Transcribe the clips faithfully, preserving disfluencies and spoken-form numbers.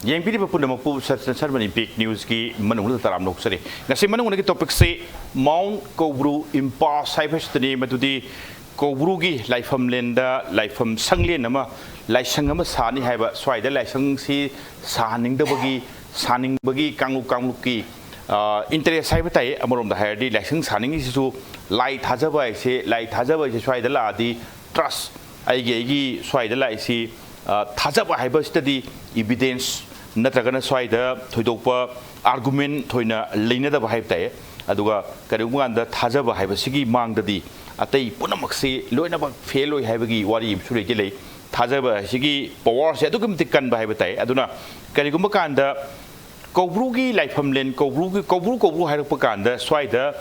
ꯌꯦꯡꯕꯤꯔꯤꯕ ꯄꯨꯝꯅꯃꯛꯄꯨ ꯁꯠ-, ꯁꯠ-, ꯁꯔꯃꯅꯤ ꯕꯤꯛ ꯅ꯭ꯌꯨꯁꯀꯤ ꯃꯅꯨꯡꯗ ꯇꯔꯥꯝꯅ ꯑꯣꯛꯆꯔꯤ꯫ ꯉꯁꯤ ꯃꯅꯨꯡꯗꯒꯤ ꯇꯣꯄꯤꯛꯁꯤ ꯃꯥꯎꯟ ꯀꯧꯕ꯭ꯔꯨ ꯏꯝꯄꯥꯁ ꯍꯥꯏꯕꯁꯤꯗꯅꯤ꯫ ꯃꯗꯨꯗꯤ ꯀꯧꯕ꯭ꯔꯨꯒꯤ ꯂꯥꯏꯐꯝꯂꯦꯟꯗ ꯂꯥꯏꯐꯝ ꯁꯪꯂꯦꯟ ꯑꯃ, ꯂꯥꯏꯁꯪ ꯑꯃ ꯁꯥꯅꯤ ꯍꯥꯏꯕ, ꯁ꯭ꯋꯥꯏꯗ ꯂꯥꯏꯁꯪꯁꯤ ꯁꯥꯍꯟꯅꯤꯡꯗꯕꯒꯤ, ꯁꯥꯅꯤꯡꯕꯒꯤ ꯀꯥꯡꯂꯨꯞ ꯀꯥꯡꯂꯨꯞꯀꯤ, ꯑ, ꯏꯟꯇꯔꯦꯁ ꯍꯥꯏꯕ ꯇꯥꯏ꯫ ꯑꯃꯔꯣꯝꯗ ꯍꯥꯏꯔꯗꯤ ꯂꯥꯏꯁꯪ ꯁꯥꯅꯤꯡꯉꯤꯁꯤꯁꯨ ꯂꯥꯏ ꯊꯥꯖꯕ ꯍꯥꯏꯁꯦ, ꯂꯥꯏ ꯊꯥꯖꯕ ꯍꯥꯏꯁꯦ ꯁ꯭ꯋꯥꯏꯗ ꯂꯥꯛꯑꯗꯤ ꯇ꯭ꯔꯁ, ꯑꯩꯒꯤ, ꯑꯩꯒꯤ ꯁ꯭ꯋꯥꯏꯗ ꯂꯥꯛꯏꯁꯤ, ꯑ, ꯊꯥꯖꯕ ꯍꯥꯏꯕꯁꯤꯗꯗꯤ ꯏꯕꯤꯗꯦꯟꯁ ꯅꯠꯇ꯭ꯔꯒꯅ ꯁ꯭ꯋꯥꯏꯗ ꯊꯣꯏꯗꯣꯛꯄ ꯑꯥꯔꯒꯨꯃꯦꯟ ꯊꯣꯏꯅ ꯂꯩꯅꯗꯕ ꯍꯥꯏꯕ ꯇꯥꯏ꯫ ꯑꯗꯨꯒ ꯀꯔꯤꯒꯨꯝꯕ ꯀꯥꯟꯗ ꯊꯥꯖꯕ ꯍꯥꯏꯕꯁꯤꯒꯤ ꯃꯥꯡꯗꯗꯤ ꯑꯇꯩ ꯄꯨꯝꯅꯃꯛꯁꯤ ꯂꯣꯏꯅꯃꯛ ꯐꯦꯜ ꯑꯣꯏ ꯍꯥꯏꯕꯒꯤ ꯋꯥꯔꯤ ꯑꯃꯁꯨ ꯂꯩꯗꯤ ꯂꯩ꯫ ꯊꯥꯖꯕ ꯑꯁꯤꯒꯤ ꯄꯋꯥꯔꯁꯦ ꯑꯗꯨꯛꯀꯤ ꯃꯇꯤꯛ ꯀꯟꯕ ꯍꯥꯏꯕ ꯇꯥꯏ꯫ ꯑꯗꯨꯅ ꯀꯔꯤꯒꯨꯝꯕ ꯀꯥꯟꯗ ꯀꯧꯕ꯭ꯔꯨꯒꯤ ꯂꯥꯏꯐꯝꯂꯦꯟ, ꯀꯧꯕ꯭ꯔꯨꯒꯤ, ꯀꯧꯕ꯭ꯔꯨ, ꯀꯧꯕ꯭ꯔꯨ ꯍꯥꯏꯔꯛꯄ ꯀꯥꯟꯗ ꯁ꯭ꯋꯥꯏꯗ,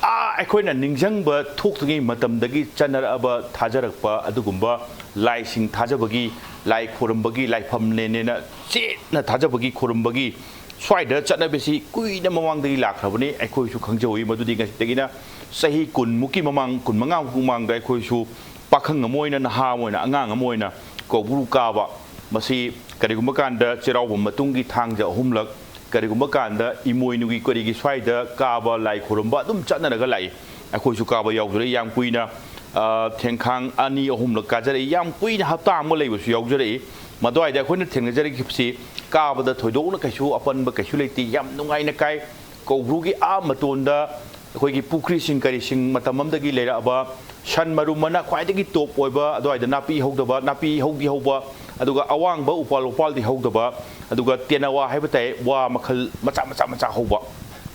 ꯑꯥ, ꯑꯩꯈꯣꯏꯅ ꯅꯤꯡꯁꯤꯡꯕ ꯊꯣꯛꯇ꯭ꯔꯤꯉꯩ ꯃꯇꯝꯗꯒꯤ ꯆꯠꯅꯔꯛꯑꯕ ꯊꯥꯖꯔꯛꯄ ꯑꯗꯨꯒꯨꯝꯕ ꯂꯥꯏꯁꯤꯡ ꯊꯥꯖꯕꯒꯤ, ꯂꯥꯏ ꯈꯣꯏꯔꯝꯕꯒꯤ, ꯂꯥꯏꯐꯝꯂꯦꯟꯅꯦꯅ ꯆꯦꯠꯅ ꯊꯥꯖꯕꯒꯤ, ꯈꯣꯏꯔꯝꯕꯒꯤ ꯁ꯭ꯋꯥꯏꯗ ꯆꯠꯅꯕꯤꯁꯤ ꯀꯨꯏꯅ ꯃꯃꯥꯡꯗꯒꯤ ꯂꯥꯛꯈ꯭ꯔꯕꯅꯤ꯫ ꯑꯩꯈꯣꯏꯁꯨ ꯈꯪꯖꯍꯧꯏ꯫ ꯃꯗꯨꯗꯤ ꯉꯁꯤꯗꯒꯤꯅ ꯆꯍꯤ ꯀꯨꯟꯃꯨꯛꯀꯤ ꯃꯃꯥꯡ, ꯀꯨꯟꯃꯉꯥꯃꯨꯛ ꯃꯃꯥꯡꯗ ꯑꯩꯈꯣꯏꯁꯨ ꯄꯥꯈꯪ ꯑꯃ ꯑꯣꯏꯅ, ꯅꯍꯥ ꯑꯃ ꯑꯣꯏꯅ, ꯑꯉꯥꯡ ꯑꯃ ꯑꯣꯏꯅ ꯀꯧꯕ꯭ꯔꯨ ꯀꯥꯕ, ꯃꯁꯤ ꯀꯔꯤꯒꯨꯝꯕ ꯀꯥꯟꯗ ꯆꯩꯔꯥꯎꯕ ꯃꯇꯨꯡꯒꯤ ꯊꯥꯡꯖ ꯑꯍꯨꯝꯂꯛ, ꯀꯔꯤꯒꯨꯝꯕ ꯀꯥꯟꯗ ꯏꯃꯣꯏꯅꯨꯒꯤ ꯀꯔꯤꯒꯤ ꯁ꯭ꯋꯥꯏꯗ ꯀꯥꯕ, ꯂꯥꯏ ꯈꯨꯔꯨꯝꯕ ꯑꯗꯨꯝ ꯆꯠꯅꯔꯒ ꯂꯥꯛꯏ꯫ ꯑꯩꯈꯣꯏꯁꯨ ꯀꯥꯕ ꯌꯥꯎꯖꯔꯛꯏ ꯌꯥꯝ ꯀꯨꯏꯅ, ꯑ, ꯊꯦꯡꯈꯥꯡ ꯑꯅꯤ ꯑꯍꯨꯝꯂꯛ ꯀꯥꯖꯔꯛꯏ, ꯌꯥꯝ ꯀꯨꯏꯅ ꯍꯞꯇꯥ ꯑꯃ ꯂꯩꯕꯁꯨ ꯌꯥꯎꯖꯔꯛꯏ꯫ ꯃꯗꯨꯋꯥꯏꯗ ꯑꯩꯈꯣꯏꯅ ꯊꯦꯡꯅꯖꯔꯛꯈꯤꯕꯁꯤ ꯀꯥꯕꯗ ꯊꯣꯏꯗꯣꯛꯅ ꯀꯩꯁꯨ ꯑꯄꯟꯕ ꯀꯩꯁꯨ ꯂꯩꯇꯦ, ꯌꯥꯝ ꯅꯨꯡꯉꯥꯏꯅ ꯀꯥꯏ꯫ ꯀꯧꯕ꯭ꯔꯨꯒꯤ ꯑꯥ ꯃꯇꯣꯟꯗ ꯑꯩꯈꯣꯏꯒꯤ ꯄꯨꯈ꯭ꯔꯤꯁꯤꯡ ꯀꯔꯤꯁꯤꯡ ꯃꯇꯝ ꯑꯃꯗꯒꯤ ꯂꯩꯔꯛꯑꯕ ꯁꯟ ꯃꯔꯨꯝ ꯑꯃꯅ ꯈ꯭ꯋꯥꯏꯗꯒꯤ ꯇꯣꯞ ꯑꯣꯏꯕ, ꯑꯗꯨꯋꯥꯏꯗ ꯅꯥꯄꯤ ꯍꯧꯗꯕ, ꯅꯥꯄꯤ ꯍꯧꯗꯤ ꯍꯧꯕ, ꯑꯗꯨꯒ ꯑꯋꯥꯡꯕ ꯎꯄꯥꯜ ꯋꯥꯄꯥꯜꯗꯤ ꯍꯧꯗꯕ, ꯑꯗꯨꯒ ꯇꯦꯅꯋꯥ ꯍꯥꯏꯕ ꯇꯥꯏ, ꯋꯥ ꯃꯈꯜ ꯃꯆꯥ ꯃꯆꯥ ꯃꯆꯥ ꯍꯧꯕ,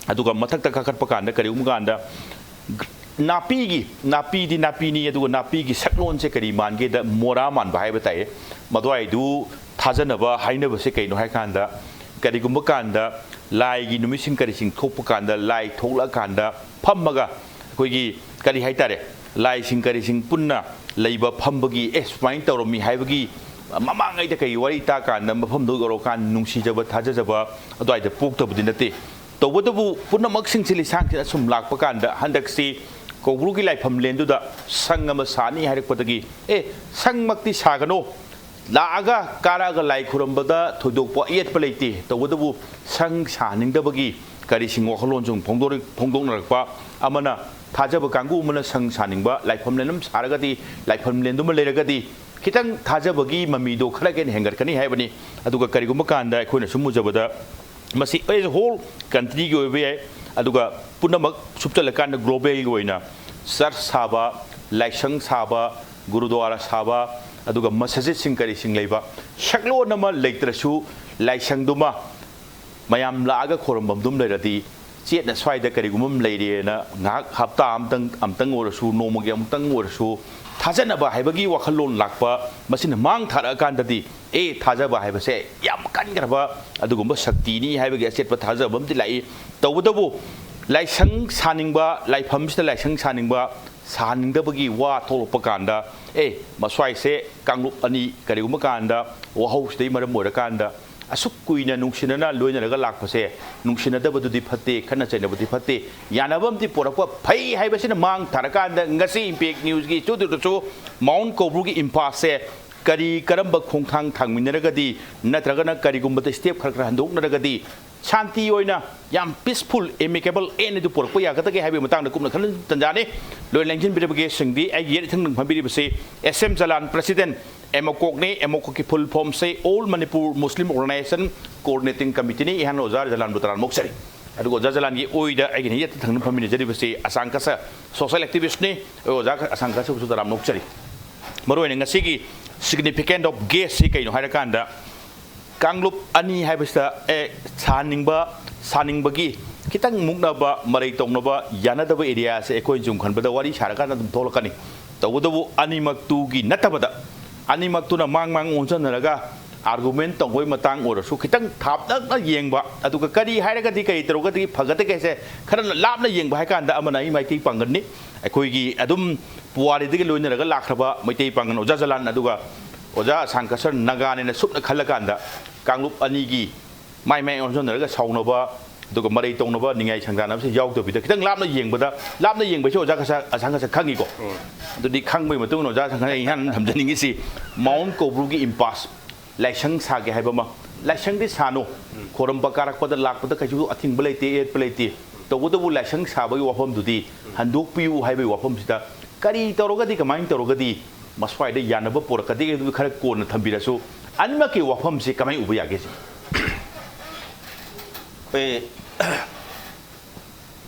ꯑꯗꯨꯒ ꯃꯊꯛꯇ ꯀꯥꯈꯠꯄ ꯀꯥꯟꯗ ꯀꯔꯤꯒꯨꯝꯕ ꯀꯥꯟꯗ ꯅꯥꯄꯤꯒꯤ, ꯅꯥꯄꯤꯗꯤ ꯅꯥꯄꯤꯅꯤ, ꯑꯗꯨꯒ ꯅꯥꯄꯤꯒꯤ ꯁꯛꯂꯣꯟꯁꯦ ꯀꯔꯤ ꯃꯥꯟꯒꯦꯗ ꯃꯣꯔꯥ ꯃꯥꯟꯕ ꯍꯥꯏꯕ ꯇꯥꯏ꯫ ꯃꯗꯨꯋꯥꯏꯗꯨ ꯊꯥꯖꯅꯕ ꯍꯥꯏꯅꯕꯁꯦ ꯀꯩꯅꯣ ꯍꯥꯏ ꯀꯥꯟꯗ, ꯀꯔꯤꯒꯨꯝꯕ ꯀꯥꯟꯗ ꯂꯥꯏꯒꯤ ꯅꯨꯃꯤꯠꯁꯤꯡ ꯀꯔꯤꯁꯤꯡ ꯊꯣꯛꯄ ꯀꯥꯟꯗ ꯂꯥꯏ ꯊꯣꯛꯂꯛꯑꯀꯥꯟꯗ ꯐꯝꯃꯒ ꯑꯩꯈꯣꯏꯒꯤ ꯀꯔꯤ ꯍꯥꯏꯇꯥꯔꯦ, ꯂꯥꯏꯁꯤꯡ ꯀꯔꯤꯁꯤꯡ ꯄꯨꯟꯅ ꯂꯩꯕ ꯐꯝꯕꯒꯤ, "ꯑꯦ, ꯁꯨꯃꯥꯏꯅ ꯇꯧꯔꯝꯃꯤ" ꯍꯥꯏꯕꯒꯤ ꯃꯃꯥꯡꯉꯩꯗ ꯀꯔꯤ ꯋꯥꯔꯤ ꯇꯥꯀꯥꯟꯗ ꯃꯐꯝꯗꯨ ꯌꯧꯔꯀꯥꯟꯗ ꯅꯨꯡꯁꯤꯖꯕ, ꯊꯥꯖꯖꯕ ꯑꯗꯨꯋꯥꯏꯗ ꯄꯣꯛꯇꯕꯗꯤ ꯅꯠꯇꯦ꯫ ꯇꯧꯕꯇꯕꯨ ꯄꯨꯝꯅꯃꯛꯁꯤꯡꯁꯤ ꯂꯤꯁꯥꯡꯁꯤꯠꯅ ꯁꯨꯝ ꯂꯥꯛꯄ ꯀꯥꯟꯗ ꯍꯟꯗꯛꯁꯤ ꯀꯧꯕ꯭ꯔꯨꯒꯤ ꯂꯥꯏꯐꯝꯂꯦꯟꯗꯨꯗ ꯁꯪ ꯑꯃ ꯁꯥꯅꯤ ꯍꯥꯏꯔꯛꯄꯗꯒꯤ, "ꯑꯦ, ꯁꯪꯃꯛꯇꯤ ꯁꯥꯒꯅꯣ, ꯂꯥꯛꯑꯒ ꯀꯥꯔꯛꯑꯒ ꯂꯥꯏ ꯈꯨꯔꯝꯕꯗ ꯊꯣꯏꯗꯣꯛꯄ ꯑꯌꯦꯠꯄ ꯂꯩꯇꯦ꯫ ꯇꯧꯕꯇꯕꯨ ꯁꯪ ꯁꯥꯅꯤꯡꯗꯕꯒꯤ ꯀꯔꯤꯁꯤꯡ ꯋꯥꯈꯜꯂꯣꯟꯁꯤꯡ ꯐꯣꯡꯗꯣꯔꯛ-, ꯐꯣꯡꯗꯣꯛꯅꯔꯛꯄ, ꯑꯃꯅ ꯊꯥꯖꯕ ꯀꯥꯡꯕꯨ ꯑꯃꯅ ꯁꯪ ꯁꯥꯅꯤꯡꯕ, ꯂꯥꯏꯐꯝꯂꯦꯟ ꯑꯃ ꯁꯥꯔꯒꯗꯤ, ꯂꯥꯏꯐꯝꯂꯦꯟꯗꯨꯃ ꯂꯩꯔꯒꯗꯤ ꯈꯤꯇꯪ ꯊꯥꯖꯕꯒꯤ ꯃꯃꯤꯗꯣ ꯈꯔ ꯍꯦꯟꯅ ꯍꯦꯟꯒꯠꯀꯅꯤ ꯍꯥꯏꯕꯅꯤ꯫ ꯑꯗꯨꯒ ꯀꯔꯤꯒꯨꯝꯕ ꯀꯥꯟꯗ ꯑꯩꯈꯣꯏꯅ ꯁꯨꯝ ꯎꯖꯕꯗ ꯃꯁꯤ as a whole countryꯒꯤ ꯑꯣꯏꯕ ꯌꯥꯏ, ꯑꯗꯨꯒ ꯄꯨꯝꯅꯃꯛ ꯁꯨꯞꯆꯜꯂꯀꯥꯟꯗ globalꯒꯤ ꯑꯣꯏꯅ ꯆꯔꯆ ꯁꯥꯕ, ꯂꯥꯏꯁꯪ ꯁꯥꯕ, ꯒꯨꯔꯨꯗ꯭ꯋꯥꯔꯥ ꯁꯥꯕ, ꯑꯗꯨꯒ ꯃꯁꯖꯤꯠꯁꯤꯡ ꯀꯔꯤꯁꯤꯡ ꯂꯩꯕ, ꯁꯛꯂꯣꯟ ꯑꯃ ꯂꯩꯇ꯭ꯔꯁꯨ ꯂꯥꯏꯁꯪꯗꯨꯃ ꯃꯌꯥꯝ ꯂꯥꯛꯑꯒ ꯈꯣꯏꯔꯝꯐꯝ ꯑꯗꯨꯝ ꯂꯩꯔꯗꯤ, ꯆꯦꯠꯅ ꯁ꯭ꯋꯥꯏꯗ ꯀꯔꯤꯒꯨꯝꯕ ꯑꯃ ꯂꯩꯔꯦꯅ ꯉꯥꯏꯍꯥꯛ ꯍꯞꯇꯥ ꯑꯃꯇꯪ, ꯑꯃꯇꯪ ꯑꯣꯏꯔꯁꯨ, ꯅꯣꯡꯃꯒꯤ ꯑꯃꯨꯛꯇꯪ ꯑꯣꯏꯔꯁꯨ ꯊꯥꯖꯅꯕ ꯍꯥꯏꯕꯒꯤ ꯋꯥꯈꯜꯂꯣꯟ ꯂꯥꯛꯄ, ꯃꯁꯤꯅ ꯃꯥꯡ ꯊꯥꯔꯛꯑꯀꯥꯟꯗꯗꯤ, ꯑꯦ, ꯊꯥꯖꯕ ꯍꯥꯏꯕꯁꯦ ꯌꯥꯝ ꯀꯟꯈ꯭ꯔꯕ ꯑꯗꯨꯒꯨꯝꯕ ꯁꯛꯇꯤꯅꯤ ꯍꯥꯏꯕꯒꯤ ꯑꯆꯦꯠꯄ ꯊꯥꯖꯕ ꯑꯃꯗꯤ ꯂꯥꯛꯏ꯫ ꯇꯧꯕꯇꯕꯨ ꯂꯥꯏꯁꯪ ꯁꯥꯅꯤꯡꯕ, ꯂꯥꯏꯐꯝꯁꯤꯗ ꯂꯥꯏꯁꯪ ꯁꯥꯅꯤꯡꯕ, ꯁꯥꯅꯤꯡꯗꯕꯒꯤ ꯋꯥ ꯊꯣꯛꯂꯛꯄ ꯀꯥꯟꯗ, ꯑꯦ, ꯃꯁ꯭ꯋꯥꯏꯁꯦ ꯀꯥꯡꯂꯨꯞ ꯑꯅꯤ ꯀꯔꯤꯒꯨꯝꯕ ꯀꯥꯟꯗ ꯋꯥꯍꯧꯁꯤꯗꯩ ꯃꯔꯝ ꯑꯣꯏꯔꯀꯥꯟꯗ ꯑꯁꯨꯛ ꯀꯨꯏꯅ ꯅꯨꯡꯁꯤꯅꯅ ꯂꯣꯏꯅꯔꯒ ꯂꯥꯛꯄꯁꯦ, ꯅꯨꯡꯁꯤꯅꯗꯕꯗꯨꯗꯤ ꯐꯠꯇꯦ, ꯈꯠꯅ ꯆꯩꯅꯕꯗꯤ ꯐꯠꯇꯦ, ꯌꯥꯅꯕ ꯑꯃꯗꯤ ꯄꯨꯔꯛꯄ ꯐꯩ ꯍꯥꯏꯕꯁꯤꯅ ꯃꯥꯡ ꯊꯥꯔꯀꯥꯟꯗ ꯉꯁꯤ Impact Newsꯀꯤ ꯏꯁꯇꯨꯗꯤꯑꯣꯗꯁꯨ ꯃꯥꯎꯟ ꯀꯧꯕ꯭ꯔꯨꯒꯤ ꯏꯝꯐꯥꯜꯁꯦ ꯀꯔꯤ ꯀꯔꯝꯕ ꯈꯣꯡꯊꯥꯡ ꯊꯥꯡꯃꯤꯟꯅꯔꯒꯗꯤ, ꯅꯠꯇ꯭ꯔꯒꯅ ꯀꯔꯤꯒꯨꯝꯕꯗ step ꯈꯔ ꯈꯔ ꯍꯟꯗꯣꯛꯅꯔꯒꯗꯤ ꯁꯥꯟꯇꯤ ꯑꯣꯏꯅ ꯌꯥꯝ peaceful, amicable end ꯑꯗꯨ ꯄꯨꯔꯛꯄ ꯌꯥꯒꯗꯒꯦ ꯍꯥꯏꯕꯒꯤ ꯃꯇꯥꯡꯗ ꯀꯨꯞꯅ ꯈꯟꯅ ꯇꯟꯖꯥꯅꯤ꯫ ꯂꯣꯏꯅ ꯂꯦꯡꯁꯤꯟꯕꯤꯔꯕꯒꯦ ꯁꯤꯡꯗꯤ ꯑꯩꯒꯤ ꯌꯦꯠ ꯏꯊꯪ ꯐꯝꯕꯤꯔꯤꯕꯁꯤ S M ꯖꯂꯥꯟ, president, ꯑꯦꯃꯣꯀꯣꯛꯅꯤ꯫ ꯑꯦꯃꯣꯀꯣꯛꯀꯤ full formꯁꯦ All Manipur Muslim Organization Coordinating Committeeꯅꯤ꯫ ꯑꯩꯍꯥꯛꯅ ꯑꯣꯖꯥ ꯖꯂꯥꯟꯕꯨ ꯇꯔꯥꯝꯅ ꯑꯣꯛꯆꯔꯤ꯫ ꯑꯗꯨꯒ ꯑꯣꯖꯥ ꯖꯂꯥꯟꯒꯤ ꯑꯣꯏꯗ ꯑꯩꯒꯤ ꯌꯦꯠ ꯊꯪꯅ ꯐꯝꯃꯤꯟꯅꯖꯔꯤꯕꯁꯤ ꯑꯁꯥꯡ ꯀꯁꯥ social activistꯅꯤ꯫ ꯑꯩ ꯑꯣꯖꯥ ꯑꯁꯥꯡ ꯀꯁꯥꯕꯨꯁꯨ ꯇꯔꯥꯝꯅ ꯑꯣꯛꯆꯔꯤ꯫ ꯃꯔꯨꯑꯣꯏꯅ ꯉꯁꯤꯒꯤ significant of guestꯁꯤ ꯀꯩꯅꯣ ꯍꯥꯏꯔꯀꯥꯟꯗ, ꯀꯥꯡꯂꯨꯞ ꯑꯅꯤ ꯍꯥꯏꯕꯁꯤꯗ, ꯑꯦ, ꯁꯥꯍꯟꯅꯤꯡꯕ, ꯁꯥꯅꯤꯡꯕꯒꯤ ꯈꯤꯇꯪ ꯃꯨꯛꯅꯕ, ꯃꯔꯩ ꯇꯧꯅꯕ, ꯌꯥꯅꯗꯕ areaꯁꯦ ꯑꯩꯈꯣꯏꯅ ꯁꯨꯝ ꯈꯟꯕꯗ ꯋꯥꯔꯤ ꯁꯥꯔꯀꯥꯟꯗ ꯑꯗꯨꯝ ꯊꯣꯛꯂꯛꯀꯅꯤ꯫ ꯇꯧꯕꯇꯕꯨ ꯑꯅꯤꯃꯛꯇꯨꯒꯤ ꯅꯠꯇꯕꯗ, ꯑꯅꯤꯃꯛꯇꯨꯅ ꯃꯥꯡ ꯃꯥꯡ ꯑꯣꯟꯁꯤꯟꯅꯔꯒ argument ꯇꯧꯕꯒꯤ ꯃꯇꯥꯡ ꯑꯣꯏꯔꯁꯨ ꯈꯤꯇꯪ ꯊꯥꯞꯅ ꯌꯦꯡꯕ, ꯑꯗꯨꯒ ꯀꯔꯤ ꯍꯥꯏꯔꯒꯗꯤ ꯀꯔꯤ ꯇꯧꯔꯒꯗꯤ ꯐꯒꯗꯒꯦ ꯍꯥꯏꯁꯦ ꯈꯔ ꯂꯥꯞꯅ ꯌꯦꯡꯕ ꯍꯥꯏ ꯀꯥꯟꯗ ꯑꯃꯅ ꯑꯩ ꯃꯩꯇꯩ ꯄꯥꯡꯒꯜꯅꯤ꯫ ꯑꯩꯈꯣꯏꯒꯤ ꯑꯗꯨꯝ ꯄꯨꯋꯥꯔꯤꯗꯒꯤ ꯂꯣꯏꯅꯔꯒ ꯂꯥꯛꯈ꯭ꯔꯕ ꯃꯩꯇꯩ ꯄꯥꯡꯒꯜ ꯑꯣꯖꯥ ꯖꯂꯥꯟ, ꯑꯗꯨꯒ ꯑꯣꯖꯥ ꯑꯁꯥꯡ ꯀꯁꯔ ꯅꯥꯒꯥꯅꯦꯅ ꯁꯨꯞꯅ ꯈꯜꯂꯀꯥꯟꯗ ꯀꯥꯡꯂꯨꯞ ꯑꯅꯤꯒꯤ ꯃꯥꯏ ꯃꯥꯏ ꯑꯣꯟꯁꯤꯟꯅꯔꯒ ꯁꯥꯎꯅꯕ, ꯑꯗꯨꯒ ꯃꯔꯩ ꯇꯧꯅꯕ, ꯅꯤꯡꯉꯥꯏ ꯁꯪꯗꯥꯅꯕꯁꯦ ꯌꯥꯎꯗꯕꯤꯗ, ꯈꯤꯇꯪ ꯂꯥꯞꯅ ꯌꯦꯡꯕꯗ, ꯂꯥꯞꯅ ꯌꯦꯡꯕꯁꯦ ꯑꯣꯖꯥ ꯀꯁꯥ-, ꯑꯁꯥꯡ ꯀꯁꯥ ꯈꯪꯉꯤꯀꯣ? ꯑꯗꯨꯗꯤ ꯈꯪꯕꯒꯤ ꯃꯇꯨꯡ ꯏꯟꯅ ꯑꯣꯖꯥ ꯑꯁꯥꯡ ꯀꯁꯥ ꯑꯩ ꯏꯍꯥꯟ ꯍꯥꯟꯅ ꯊꯝꯖꯅꯤꯡꯉꯤꯁꯤ, ꯃꯥꯎꯟ ꯀꯣꯕ꯭ꯔꯨꯒꯤ ꯏꯝꯄꯥꯁ, ꯂꯥꯏꯁꯪ ꯁꯥꯒꯦ ꯍꯥꯏꯕ ꯑꯃ, ꯂꯥꯏꯁꯪꯗꯤ ꯁꯥꯅꯨ, ꯈꯣꯔꯝꯕ ꯀꯥꯔꯛꯄꯗ ꯂꯥꯛꯄꯗ ꯀꯩꯁꯨ ꯑꯊꯤꯡꯕ ꯂꯩꯇꯦ, ꯌꯦꯠꯄ ꯂꯩꯇꯦ꯫ ꯇꯧꯕꯇꯕꯨ ꯂꯥꯏꯁꯪ ꯁꯥꯕꯒꯤ ꯋꯥꯐꯝꯗꯨꯗꯤ ꯍꯟꯗꯣꯛꯄꯤꯌꯨ ꯍꯥꯏꯕꯒꯤ ꯋꯥꯐꯝꯁꯤꯗ ꯀꯔꯤ ꯇꯧꯔꯒꯗꯤ, ꯀꯃꯥꯏꯅ ꯇꯧꯔꯒꯗꯤ ꯃꯁ꯭ꯋꯥꯏꯗ ꯌꯥꯅꯕ ꯄꯨꯔꯛꯀꯗꯒꯦ, ꯑꯗꯨ ꯈꯔ ꯀꯣꯟꯅ ꯊꯝꯕꯤꯔꯁꯨ, ꯑꯅꯤꯃꯛꯀꯤ ꯋꯥꯐꯝꯁꯤ ꯀꯃꯥꯏꯅ ꯎꯕ ꯌꯥꯒꯦ ꯁꯤꯅꯤ? ꯑꯩꯈꯣꯏ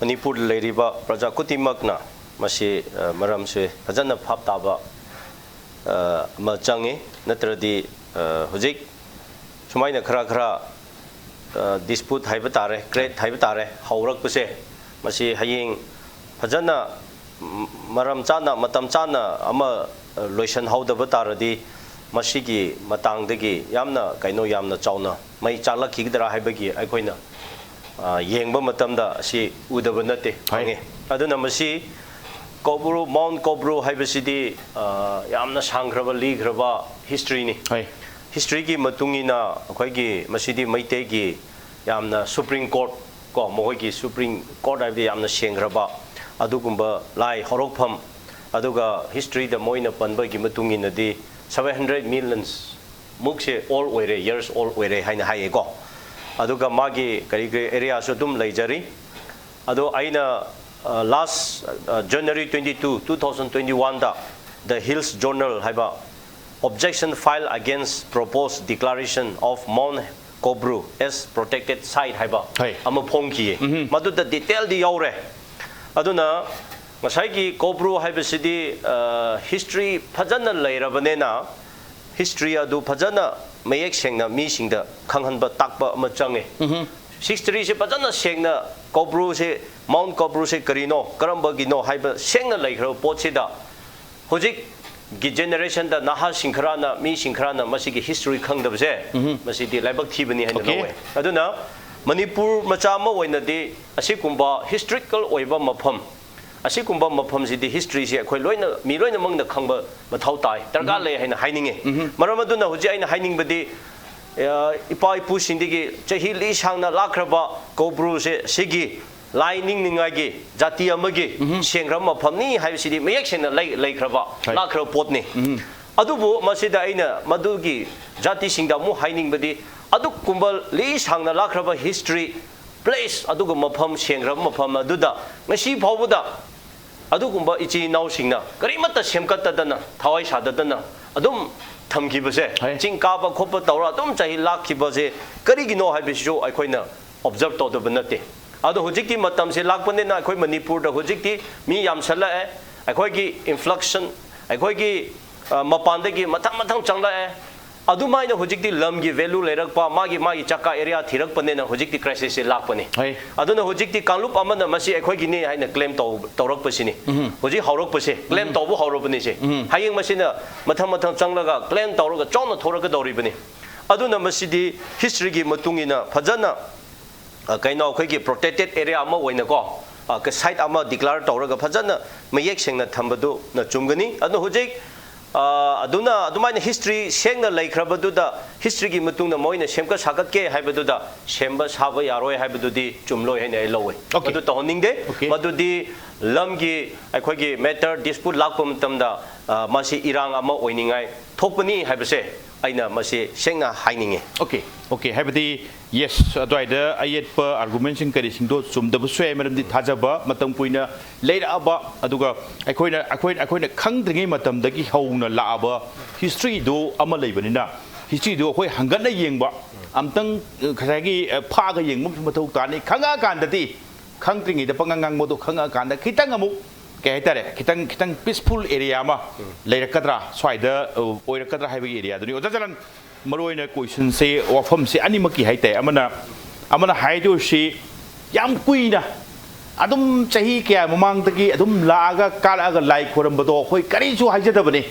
ꯃꯅꯤꯄꯨꯔꯗ ꯂꯩꯔꯤꯕ ꯄ꯭ꯔꯖꯥ ꯈꯨꯗꯤꯡꯃꯛꯅ ꯃꯁꯤ, ꯑ, ꯃꯔꯝꯁꯦ ꯐꯖꯅ ꯚꯥꯞ ꯇꯥꯕ, ꯑ, ꯑꯃ ꯆꯪꯉꯤ꯫ ꯅꯠꯇ꯭ꯔꯗꯤ, ꯑ, ꯍꯧꯖꯤꯛ ꯁꯨꯃꯥꯏꯅ ꯈꯔ ꯈꯔ, ꯑ, ꯗꯤꯁꯄ꯭ꯌꯨꯠ ꯍꯥꯏꯕ ꯇꯥꯔꯦ, ꯀ꯭ꯔꯦꯠ ꯍꯥꯏꯕ ꯇꯥꯔꯦ, ꯍꯧꯔꯛꯄꯁꯦ, ꯃꯁꯤ ꯍꯌꯦꯡ ꯐꯖꯅ, ꯎꯝ, ꯃꯔꯝ ꯆꯥꯅ, ꯃꯇꯝ ꯆꯥꯅ ꯑꯃ, ꯑ, ꯂꯣꯏꯁꯤꯟꯍꯧꯗꯕ ꯇꯥꯔꯗꯤ, ꯃꯁꯤꯒꯤ ꯃꯇꯥꯡꯗꯒꯤ ꯌꯥꯝꯅ, ꯀꯩꯅꯣ, ꯌꯥꯝꯅ ꯆꯥꯎꯅ ꯃꯩ ꯆꯥꯛꯂꯛꯈꯤꯒꯗ꯭ꯔꯥ ꯍꯥꯏꯕꯒꯤ ꯑꯩꯈꯣꯏꯅ, ꯑ, ꯌꯦꯡꯕ ꯃꯇꯝꯗ ꯑꯁꯤ ꯎꯗꯕ ꯅꯠꯇꯦ, ꯍꯣꯏ꯫ ꯐꯪꯉꯤ꯫ ꯑꯗꯨꯅ ꯃꯁꯤ ꯀꯣꯕ꯭ꯔꯨ, ꯃꯥꯎꯟ ꯀꯣꯕ꯭ꯔꯨ ꯍꯥꯏꯕꯁꯤꯗꯤ, ꯑ, ꯌꯥꯝꯅ ꯁꯥꯡꯈ꯭ꯔꯕ, ꯂꯤꯈ꯭ꯔꯕ ꯍꯤꯁꯇ꯭ꯔꯤꯅꯤ꯫ ꯍꯣꯏ꯫ ꯍꯤꯁꯇ꯭ꯔꯤꯒꯤ ꯃꯇꯨꯡ ꯏꯟꯅ ꯑꯩꯈꯣꯏꯒꯤ ꯃꯁꯤꯗꯤ ꯃꯩꯇꯩꯒꯤ ꯌꯥꯝꯅ ꯁꯨꯄ꯭ꯔꯤꯝ ꯀꯣꯔꯠ ꯀꯣ, ꯃꯈꯣꯏꯒꯤ ꯁꯨꯄ꯭ꯔꯤꯝ ꯀꯣꯔꯠ ꯍꯥꯏꯕꯗꯤ ꯌꯥꯝꯅ ꯁꯦꯡꯈ꯭ꯔꯕ ꯑꯗꯨꯒꯨꯝꯕ ꯂꯥꯏ ꯍꯧꯔꯛꯐꯝ, ꯑꯗꯨꯒ ꯍꯤꯁꯇ꯭ꯔꯤꯗ ꯃꯣꯏꯅ ꯄꯟꯕꯒꯤ ꯃꯇꯨꯡ ꯏꯟꯅꯗꯤ seven hundred millions ꯃꯨꯛꯁꯦ ꯑꯣꯜ ꯑꯣꯏꯔꯦ, ꯌꯔꯁ ꯑꯣꯜ ꯑꯣꯏꯔꯦ ꯍꯥꯏꯅ ꯍꯥꯏꯌꯦꯀꯣ꯫ ꯑꯗꯨꯒ ꯃꯥꯒꯤ ꯀꯔꯤ ꯀꯔꯤ ꯑꯦꯔꯤꯌꯥꯁꯨ ꯑꯗꯨꯝ ꯂꯩꯖꯔꯤ꯫ ꯑꯗꯣ ꯑꯩꯅ, ꯑ, ꯂꯥꯁ, ꯑ, January twenty two, two thousand twenty one the The Hills Journal ꯍꯥꯏꯕ "Objection filed against proposed declaration of Mount Kobru as protected site" ꯍꯥꯏꯕ ꯍꯣꯏ꯫ ꯑꯃ ꯐꯣꯡꯈꯤꯌꯦ꯫ ꯎꯝꯍꯨꯝ꯫ ꯃꯗꯨꯗ ꯗꯤꯇꯦꯜꯗꯤ ꯌꯥꯎꯔꯦ꯫ ꯑꯗꯨꯅ ꯉꯁꯥꯏꯒꯤ ꯀꯣꯕ꯭ꯔꯨ ꯍꯥꯏꯕꯁꯤꯗꯤ, ꯑ, ꯍꯤꯁꯇ꯭ꯔꯤ ꯐꯖꯅ ꯂꯩꯔꯕꯅꯤꯅ, ꯍꯤꯁꯇ꯭ꯔꯤ ꯑꯗꯨ ꯐꯖꯅ ꯃꯌꯦꯛ ꯁꯦꯡꯅ ꯃꯤꯁꯤꯡꯗ ꯈꯪꯍꯟꯕ ꯇꯥꯛꯄ ꯑꯃ ꯆꯪꯉꯦ꯫ ꯎꯝꯍꯨꯝ꯫ ꯍꯤꯁꯇ꯭ꯔꯤꯁꯦ ꯐꯖꯅ ꯁꯦꯡꯅ, ꯀꯣꯕ꯭ꯔꯨꯁꯦ, ꯃꯥꯎꯟ ꯀꯣꯕ꯭ꯔꯨꯁꯦ ꯀꯔꯤꯅꯣ, ꯀꯔꯝꯕꯒꯤꯅꯣ ꯍꯥꯏꯕ ꯁꯦꯡꯅ ꯂꯩꯈ꯭ꯔꯕ ꯄꯣꯠꯁꯤꯗ, ꯍꯧꯖꯤꯛꯀꯤ ꯖꯦꯅꯦꯔꯦꯁꯟꯗ ꯅꯍꯥꯁꯤꯡ ꯈꯔꯅ, ꯃꯤꯁꯤꯡ ꯈꯔꯅ ꯃꯁꯤꯒꯤ ꯍꯤꯁꯇ꯭ꯔꯤ ꯈꯪꯗꯕꯁꯦ, ꯎꯝꯍꯨꯝ꯫ ꯃꯁꯤꯗꯤ ꯂꯥꯏꯕꯛ ꯊꯤꯕꯅꯤ ꯍꯥꯏꯅ ꯑꯣꯀꯦ꯫ ꯂꯧꯋꯦ꯫ ꯑꯗꯨꯅ ꯃꯅꯤꯄꯨꯔ ꯃꯆꯥ ꯑꯃ ꯑꯣꯏꯅꯗꯤ ꯑꯁꯤꯒꯨꯝꯕ ꯍꯤꯁꯇ꯭ꯔꯤꯀꯦꯜ ꯑꯣꯏꯕ ꯃꯐꯝ, ꯑꯁꯤꯒꯨꯝꯕ ꯃꯐꯝꯁꯤꯗꯤ, ꯍꯤꯁꯇ꯭ꯔꯤꯁꯤ ꯑꯩꯈꯣꯏ ꯂꯣꯏꯅ, ꯃꯤ ꯂꯣꯏꯅꯃꯛꯅ ꯈꯪꯕ ꯃꯊꯧ ꯇꯥꯏ, ꯗꯔꯀꯥꯔ ꯎꯝꯍꯨꯝ꯫ ꯂꯩ ꯍꯥꯏꯅ ꯍꯥꯏꯅꯤꯡꯉꯤ꯫ ꯎꯝꯍꯨꯝ꯫ ꯃꯔꯝ ꯑꯗꯨꯅ ꯍꯧꯖꯤꯛ ꯑꯩꯅ ꯍꯥꯏꯅꯤꯡꯕꯗꯤ, ꯏꯄꯥ ꯏꯄꯨꯁꯤꯡꯗꯒꯤ ꯆꯍꯤ ꯂꯤ ꯁꯥꯡꯅ ꯂꯥꯛꯈ꯭ꯔꯕ ꯀꯧꯕ꯭ꯔꯨꯁꯦ ꯁꯤꯒꯤ ꯂꯥꯏ ꯅꯤꯡꯅꯤꯡꯉꯥꯏꯒꯤ ꯖꯥꯇꯤ ꯑꯃꯒꯤ ꯁꯦꯡꯈ꯭ꯔꯕ ꯃꯐꯝꯅꯤ ꯍꯥꯏꯕꯁꯤꯗꯤ ꯃꯌꯦꯛ ꯁꯦꯡꯅ ꯂꯩꯈ꯭ꯔꯕ ꯂꯥꯛꯈ꯭ꯔꯕ ꯄꯣꯠꯅꯤ꯫ ꯑꯗꯨꯕꯨ ꯃꯁꯤꯗ ꯑꯩꯅ ꯃꯗꯨꯒꯤ ꯖꯥꯇꯤꯁꯤꯡꯗ ꯑꯃꯨꯛ ꯍꯥꯏꯅꯤꯡꯕꯗꯤ, ꯑꯗꯨꯒꯨꯝꯕ ꯂꯤ ꯁꯥꯡꯅ ꯂꯥꯛꯈ꯭ꯔꯕ ꯍꯤꯁꯇ꯭ꯔꯤ, ꯄ꯭ꯂꯦꯁ, ꯑꯗꯨꯒ ꯃꯐꯝ ꯁꯦꯡꯈ꯭ꯔꯕ ꯃꯐꯝ ꯑꯗꯨꯗ ꯉꯁꯤ ꯐꯥꯎꯕꯗ ꯑꯗꯨꯒꯨꯝꯕ ꯏꯆꯤꯜ ꯏꯅꯥꯎꯁꯤꯡꯅ ꯀꯔꯤꯃꯠꯇ ꯁꯦꯝꯒꯠꯇꯗꯅ, ꯊꯋꯥꯏ ꯁꯥꯗꯗꯅ ꯑꯗꯨꯝ ꯊꯝꯈꯤꯕꯁꯦ, ꯆꯤꯡ ꯀꯥꯕ ꯈꯣꯠꯄ ꯇꯧꯔ ꯑꯗꯨꯝ ꯆꯍꯤ ꯂꯥꯛꯈꯤꯕꯁꯦ ꯀꯔꯤꯒꯤꯅꯣ ꯍꯥꯏꯕꯁꯤꯁꯨ ꯑꯩꯈꯣꯏꯅ ꯑꯣꯕꯖꯔꯕ ꯇꯧꯗꯕ ꯅꯠꯇꯦ꯫ ꯑꯗꯣ ꯍꯧꯖꯤꯛꯇꯤ ꯃꯇꯝꯁꯦ ꯂꯥꯛꯄꯅꯤꯅ ꯑꯩꯈꯣꯏ ꯃꯅꯤꯄꯨꯔꯗ ꯍꯧꯖꯤꯛꯇꯤ ꯃꯤ ꯌꯥꯝꯁꯜꯂꯛꯑꯦ, ꯑꯩꯈꯣꯏꯒꯤ ꯏꯟꯐ꯭ꯂꯛꯁꯟ, ꯑꯩꯈꯣꯏꯒꯤ ꯃꯄꯥꯟꯗꯒꯤ ꯃꯊꯪ ꯃꯊꯪ ꯆꯪꯂꯛꯑꯦ꯫ ꯑꯗꯨꯃꯥꯏꯅ ꯍꯧꯖꯤꯛꯇꯤ ꯂꯝꯒꯤ ꯚꯦꯂꯨ ꯂꯩꯔꯛꯄ, ꯃꯥꯒꯤ ꯃꯥꯒꯤ ꯆꯀꯥ ꯑꯦꯔꯤꯌꯥ ꯊꯤꯔꯛꯄꯅꯤꯅ ꯍꯧꯖꯤꯛꯇꯤ ꯀ꯭ꯔꯥꯏꯁꯤꯁꯁꯦ ꯂꯥꯛꯄꯅꯤ꯫ ꯑꯗꯨꯅ ꯍꯧꯖꯤꯛꯇꯤ ꯀꯥꯡꯂꯨꯞ ꯑꯃꯅ ꯃꯁꯤ ꯑꯩꯈꯣꯏꯒꯤꯅꯤ ꯍꯥꯏꯅ ꯀ꯭ꯂꯦꯝ ꯇꯧꯔꯛꯄꯁꯤꯅꯤ꯫ ꯍꯧꯖꯤꯛ ꯍꯧꯔꯛꯄꯁꯦ, ꯀ꯭ꯂꯦꯝ ꯇꯧꯕ ꯍꯧꯔꯕꯅꯤꯁꯦ꯫ ꯍꯌꯦꯡ ꯃꯁꯤꯅ ꯃꯊꯪ ꯃꯊꯪ ꯆꯪꯂꯒ ꯀ꯭ꯂꯦꯝ ꯇꯧꯔꯒ ꯆꯥꯎꯅ ꯊꯣꯔꯛꯀꯗꯧꯔꯤꯕꯅꯤ꯫ ꯑꯗꯨꯅ ꯃꯁꯤꯗꯤ ꯍꯤꯁꯇ꯭ꯔꯤꯒꯤ ꯃꯇꯨꯡ ꯏꯟꯅ ꯐꯖꯅ ꯀꯩꯅꯣ ꯑꯩꯈꯣꯏꯒꯤ ꯄ꯭ꯔꯣꯇꯦꯛꯇꯦꯠ ꯑꯦꯔꯤꯌꯥ ꯑꯃ ꯑꯣꯏꯅꯀꯣ, ꯁꯥꯏꯠ ꯑꯃ ꯗꯤꯀ꯭ꯂꯦꯌꯔ ꯇꯧꯔꯒ ꯐꯖꯅ ꯃꯌꯦꯛ ꯁꯦꯡꯅ ꯊꯝꯕꯗꯨꯅ ꯆꯨꯝꯒꯅꯤ꯫ ꯑꯗꯨ ꯍꯧꯖꯤꯛ ꯑꯗꯨꯅ ꯑꯗꯨꯃꯥꯏꯅ ꯍꯤꯁꯇ꯭ꯔꯤ ꯁꯦꯡꯅ ꯂꯩꯈ꯭ꯔꯕꯗꯨꯗ ꯍꯤꯁꯇ꯭ꯔꯤꯒꯤ ꯃꯇꯨꯡꯗ ꯃꯣꯏꯅ ꯁꯦꯝꯒꯠ ꯁꯥꯒꯠꯀꯦ ꯍꯥꯏꯕꯗꯨꯗ ꯁꯦꯝꯕ ꯁꯥꯕ ꯌꯥꯔꯣꯏ ꯍꯥꯏꯕꯗꯨꯗꯤ ꯆꯨꯝꯂꯣꯏ ꯍꯥꯏꯅ ꯑꯩ ꯂꯧꯋꯦ꯫ ꯑꯗꯨ ꯇꯧꯍꯟꯅꯤꯡꯗꯦ꯫ ꯃꯗꯨꯗꯤ ꯂꯝꯒꯤ ꯑꯩꯈꯣꯏꯒꯤ ꯃꯦꯇꯔ ꯗꯤꯁꯄ꯭ꯌꯨꯠ ꯂꯥꯛꯄ ꯃꯇꯝꯗ ꯃꯁꯤ ꯏꯔꯥꯡ ꯑꯃ ꯑꯣꯏꯅꯤꯡꯉꯥꯏ ꯊꯣꯛꯄꯅꯤ ꯍꯥꯏꯕꯁꯦ ꯑꯩꯅ ꯃꯁꯤ ꯁꯦꯡꯅ ꯍꯥꯏꯅꯤꯡꯉꯤ꯫ Okay, okay. ꯍꯥꯏꯕꯗꯤ, ꯌꯦꯁ, ꯑꯗꯨꯋꯥꯏꯗ ꯑꯌꯦꯠꯄ ꯑꯥꯔꯒꯨꯃꯦꯟꯁꯤꯡ ꯀꯔꯤꯁꯤꯡꯗꯣ ꯆꯨꯝꯗꯕꯁꯨ ꯌꯥꯏ, ꯃꯔꯝꯗꯤ ꯊꯥꯖꯕ ꯃꯇꯝ ꯀꯨꯏꯅ ꯂꯩꯔꯛꯑꯕ, ꯑꯗꯨꯒ ꯑꯩꯈꯣꯏꯅ ꯑꯩꯈꯣꯏꯅ ꯑꯩꯈꯣꯏꯅ ꯈꯪꯗ꯭ꯔꯤꯉꯩ ꯃꯇꯝꯗꯒꯤ ꯍꯧꯅ ꯂꯥꯛꯑꯕ ꯍꯤꯁꯇ꯭ꯔꯤꯗꯨ ꯑꯃ ꯂꯩꯕꯅꯤꯅ, ꯍꯤꯁꯇ꯭ꯔꯤꯗꯨ ꯑꯩꯈꯣꯏ ꯍꯪꯒꯠꯅ ꯌꯦꯡꯕ, ꯑꯝꯇꯪ ꯉꯁꯥꯏꯒꯤ ꯐꯥꯛꯑꯒ ꯌꯦꯡꯕ ꯑꯃꯁꯨ ꯃꯊꯧ ꯇꯥꯅꯤ꯫ ꯈꯪꯉꯛꯑꯀꯥꯟꯗꯗꯤ, ꯈꯪꯗ꯭ꯔꯤꯉꯩꯗ ꯄꯪꯉꯥꯡ ꯉꯥꯡꯕꯗꯣ ꯈꯪꯉꯛꯑꯀꯥꯟꯗ ꯈꯤꯇꯪ ꯑꯃꯨꯛ, ꯀꯩ ꯍꯥꯏꯇꯥꯔꯦ, ꯈꯤꯇꯪ ꯈꯤꯇꯪ ꯄꯤꯁꯐꯨꯜ ꯑꯦꯔꯤꯌꯥ ꯑꯃ ꯂꯩꯔꯛꯀꯗ꯭ꯔꯥ, ꯁ꯭ꯋꯥꯏꯗ ꯑꯣꯏꯔꯛꯀꯗ꯭ꯔꯥ ꯍꯥꯏꯕꯒꯤ ꯑꯦꯔꯤꯌꯥꯗꯨꯅꯤ꯫ ꯑꯣꯖꯥ ꯖꯂꯟ, ꯃꯔꯨꯑꯣꯏꯅ ꯀꯣꯏꯁꯟꯁꯦ, ꯋꯥꯐꯝꯁꯦ ꯑꯅꯤꯃꯛꯀꯤ ꯍꯥꯏꯇꯥꯏ꯫ ꯑꯃꯅ ꯑꯃꯅ ꯍꯥꯏꯗꯣꯏꯁꯤ, ꯌꯥꯝ ꯀꯨꯏꯅ ꯑꯗꯨꯝ ꯆꯍꯤ ꯀꯌꯥ ꯃꯃꯥꯡꯗꯒꯤ ꯑꯗꯨꯝ ꯂꯥꯛꯑꯒ ꯀꯥꯔꯛꯑꯒ ꯂꯥꯏ ꯈꯣꯏꯔꯝꯕꯗꯣ ꯑꯩꯈꯣꯏ ꯀꯔꯤꯁꯨ ꯍꯥꯏꯖꯗꯕꯅꯤ꯫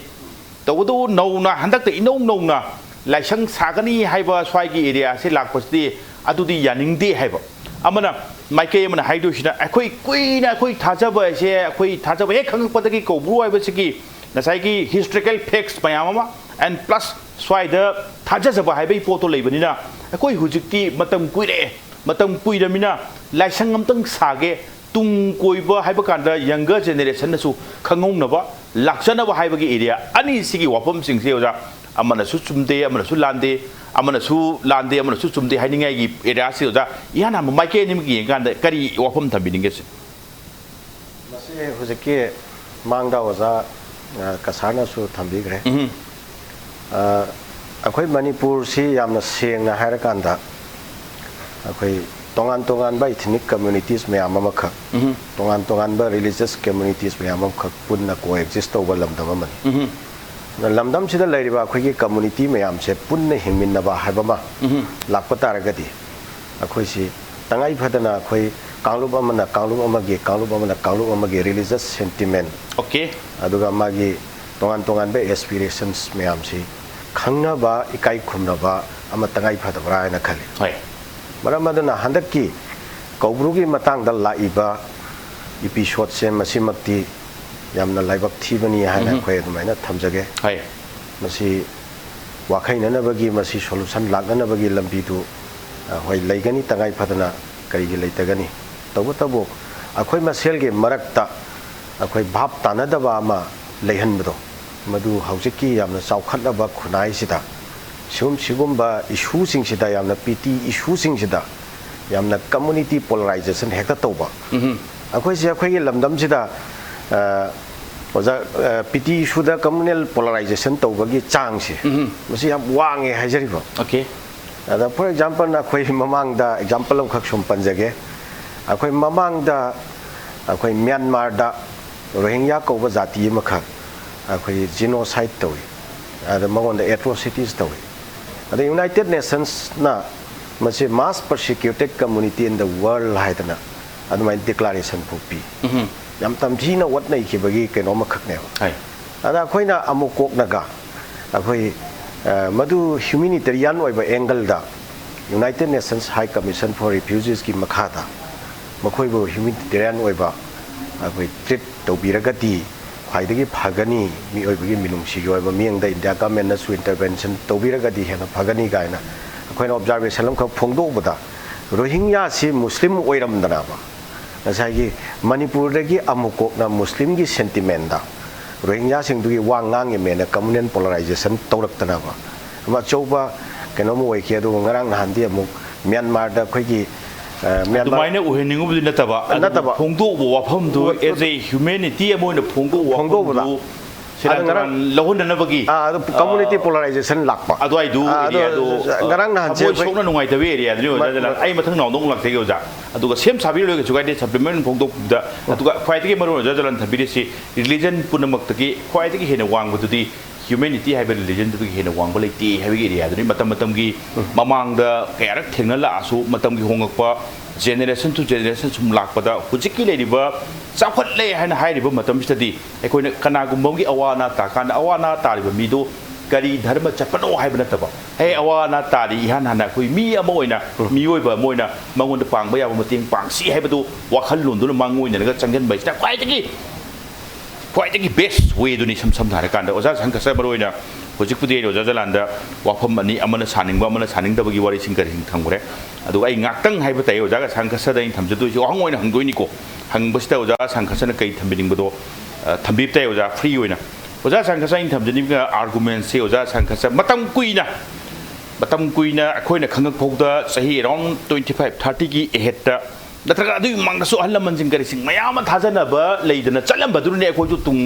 ꯇꯧꯕꯇꯕꯨ ꯅꯧꯅ, ꯍꯟꯗꯛꯇ ꯏꯅꯧ ꯅꯧꯅ ꯂꯥꯏꯁꯪ ꯁꯥꯒꯅꯤ ꯍꯥꯏꯕ ꯁ꯭ꯋꯥꯏꯒꯤ ꯑꯦꯔꯤꯌꯥꯁꯤ ꯂꯥꯛꯄꯁꯤꯗꯤ ꯑꯗꯨꯗꯤ ꯌꯥꯅꯤꯡꯗꯦ ꯍꯥꯏꯕ꯫ ꯑꯃꯅ, ꯃꯥꯏꯀꯩ ꯑꯃꯅ ꯍꯥꯏꯗꯣꯏꯁꯤꯅ, ꯑꯩꯈꯣꯏ ꯀꯨꯏꯅ ꯑꯩꯈꯣꯏ ꯊꯥꯖꯕ ꯍꯥꯏꯁꯦ, ꯑꯩꯈꯣꯏ ꯊꯥꯖꯕ ꯍꯦꯛ ꯈꯪꯉꯛꯄꯗꯒꯤ ꯀꯧꯕ꯭ꯔꯨ ꯍꯥꯏꯕꯁꯤꯒꯤ ꯉꯁꯥꯏꯒꯤ historical facts ꯃꯌꯥꯝ ꯑꯃ, and plus ꯁ꯭ꯋꯥꯏꯗ ꯊꯥꯖꯖꯕ ꯍꯥꯏꯕꯒꯤ ꯄꯣꯠꯇꯣ ꯂꯩꯕꯅꯤꯅ, ꯑꯩꯈꯣꯏ ꯍꯧꯖꯤꯛꯇꯤ ꯃꯇꯝ ꯀꯨꯏꯔꯛꯑꯦ꯫ ꯃꯇꯝ ꯀꯨꯏꯔꯃꯤꯅ ꯂꯥꯏꯁꯪ ꯑꯝꯇꯪ ꯁꯥꯒꯦ, ꯇꯨꯡ ꯀꯣꯏꯕ ꯍꯥꯏꯕ ꯀꯥꯟꯗ younger generationꯅꯁꯨ ꯈꯪꯍꯧꯅꯕ, ꯂꯥꯛꯆꯅꯕ ꯍꯥꯏꯕꯒꯤ area ꯑꯅꯤꯁꯤꯒꯤ ꯋꯥꯐꯝꯁꯤꯡꯁꯦ ꯑꯣꯖꯥ, ꯑꯃꯅꯁꯨ ꯆꯨꯝꯗꯦ, ꯑꯃꯅꯁꯨ ꯂꯥꯟꯗꯦ, ꯑꯃꯅꯁꯨ ꯂꯥꯟꯗꯦ, ꯑꯃꯅꯁꯨ ꯆꯨꯝꯗꯦ ꯍꯥꯏꯅꯤꯡꯉꯥꯏꯒꯤ areaꯁꯤ ꯑꯣꯖꯥ, ꯏꯍꯥꯟ ꯍꯥꯟꯕ ꯃꯥꯏꯀꯩ ꯑꯅꯤꯃꯛ ꯌꯦꯡꯉꯀꯥꯟꯗ ꯀꯔꯤ ꯋꯥꯐꯝ ꯊꯝꯕꯤꯅꯤꯡꯒꯦ ꯁꯤꯅꯤ? ꯃꯁꯤ ꯍꯧꯖꯤꯛꯀꯤ ꯃꯥꯡꯗ ꯑꯣꯖꯥ, ꯑ, ꯀꯁꯥꯔꯅꯁꯨ ꯊꯝꯕꯤꯈ꯭ꯔꯦ꯫ ꯎꯝ꯫ ꯑ, ꯑꯩꯈꯣꯏ ꯃꯅꯤꯄꯨꯔꯁꯤ ꯌꯥꯝꯅ ꯁꯦꯡꯅ ꯍꯥꯏꯔꯀꯥꯟꯗ, ꯑꯩꯈꯣꯏ ꯇꯣꯉꯥꯟ ꯇꯣꯉꯥꯟꯕ ethnic communities ꯃꯌꯥꯝ ꯑꯃꯈꯛ, ꯎꯝ꯫ ꯇꯣꯉꯥꯟ ꯇꯣꯉꯥꯟꯕ religious communities ꯃꯌꯥꯝ ꯑꯃꯈꯛ ꯄꯨꯟꯅ co-exist ꯇꯧꯕ ꯂꯝꯗꯝ ꯑꯃꯅꯤ꯫ ꯎꯝ꯫ ꯑꯗꯨꯅ ꯂꯝꯗꯝꯁꯤꯗ ꯂꯩꯔꯤꯕ ꯑꯩꯈꯣꯏꯒꯤ community ꯃꯌꯥꯝꯁꯦ ꯄꯨꯟꯅ ꯍꯤꯡꯃꯤꯟꯅꯕ ꯍꯥꯏꯕ ꯑꯃ ꯎꯝ꯫ ꯂꯥꯛꯄ ꯇꯥꯔꯒꯗꯤ, ꯑꯩꯈꯣꯏꯁꯤ ꯇꯉꯥꯏ ꯐꯗꯅ ꯑꯩꯈꯣꯏ ꯀꯥꯡꯂꯨꯞ ꯑꯃꯅ ꯀꯥꯡꯂꯨꯞ ꯑꯃꯒꯤ, ꯀꯥꯡꯂꯨꯞ ꯑꯃꯅ ꯀꯥꯡꯂꯨꯞ ꯑꯃꯒꯤ religious sentiment, Okay꯫ ꯑꯗꯨꯒ ꯃꯥꯒꯤ ꯇꯣꯉꯥꯟ ꯇꯣꯉꯥꯟꯕ aspirations ꯃꯌꯥꯝꯁꯤ ꯈꯪꯅꯕ, ꯏꯀꯥꯏ ꯈꯨꯝꯅꯕ ꯑꯃ ꯇꯉꯥꯏ ꯐꯗꯕ꯭ꯔꯥ ꯍꯥꯏꯅ ꯈꯜꯂꯤ꯫ ꯍꯣꯏ꯫ ꯃꯔꯝ ꯑꯗꯨꯅ ꯍꯟꯗꯛꯀꯤ ꯀꯧꯕ꯭ꯔꯨꯒꯤ ꯃꯇꯥꯡꯗ ꯂꯥꯛꯏꯕ episodeꯁꯦ ꯃꯁꯤꯃꯛꯇꯤ ꯌꯥꯝꯅ ꯂꯥꯏꯕꯛ ꯊꯤꯕꯅꯤ ꯍꯥꯏꯅ ꯎꯝ꯫ ꯑꯩꯈꯣꯏ ꯑꯗꯨꯃꯥꯏꯅ ꯊꯝꯖꯒꯦ꯫ ꯍꯣꯏ꯫ ꯃꯁꯤ ꯋꯥꯈꯩꯅꯅꯕꯒꯤ, ꯃꯁꯤ solution ꯂꯥꯛꯅꯅꯕꯒꯤ ꯂꯝꯕꯤꯗꯨ, ꯑ, ꯍꯣꯏ, ꯂꯩꯒꯅꯤ, ꯇꯉꯥꯏ ꯐꯗꯅ ꯀꯔꯤꯒꯤ ꯂꯩꯇꯒꯅꯤ? ꯇꯧꯕꯇꯕꯨ ꯑꯩꯈꯣꯏ ꯃꯁꯦꯜꯒꯤ ꯃꯔꯛꯇ ꯑꯩꯈꯣꯏ ꯚꯥꯞ ꯇꯥꯅꯗꯕ ꯑꯃ ꯂꯩꯍꯟꯕꯗꯣ, ꯃꯗꯨ ꯍꯧꯖꯤꯛꯀꯤ ꯌꯥꯝꯅ ꯆꯥꯎꯈꯠꯂꯕ ꯈꯨꯟꯅꯥꯏꯁꯤꯗ ꯁꯤꯒꯨꯝ-, ꯁꯤꯒꯨꯝꯕ issueꯁꯤꯡꯁꯤꯗ, ꯌꯥꯝꯅ petty issueꯁꯤꯡꯁꯤꯗ ꯌꯥꯝꯅ community polarization ꯍꯦꯛꯇ ꯇꯧꯕ꯫ ꯎꯝ꯫ ꯑꯩꯈꯣꯏꯁꯦ ꯑꯩꯈꯣꯏꯒꯤ ꯂꯝꯗꯝꯁꯤꯗ, ꯑ, ꯑꯣꯖꯥ, ꯑ, petty issueꯗ communal polarization ꯇꯧꯕꯒꯤ ꯆꯥꯡꯁꯦ, ꯎꯝ꯫ ꯃꯁꯤ ꯌꯥꯝ ꯋꯥꯡꯉꯦ ꯍꯥꯏꯖꯔꯤꯕ꯫ Okay꯫ ꯑꯗ, for example, ꯑꯩꯈꯣꯏ ꯃꯃꯥꯡꯗ example ꯑꯃꯈꯛ ꯁꯨꯝ ꯄꯟꯖꯒꯦ꯫ ꯑꯩꯈꯣꯏ ꯃꯃꯥꯡꯗ ꯑꯩꯈꯣꯏ ꯃ꯭ꯌꯥꯟꯃꯥꯔꯗ ꯔꯣꯍꯤꯡꯌꯥ ꯀꯧꯕ ꯖꯥꯇꯤ ꯑꯃꯈꯛ ꯑꯩꯈꯣꯏ genocide ꯇꯧꯏ, ꯑꯗ ꯃꯉꯣꯟꯗ atrocities ꯇꯧꯏ꯫ ꯑꯗ United Nationsꯅ ꯃꯁꯤ most persecuted community in the world ꯍꯥꯏꯗꯅ ꯑꯗꯨꯃꯥꯏꯅ declaration ꯐꯥꯎ ꯄꯤ꯫ ꯎꯝ꯫ ꯌꯥꯝ ꯇꯝꯊꯤꯅ ꯑꯣꯠꯅꯩꯈꯤꯕꯒꯤ ꯀꯩꯅꯣ ꯑꯃꯈꯛꯅꯦꯕ꯫ ꯍꯣꯏ꯫ ꯑꯗ ꯑꯩꯈꯣꯏꯅ ꯑꯃꯨꯛ ꯀꯣꯛꯅꯒ ꯑꯩꯈꯣꯏ, ꯑ, ꯃꯗꯨ humanitarian ꯑꯣꯏꯕ angleꯗ United Nations High Commission for Refugeesꯀꯤ ꯃꯈꯥꯗ ꯃꯈꯣꯏꯕꯨ humanitarian ꯑꯣꯏꯕ ꯑꯩꯈꯣꯏ treat ꯇꯧꯕꯤꯔꯒꯗꯤ ꯈ꯭ꯋꯥꯏꯗꯒꯤ ꯐꯒꯅꯤ, ꯃꯤꯑꯣꯏꯕꯒꯤ ꯃꯤꯅꯨꯡꯁꯤꯒꯤ ꯑꯣꯏꯕ ꯃꯤꯠꯌꯦꯡꯗ ꯏꯟꯗꯤꯌꯥ ꯒꯃꯦꯟꯅꯁꯨ ꯏꯟꯇꯔꯚꯦꯟꯁꯟ ꯇꯧꯕꯤꯔꯒꯗꯤ ꯍꯦꯟꯅ ꯐꯒꯅꯤ ꯀꯥꯏꯅ ꯑꯩꯈꯣꯏꯅ ꯑꯣꯕꯖꯥꯔꯕꯦꯁꯟ ꯑꯃꯈꯛ ꯐꯣꯡꯗꯣꯛꯎꯕꯗ, ꯔꯣꯍꯤꯡꯌꯥꯁꯤ ꯃꯨꯁꯂꯤꯝ ꯑꯣꯏꯔꯝꯗꯅꯕ, ꯉꯁꯥꯏꯒꯤ ꯃꯅꯤꯄꯨꯔꯗꯒꯤ ꯑꯃꯨꯛ ꯀꯣꯛꯅ ꯃꯨꯁꯂꯤꯝꯒꯤ ꯁꯦꯟꯇꯤꯃꯦꯟꯗ ꯔꯣꯍꯤꯡꯌꯥꯁꯤꯡꯗꯨꯒꯤ ꯋꯥ ꯉꯥꯡꯉꯤꯃꯦꯅ ꯀꯝꯃꯨꯅꯦꯜ ꯄꯣꯂꯔꯥꯏꯖꯦꯁꯟ ꯇꯧꯔꯛꯇꯅꯕ, ꯑꯃ ꯑꯆꯧꯕ ꯀꯩꯅꯣꯝ ꯑꯣꯏꯈꯤ꯫ ꯑꯗꯨꯒ ꯉꯔꯥꯡ ꯅꯍꯥꯟꯗꯤ ꯑꯃꯨꯛ ꯃ꯭ꯌꯥꯟꯃꯥꯔꯗ ꯑꯩꯈꯣꯏꯒꯤ, ꯑ, ꯃ꯭ꯌꯥꯟꯃꯥꯔ ꯑꯗꯨꯃꯥꯏꯅ ꯑꯣꯏꯍꯟꯅꯤꯡꯉꯨꯕꯗꯤ ꯅꯠꯇꯕ, ꯑꯗꯨꯕꯨ ꯅꯠꯇꯕ꯫ ꯐꯣꯡꯗꯣꯛꯎꯕ ꯋꯥꯐꯝꯗꯨ ꯎ-, as a humanity ꯑꯃ ꯑꯣꯏꯅ ꯐꯣꯡꯗꯣꯛꯎꯕ ꯐꯣꯡꯗꯣꯛꯎꯕꯗ꯫ ꯋꯥꯐꯝꯗꯨ ꯁꯦꯔꯥꯟ ꯑꯗꯨ ꯉꯔꯥꯡ ꯇꯨꯔꯥꯟ ꯂꯧꯍꯟꯗꯅꯕꯒꯤ, ꯑꯥ, ꯑꯗꯨ community ꯑ, polarization ꯂꯥꯛꯄ꯫ ꯑꯗꯨꯋꯥꯏꯗꯨ ꯑꯥ, ꯑꯗꯨ ꯑꯦꯔꯤꯌꯥꯗꯨ, ꯑ, ꯉꯔꯥꯡ ꯅꯍꯥꯟꯁꯦ ꯊꯃꯣꯏ ꯑꯩꯈꯣꯏ ꯁꯣꯛꯅ ꯅꯨꯡꯉꯥꯏꯇꯕ ꯑꯦꯔꯤꯌꯥꯗꯨꯅꯤ ꯑꯣꯖꯥ ꯃ-, ꯖꯂꯥꯜ꯫ ꯃ-, ꯑꯩ ꯃꯊꯪ ꯅꯥꯎꯗ ꯑꯃꯨꯛ ꯂꯥꯛꯆꯒꯦ ꯑꯣꯖꯥ꯫ ꯑꯗꯨꯒ ꯁꯦꯝ ꯁꯥꯕꯤꯔ ꯂꯣꯏꯔꯦ, ꯀꯩꯁꯨ ꯀꯥꯏꯗꯦ, supplement ꯐꯣꯡꯗꯣꯛꯄꯗ꯫ ꯑꯗꯨꯒ ꯈ꯭ꯋꯥꯏꯗꯒꯤ ꯃꯔꯨ ꯑꯣꯏꯅ ꯑꯣꯖꯥ ꯖꯂꯥꯜ ꯊꯝꯕꯤꯔꯤꯁꯤ religion ꯄꯨꯝꯅꯃꯛꯇꯒꯤ ꯈ꯭ꯋꯥꯏꯗꯒꯤ ꯍꯦꯟꯅ ꯋꯥꯡꯕꯗꯨꯗꯤ humanity ꯍꯥꯏꯕ religion ꯗꯨꯗꯒꯤ ꯍꯦꯟꯅ ꯋꯥꯡꯕ ꯂꯩꯇꯦ ꯍꯥꯏꯕꯒꯤ ꯑꯦꯔꯤꯌꯥꯗꯨꯅꯤ꯫ ꯃꯇꯝ ꯃꯇꯝꯒꯤ ꯃꯃꯥꯡꯗ ꯀꯌꯥꯔꯛ ꯊꯦꯡꯅ ꯂꯥꯛꯑꯁꯨ, ꯃꯇꯝꯒꯤ ꯍꯣꯡꯂꯛꯄ, generation to generation ꯁꯨꯝ ꯂꯥꯛꯄꯗ, ꯍꯧꯖꯤꯛꯀꯤ ꯂꯩꯔꯤꯕ ꯆꯥꯎꯈꯠꯂꯦ ꯍꯥꯏꯅ ꯍꯥꯏꯔꯤꯕ ꯃꯇꯝꯁꯤꯗꯗꯤ ꯑꯩꯈꯣꯏꯅ ꯀꯅꯥꯒꯨꯝꯕ ꯑꯃꯒꯤ ꯑꯋꯥ ꯑꯅꯥ ꯇꯥꯀꯥꯟꯗ, ꯑꯋꯥ ꯑꯅꯥ ꯇꯥꯔꯤꯕ ꯃꯤꯗꯣ ꯀꯔꯤ ꯙꯔꯃ ꯆꯠꯄꯅꯣ ꯍꯥꯏꯕ ꯅꯠꯇꯕ, ꯍꯦ, ꯑꯋꯥ ꯑꯅꯥ ꯇꯥꯔꯤ, ꯏꯍꯥꯟ ꯍꯥꯟꯅ ꯑꯩꯈꯣꯏ ꯃꯤ ꯑꯃ ꯑꯣꯏꯅ, ꯃꯤꯑꯣꯏꯕ ꯑꯃ ꯑꯣꯏꯅ ꯃꯉꯣꯟꯗ ꯄꯥꯡꯕ ꯌꯥꯕ ꯃꯇꯦꯡ ꯄꯥꯡꯁꯤ ꯍꯥꯏꯕꯗꯨ ꯋꯥꯈꯜꯂꯣꯟꯗꯨꯅ ꯃꯥꯡꯑꯣꯏꯅꯔꯒ ꯆꯪꯁꯤꯟꯕ ꯍꯥꯏꯁꯤꯅ ꯈ꯭ꯋꯥꯏꯗꯒꯤ, ꯈ꯭ꯋꯥꯏꯗꯒꯤ best way ꯗꯨꯅꯤ꯫ ꯏꯁꯝ ꯁꯝꯅ ꯍꯥꯏꯔꯀꯥꯟꯗ, ꯑꯣꯖꯥ ꯁꯪꯀꯔꯁ ꯃꯔꯨ ꯑꯣꯏꯅ ꯍꯧꯖꯤꯛꯄꯨꯗꯤ ꯑꯩꯅ ꯑꯣꯖꯥ ꯖꯂꯥꯟꯗ ꯋꯥꯐꯝ ꯑꯅꯤ, ꯑꯃꯅ ꯁꯥꯅꯤꯡꯕ, ꯑꯃꯅ ꯁꯥꯅꯤꯡꯗꯕꯒꯤ ꯋꯥꯔꯤꯁꯤꯡ ꯀꯔꯤꯁꯤꯡ ꯊꯝꯈ꯭ꯔꯦ꯫ ꯑꯗꯨꯒ ꯑꯩ ꯉꯥꯛꯇꯪ ꯍꯥꯏꯕ ꯇꯥꯏ, ꯑꯣꯖꯥꯒ ꯁꯪꯀꯔꯁꯗ ꯑꯩꯅ ꯊꯝꯖꯗꯣꯏꯁꯤ ꯋꯥꯍꯪ ꯑꯣꯏꯅ ꯍꯪꯗꯣꯏꯅꯤꯀꯣ꯫ ꯍꯪꯕꯁꯤꯗ ꯑꯣꯖꯥ ꯁꯪꯀꯔꯁꯅ ꯀꯔꯤ ꯊꯝꯕꯤꯅꯤꯡꯕꯗꯣ, ꯑ, ꯊꯝꯕꯤꯕ ꯇꯥꯏ ꯑꯣꯖꯥ, free ꯑꯣꯏꯅ꯫ ꯑꯣꯖꯥ ꯁꯪꯀꯔꯁ, ꯑꯩꯅ ꯊꯝꯖꯅꯤꯡꯕ argument ꯁꯦ, ꯑꯣꯖꯥ ꯁꯪꯀꯔꯁ, ꯃꯇꯝ ꯀꯨꯏꯅ, ꯃꯇꯝ ꯀꯨꯏꯅ ꯑꯩꯈꯣꯏꯅ ꯈꯪꯉꯛ ꯐꯥꯎꯗ ꯆꯍꯤ around twenty five, thirty ꯒꯤ ahead ꯇ, ꯅꯠꯇ꯭ꯔꯒ ꯑꯗꯨꯒꯤ ꯃꯃꯥꯡꯗꯁꯨ ꯑꯍꯜ ꯂꯃꯟꯁꯤꯡ ꯀꯔꯤꯁꯤꯡ ꯃꯌꯥꯝ ꯑꯃ ꯊꯥꯖꯅꯕ ꯂꯩꯗꯅ ꯆꯠꯂꯝꯕꯗꯨꯅꯅꯦ ꯑꯩꯈꯣꯏꯁꯨ ꯇꯨꯡ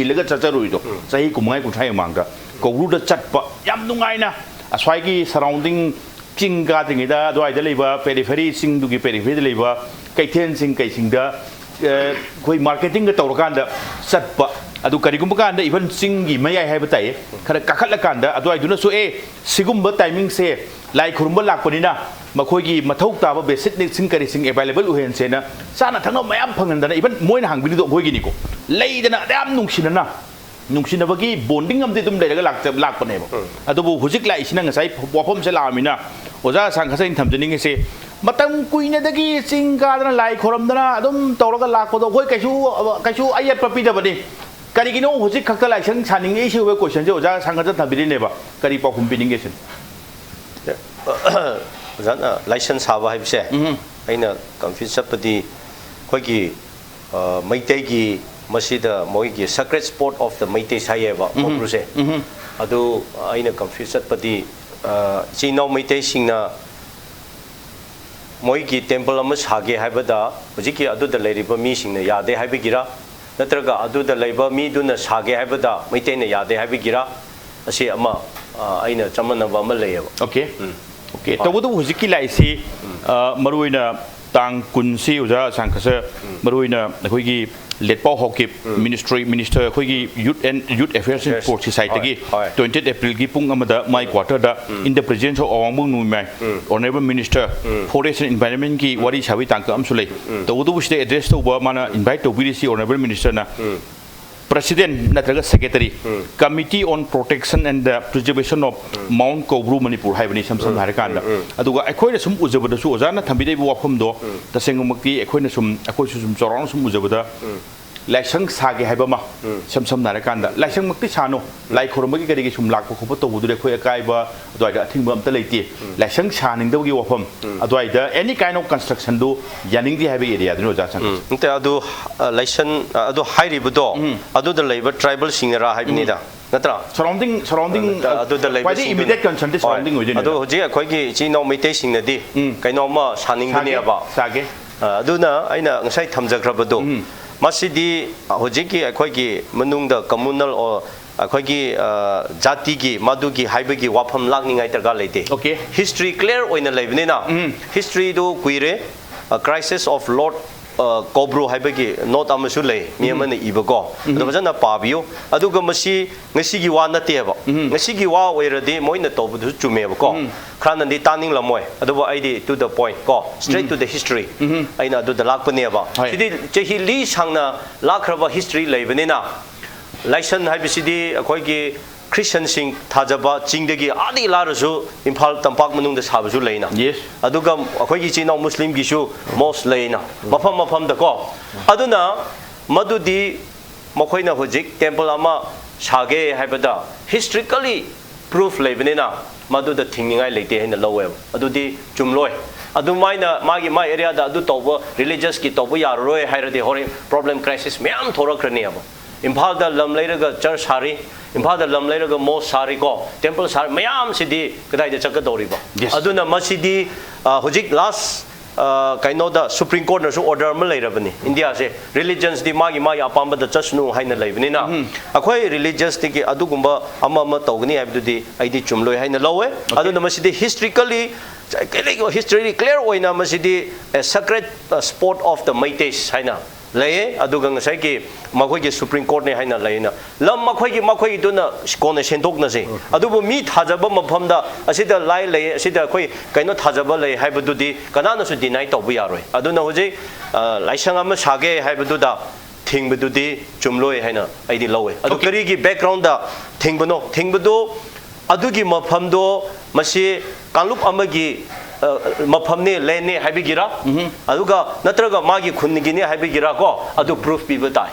ꯏꯜꯂꯒ ꯆꯠꯆꯔꯨꯔꯤꯗꯣ꯫ ꯎꯝ꯫ ꯆꯍꯤ ꯀꯨꯟꯃꯉꯥ, ꯀꯨꯟꯊ꯭ꯔꯥꯒꯤ ꯃꯃꯥꯡꯗ ꯀꯧꯕ꯭ꯔꯨꯗ ꯆꯠꯄ ꯌꯥꯝ ꯅꯨꯡꯉꯥꯏꯅ, ꯑꯁ꯭ꯋꯥꯏꯒꯤ surrounding ꯆꯤꯡ ꯀꯥꯗ꯭ꯔꯤꯉꯩꯗ ꯑꯗꯨꯋꯥꯏꯗ ꯂꯩꯕ periphery, ꯆꯤꯡꯗꯨꯒꯤ periphery ꯗ ꯂꯩꯕ ꯀꯩꯊꯦꯜꯁꯤꯡ ꯀꯩꯁꯤꯡꯗ, ꯑ, ꯑꯩꯈꯣꯏ marketing ꯒ ꯇꯧꯔꯀꯥꯟꯗ ꯆꯠꯄ꯫ ꯑꯗꯨ ꯀꯔꯤꯒꯨꯝꯕ ꯀꯥꯟꯗ even ꯆꯤꯡꯒꯤ ꯃꯌꯥꯏ ꯍꯥꯏꯕ ꯇꯥꯏꯌꯦ, ꯈꯔ ꯀꯥꯈꯠꯂꯀꯥꯟꯗ ꯑꯗꯨꯋꯥꯏꯗꯨꯅꯁꯨ, "ꯑꯦ, ꯁꯤꯒꯨꯝꯕ timing ꯁꯦ ꯂꯥꯏ ꯈꯨꯔꯨꯝꯕ ꯂꯥꯛꯄꯅꯤꯅ ꯃꯈꯣꯏꯒꯤ ꯃꯊꯧ ꯇꯥꯕ basic need ꯁꯤꯡ ꯀꯔꯤꯁꯤꯡ available ꯑꯣꯏꯍꯟꯁꯦꯅ ꯆꯥꯅ ꯊꯛꯅꯕ ꯃꯌꯥꯝ ꯐꯪꯍꯟꯗꯅ", even ꯃꯣꯏꯅ ꯍꯥꯡꯕꯤꯔꯤꯗꯣ ꯑꯩꯈꯣꯏꯒꯤꯅꯤꯀꯣ, ꯂꯩꯗꯅ ꯑꯗꯨ ꯌꯥꯝ ꯅꯨꯡꯁꯤꯅꯅ, ꯅꯨꯡꯁꯤꯅꯕꯒꯤ bonding ꯑꯃꯗꯤ ꯑꯗꯨꯝ ꯂꯩꯔꯒ ꯂꯥꯛꯆ-, ꯂꯥꯛꯄꯅꯦꯕ꯫ ꯎꯝ꯫ ꯑꯗꯨꯕꯨ ꯍꯧꯖꯤꯛ ꯂꯥꯛꯏꯁꯤꯅ ꯉꯁꯥꯏ ꯋꯥꯐꯝꯁꯦ ꯂꯥꯛꯑꯃꯤꯅ, ꯑꯣꯖꯥ ꯁꯪꯀꯔꯁ, ꯑꯩꯅ ꯊꯝꯖꯅꯤꯡꯉꯤꯁꯦ, ꯃꯇꯝ ꯀꯨꯏꯅꯗꯒꯤ ꯆꯤꯡ ꯀꯥꯗꯅ ꯂꯥꯏ ꯈꯣꯏꯔꯝꯗꯅ ꯑꯗꯨꯝ ꯇꯧꯔꯒ ꯂꯥꯛꯄꯗꯣ ꯑꯩꯈꯣꯏ ꯀꯩꯁꯨ, ꯀꯩꯁꯨ ꯑꯌꯦꯠꯄ ꯄꯤꯗꯕꯅꯤ꯫ ꯀꯔꯤꯒꯤꯅꯣ ꯍꯧꯖꯤꯛ ꯈꯛꯇ ꯂꯥꯏꯁꯪ ꯁꯥꯅꯤꯡꯉꯛꯏꯁꯤ ꯍꯥꯏꯕ ꯀꯣꯏꯁꯟꯁꯦ ꯑꯣꯖꯥ ꯁꯪꯒꯠꯇ ꯊꯝꯕꯤꯔꯤꯅꯦꯕ꯫ ꯀꯔꯤ ꯄꯥꯎꯈꯨꯝ ꯄꯤꯅꯤꯡꯒꯦ ꯁꯤꯅꯤ? ꯑꯣꯖꯥꯅ ꯂꯥꯏꯁꯟ ꯁꯥꯕ ꯍꯥꯏꯕꯁꯦ, ꯎꯝ꯫ ꯑꯩꯅ ꯀꯟꯐ꯭ꯌꯨꯁ ꯆꯠꯄꯗꯤ ꯑꯩꯈꯣꯏꯒꯤ ꯑ, ꯃꯩꯇꯩꯒꯤ ꯃꯁꯤꯗ ꯃꯣꯏꯒꯤ sacred spot of the Meitei ꯁꯥꯏꯌꯦꯕ ꯀꯣꯕ꯭ꯔꯨꯁꯦ꯫ ꯎꯝ꯫ ꯑꯗꯨ ꯑꯩꯅ ꯀꯟꯐ꯭ꯌꯨꯁ ꯆꯠꯄꯗꯤ ꯑ, ꯏꯆꯤꯟ ꯏꯅꯥꯎ ꯃꯩꯇꯩꯁꯤꯡꯅ ꯃꯣꯏꯒꯤ ꯇꯦꯝꯄꯜ ꯑꯃ ꯁꯥꯒꯦ ꯍꯥꯏꯕꯗ ꯍꯧꯖꯤꯛꯀꯤ ꯑꯗꯨꯗ ꯂꯩꯔꯤꯕ ꯃꯤꯁꯤꯡꯅ ꯌꯥꯗꯦ ꯍꯥꯏꯕꯒꯤꯔ, ꯅꯠꯇ꯭ꯔꯒ ꯑꯗꯨꯗ ꯂꯩꯕ ꯃꯤꯗꯨꯅ ꯁꯥꯒꯦ ꯍꯥꯏꯕꯗ ꯃꯩꯇꯩꯅ ꯌꯥꯗꯦ ꯍꯥꯏꯕꯒꯤꯔ? ꯑꯁꯤ ꯑꯃ ꯑ, ꯑꯩꯅ ꯆꯃꯝꯅꯕ ꯑꯃ ꯂꯩꯌꯦꯕ꯫ ꯑꯣꯀꯦ꯫ ꯑꯣꯀꯦ꯫ ꯇꯧꯕꯇꯕꯨ ꯍꯧꯖꯤꯛꯀꯤ ꯂꯥꯏꯁꯤ, ꯑ, ꯃꯔꯨꯑꯣꯏꯅ ꯇꯥꯡ ꯀꯨꯟꯁꯤ ꯑꯣꯖꯥ ꯁꯥꯡꯈꯁ ꯃꯔꯨꯑꯣꯏꯅ ꯑꯩꯈꯣꯏꯒꯤ ꯂꯦꯠꯄꯥꯎ ꯍꯥꯎꯀꯤꯞ, ꯃꯤꯅꯤꯁꯇ꯭ꯔꯤ ꯃꯤꯅꯤꯁꯇꯔ ꯑꯩꯈꯣꯏꯒꯤ Youth and Youth Affairs and Yes. Sports ꯁꯣꯁꯥꯏꯇꯤꯒꯤ ꯍꯣꯏ, ꯍꯣꯏ꯫ twenty eight April ꯒꯤ ꯄꯨꯡ ꯑꯃꯗ ꯃꯥꯏ ꯀ꯭ꯋꯥꯇꯔꯗ in the presence of ꯑꯋꯥꯡꯕꯝ ꯅꯣꯡꯃꯥꯏ Honourable Minister Forest and Environment ꯀꯤ ꯋꯥꯔꯤ ꯁꯥꯕꯒꯤ ꯇꯥꯡꯀꯛ ꯑꯃꯁꯨ ꯂꯩ꯫ ꯇꯧꯕꯇꯕꯨ ꯁꯤꯗ ꯑꯦꯗ꯭ꯔꯦꯁ ꯇꯧꯕ ꯃꯥꯅ ꯏꯟꯚꯥꯏꯠ ꯇꯧꯕꯤꯔꯤꯁꯤ Honourable Minister ꯅ President ꯅꯠꯇ꯭ꯔꯒ Secretary, Committee on Protection and the Preservation of Mount Koubru Manipur ꯍꯥꯏꯕꯅꯤ ꯏꯁꯝ ꯁꯝꯅ ꯍꯥꯏꯔꯀꯥꯟꯗ꯫ ꯑꯗꯨꯒ ꯑꯩꯈꯣꯏꯅ ꯁꯨꯝ ꯎꯖꯕꯗꯁꯨ ꯑꯣꯖꯥꯅ ꯊꯝꯕꯤꯔꯛꯏꯕ ꯋꯥꯐꯝꯗꯣ ꯇꯁꯦꯡꯃꯛꯇꯤ ꯑꯩꯈꯣꯏꯅ ꯁꯨꯝ, ꯑꯩꯈꯣꯏꯁꯨ ꯁꯨꯝ ꯆꯥꯎꯔꯥꯛꯅ ꯁꯨꯝ ꯎꯖꯕꯗ ꯂꯥꯏꯁꯪ ꯁꯥꯒꯦ ꯍꯥꯏꯕ ꯑꯃ, ꯏꯁꯝ ꯁꯝꯅ ꯍꯥꯏꯔꯀꯥꯟꯗ ꯂꯥꯏꯁꯪꯃꯛꯇꯤ ꯁꯥꯅꯨ, ꯂꯥꯏ ꯈꯨꯔꯨꯝꯕꯒꯤ ꯀꯔꯤꯒꯤ ꯁꯨꯝ ꯂꯥꯛꯄ ꯈꯣꯠꯄ ꯇꯧꯕꯗꯨꯗꯤ ꯑꯩꯈꯣꯏ ꯑꯀꯥꯏꯕ ꯑꯗꯨꯋꯥꯏꯗ ꯑꯊꯤꯡꯕ ꯑꯝꯇ ꯂꯩꯇꯦ꯫ ꯂꯥꯏꯁꯪ ꯁꯥꯅꯤꯡꯗꯕꯒꯤ ꯋꯥꯐꯝ ꯑꯗꯨꯋꯥꯏꯗ any kind of construction ꯗꯨ ꯌꯥꯅꯤꯡꯗꯦ ꯍꯥꯏꯕꯒꯤ ꯑꯦꯔꯤꯌꯥꯗꯨꯅꯤ ꯑꯣꯖꯥ ꯁꯪ꯫ ꯎꯝ, ꯅꯠꯇꯦ, ꯑꯗꯨ ꯑ, ꯂꯥꯏꯁꯟ ꯑ, ꯑꯗꯨ ꯍꯥꯏꯔꯤꯕꯗꯣ, ꯑꯗꯨꯗ ꯂꯩꯕ ꯇ꯭ꯔꯥꯏꯕꯦꯜꯁꯤꯡꯅꯔꯥ ꯍꯥꯏꯕꯅꯤꯗ, ꯅꯠꯇ꯭ꯔꯥ? ꯁꯔꯥꯎꯟꯗꯤꯡ ꯁꯔꯥꯎꯟꯗꯤꯡ ꯑꯗꯨꯗ ꯂꯩꯕꯁꯤꯡꯗꯨꯅ, ꯈ꯭ꯋꯥꯏꯗꯒꯤ ꯏꯃꯤꯗꯤꯌꯦꯠ ꯀꯟꯁꯔꯟꯗꯤ ꯍꯣꯏ꯫ ꯁꯔꯥꯎꯟꯗꯤꯡ ꯑꯣꯏꯗꯣꯏꯅꯤ꯫ ꯑꯗꯣ ꯍꯧꯖꯤꯛ ꯑꯩꯈꯣꯏꯒꯤ ꯏꯆꯤꯟ ꯏꯅꯥꯎ ꯃꯩꯇꯩꯁꯤꯡꯅꯗꯤ ꯎꯝ꯫ ꯀꯩꯅꯣꯝꯃ ꯁꯥꯅꯤꯡꯕꯅꯦꯕ꯫ ꯁꯥꯒꯦ꯫ ꯑ, ꯑꯗꯨꯅ ꯑꯩꯅ ꯉꯁꯥꯏ ꯊꯝꯖꯈ꯭ꯔꯕꯗꯣ, ꯃꯁꯤꯗꯤ ꯍꯧꯖꯤꯛꯀꯤ ꯑꯩꯈꯣꯏꯒꯤ ꯃꯅꯨꯡꯗ communal ꯑꯣ-, ꯑꯩꯈꯣꯏꯒꯤ ꯑ, ꯖꯥꯇꯤꯒꯤ ꯃꯗꯨꯒꯤ ꯍꯥꯏꯕꯒꯤ ꯋꯥꯐꯝ ꯂꯥꯛꯅꯤꯡꯉꯥꯏ ꯗꯔꯀꯥꯔ ꯂꯩꯇꯦ꯫ Okay. History clear ꯑꯣꯏꯅ ꯂꯩꯕꯅꯤꯅ, history ꯗꯨ ꯀꯨꯏꯔꯦ꯫ ꯑ, Crisis of Lord ꯑ, Koubru ꯍꯥꯏꯕꯒꯤ ꯅꯣꯠ ꯑꯃꯁꯨ ꯂꯩ, ꯃꯤ ꯑꯃꯅ ꯏꯕꯀꯣ꯫ ꯑꯗꯣ ꯐꯖꯅ ꯄꯥꯕꯤꯌꯨ꯫ ꯑꯗꯨꯒ ꯃꯁꯤ ꯉꯁꯤꯒꯤ ꯋꯥ ꯅꯠꯇꯦꯕ꯫ ꯉꯁꯤꯒꯤ ꯋꯥ ꯑꯣꯏꯔꯗꯤ ꯃꯣꯏꯅ ꯇꯧꯕꯗꯨꯁꯨ ꯆꯨꯝꯃꯦꯕꯀꯣ꯫ ꯈꯔꯅꯗꯤ ꯇꯥꯅꯤꯡꯂꯝꯃꯣꯏ꯫ ꯑꯗꯨꯕꯨ ꯑꯩꯗꯤ to the point ꯀꯣ, straight to the history꯫ ꯑꯩꯅ ꯑꯗꯨꯗ ꯂꯥꯛꯄꯅꯦꯕ꯫ ꯍꯣꯏ꯫ ꯁꯤꯗꯤ ꯆꯍꯤ ꯂꯤ ꯁꯥꯡꯅ ꯂꯥꯛꯈ꯭ꯔꯕ history ꯂꯩꯕꯅꯤꯅ, ꯂꯥꯏꯁꯟ ꯍꯥꯏꯕꯁꯤꯗꯤ ꯑꯩꯈꯣꯏꯒꯤ ꯈ꯭ꯔꯤꯁꯇꯟꯁꯤꯡ ꯊꯥꯖꯕ ꯆꯤꯡꯗꯒꯤ ꯑꯥꯗꯒꯤ ꯂꯥꯛꯔꯁꯨ ꯏꯝꯐꯥꯜ ꯇꯝꯄꯥꯛ ꯃꯅꯨꯡꯗ ꯁꯥꯕꯁꯨ ꯂꯩꯅ꯫ Yes. ꯑꯗꯨꯒ ꯑꯩꯈꯣꯏꯒꯤ ꯏꯆꯤꯟ ꯏꯅꯥꯎ ꯃꯨꯁꯂꯤꯝꯒꯤꯁꯨ ꯃꯣꯁ ꯂꯩꯅ, ꯃꯐꯝ ꯃꯐꯝꯗꯀꯣ꯫ ꯑꯗꯨꯅ ꯃꯗꯨꯗꯤ ꯃꯈꯣꯏꯅ ꯍꯧꯖꯤꯛ ꯇꯦꯝꯄꯜ ꯑꯃ ꯁꯥꯒꯦ ꯍꯥꯏꯕꯗ ꯍꯤꯁꯇ꯭ꯔꯤꯀꯦꯜꯂꯤ ꯄ꯭ꯔꯨꯐ ꯂꯩꯕꯅꯤꯅ ꯃꯗꯨꯗ ꯊꯤꯡꯅꯤꯡꯉꯥꯏ ꯂꯩꯇꯦ ꯍꯥꯏꯅ ꯂꯧꯋꯦꯕ꯫ ꯑꯗꯨꯗꯤ ꯆꯨꯝꯂꯣꯏ꯫ ꯑꯗꯨꯃꯥꯏꯅ ꯃꯥꯒꯤ ꯃꯥ ꯑꯦꯔꯤꯌꯥꯗ ꯑꯗꯨ ꯇꯧꯕ, ꯔꯤꯂꯤꯖꯁꯀꯤ ꯇꯧꯕ ꯌꯥꯔꯔꯣꯏ ꯍꯥꯏꯔꯗꯤ ꯍꯣꯔꯦꯟ ꯄ꯭ꯔꯣꯕ꯭ꯂꯦꯝ, ꯀ꯭ꯔꯥꯏꯁꯤꯁ ꯃꯌꯥꯝ ꯊꯣꯔꯛꯈ꯭ꯔꯅꯦꯕ꯫ ꯏꯝꯐꯥꯜꯗ ꯂꯝ ꯂꯩꯔꯒ ꯆꯔꯆ ꯁꯥꯔꯤ, ꯏꯝꯐꯥꯜꯗ ꯂꯝ ꯂꯩꯔꯒ ꯃꯣꯁ ꯁꯥꯔꯤꯀꯣ, ꯇꯦꯝꯄꯜ ꯁꯥꯔꯤ ꯃꯌꯥꯝꯁꯤꯗꯤ ꯀꯗꯥꯏꯗ ꯆꯠꯀꯗꯧꯔꯤꯕ? Yes. ꯑꯗꯨꯅ ꯃꯁꯤꯗꯤ ꯑ, ꯍꯧꯖꯤꯛ ꯂꯥꯁ ꯀꯩꯅꯣꯗ ꯁꯨꯄ꯭ꯔꯤꯝ ꯀꯣꯔꯠꯅꯁꯨ ꯑꯣꯔꯗꯔ ꯑꯃ ꯂꯩꯔꯕꯅꯤ ꯏꯟꯗꯤꯌꯥꯁꯦ, ꯔꯤꯂꯤꯖꯟꯁꯇꯤ ꯃꯥꯒꯤ ꯃꯥꯒꯤ ꯑꯄꯥꯝꯕꯗ ꯆꯠꯁꯅꯨ ꯍꯥꯏꯅ ꯂꯩꯕꯅꯤꯅ ꯑꯩꯈꯣꯏ ꯔꯤꯂꯤꯖꯁꯇꯒꯤ ꯑꯗꯨꯒꯨꯝꯕ ꯑꯃ ꯑꯃ ꯇꯧꯒꯅꯤ ꯍꯥꯏꯕꯗꯨꯗꯤ ꯑꯩꯗꯤ ꯆꯨꯝꯂꯣꯏ ꯍꯥꯏꯅ ꯂꯧꯋꯦ꯫ ꯑꯗꯨꯅ ꯃꯁꯤꯗꯤ ꯍꯤꯁꯇ꯭ꯔꯤꯀꯦꯜꯂꯤ, ꯍꯤꯁꯇ꯭ꯔꯤ ꯀ꯭ꯂꯤꯌꯥꯔ ꯑꯣꯏꯅ ꯃꯁꯤꯗꯤ a sacred spot of the Meiteis ꯍꯥꯏꯅ ꯂꯩꯌꯦ꯫ ꯑꯗꯨꯒ ꯉꯁꯥꯏꯒꯤ ꯃꯈꯣꯏꯒꯤ ꯁꯨꯄ꯭ꯔꯤꯝ ꯀꯣꯔꯠꯅꯦ ꯍꯥꯏꯅ ꯂꯩꯅ ꯂꯝ ꯃꯈꯣꯏꯒꯤ ꯃꯈꯣꯏꯒꯤꯗꯨꯅ ꯀꯣꯟꯅ ꯁꯦꯟꯗꯣꯛꯅꯁꯦ꯫ ꯑꯗꯨꯕꯨ ꯃꯤ ꯊꯥꯖꯕ ꯃꯐꯝꯗ ꯑꯁꯤꯗ ꯂꯥꯏ ꯂꯩ, ꯑꯁꯤꯗ ꯑꯩꯈꯣꯏ ꯀꯩꯅꯣ ꯊꯥꯖꯕ ꯂꯩ ꯍꯥꯏꯕꯗꯨꯗꯤ ꯀꯅꯥꯅꯁꯨ ꯗꯤꯅꯥꯏ ꯇꯧꯕ ꯌꯥꯔꯣꯏ꯫ ꯑꯗꯨꯅ ꯍꯧꯖꯤꯛ ꯑ, ꯂꯥꯏꯁꯪ ꯑꯃ ꯁꯥꯒꯦ ꯍꯥꯏꯕꯗꯨꯗ ꯊꯤꯡꯕꯗꯨꯗꯤ ꯆꯨꯝꯂꯣꯏ ꯍꯥꯏꯅ ꯑꯩꯗꯤ ꯂꯧꯋꯦ꯫ ꯑꯗꯨ Okay. ꯀꯔꯤꯒꯤ ꯕꯦꯛꯒ꯭ꯔꯥꯎꯟꯗ ꯊꯤꯡꯕꯅꯣ? ꯊꯤꯡꯕꯗꯨ ꯑꯗꯨꯒꯤ ꯃꯐꯝꯗꯣ ꯃꯁꯤ ꯀꯥꯡꯂꯨꯞ ꯑꯃꯒꯤ ꯑ, ꯃꯐꯝꯅꯦ, ꯂꯦꯟꯅꯦ ꯍꯥꯏꯕꯤꯒꯤꯔꯥ? ꯑꯗꯨꯒ ꯅꯠꯇ꯭ꯔꯒ ꯃꯥꯒꯤ ꯈꯨꯟꯒꯤꯅꯦ ꯍꯥꯏꯕꯤꯒꯤꯔꯥ ꯀꯣ? ꯑꯗꯨ ꯄ꯭ꯔꯨꯐ ꯄꯤꯕ ꯇꯥꯏ꯫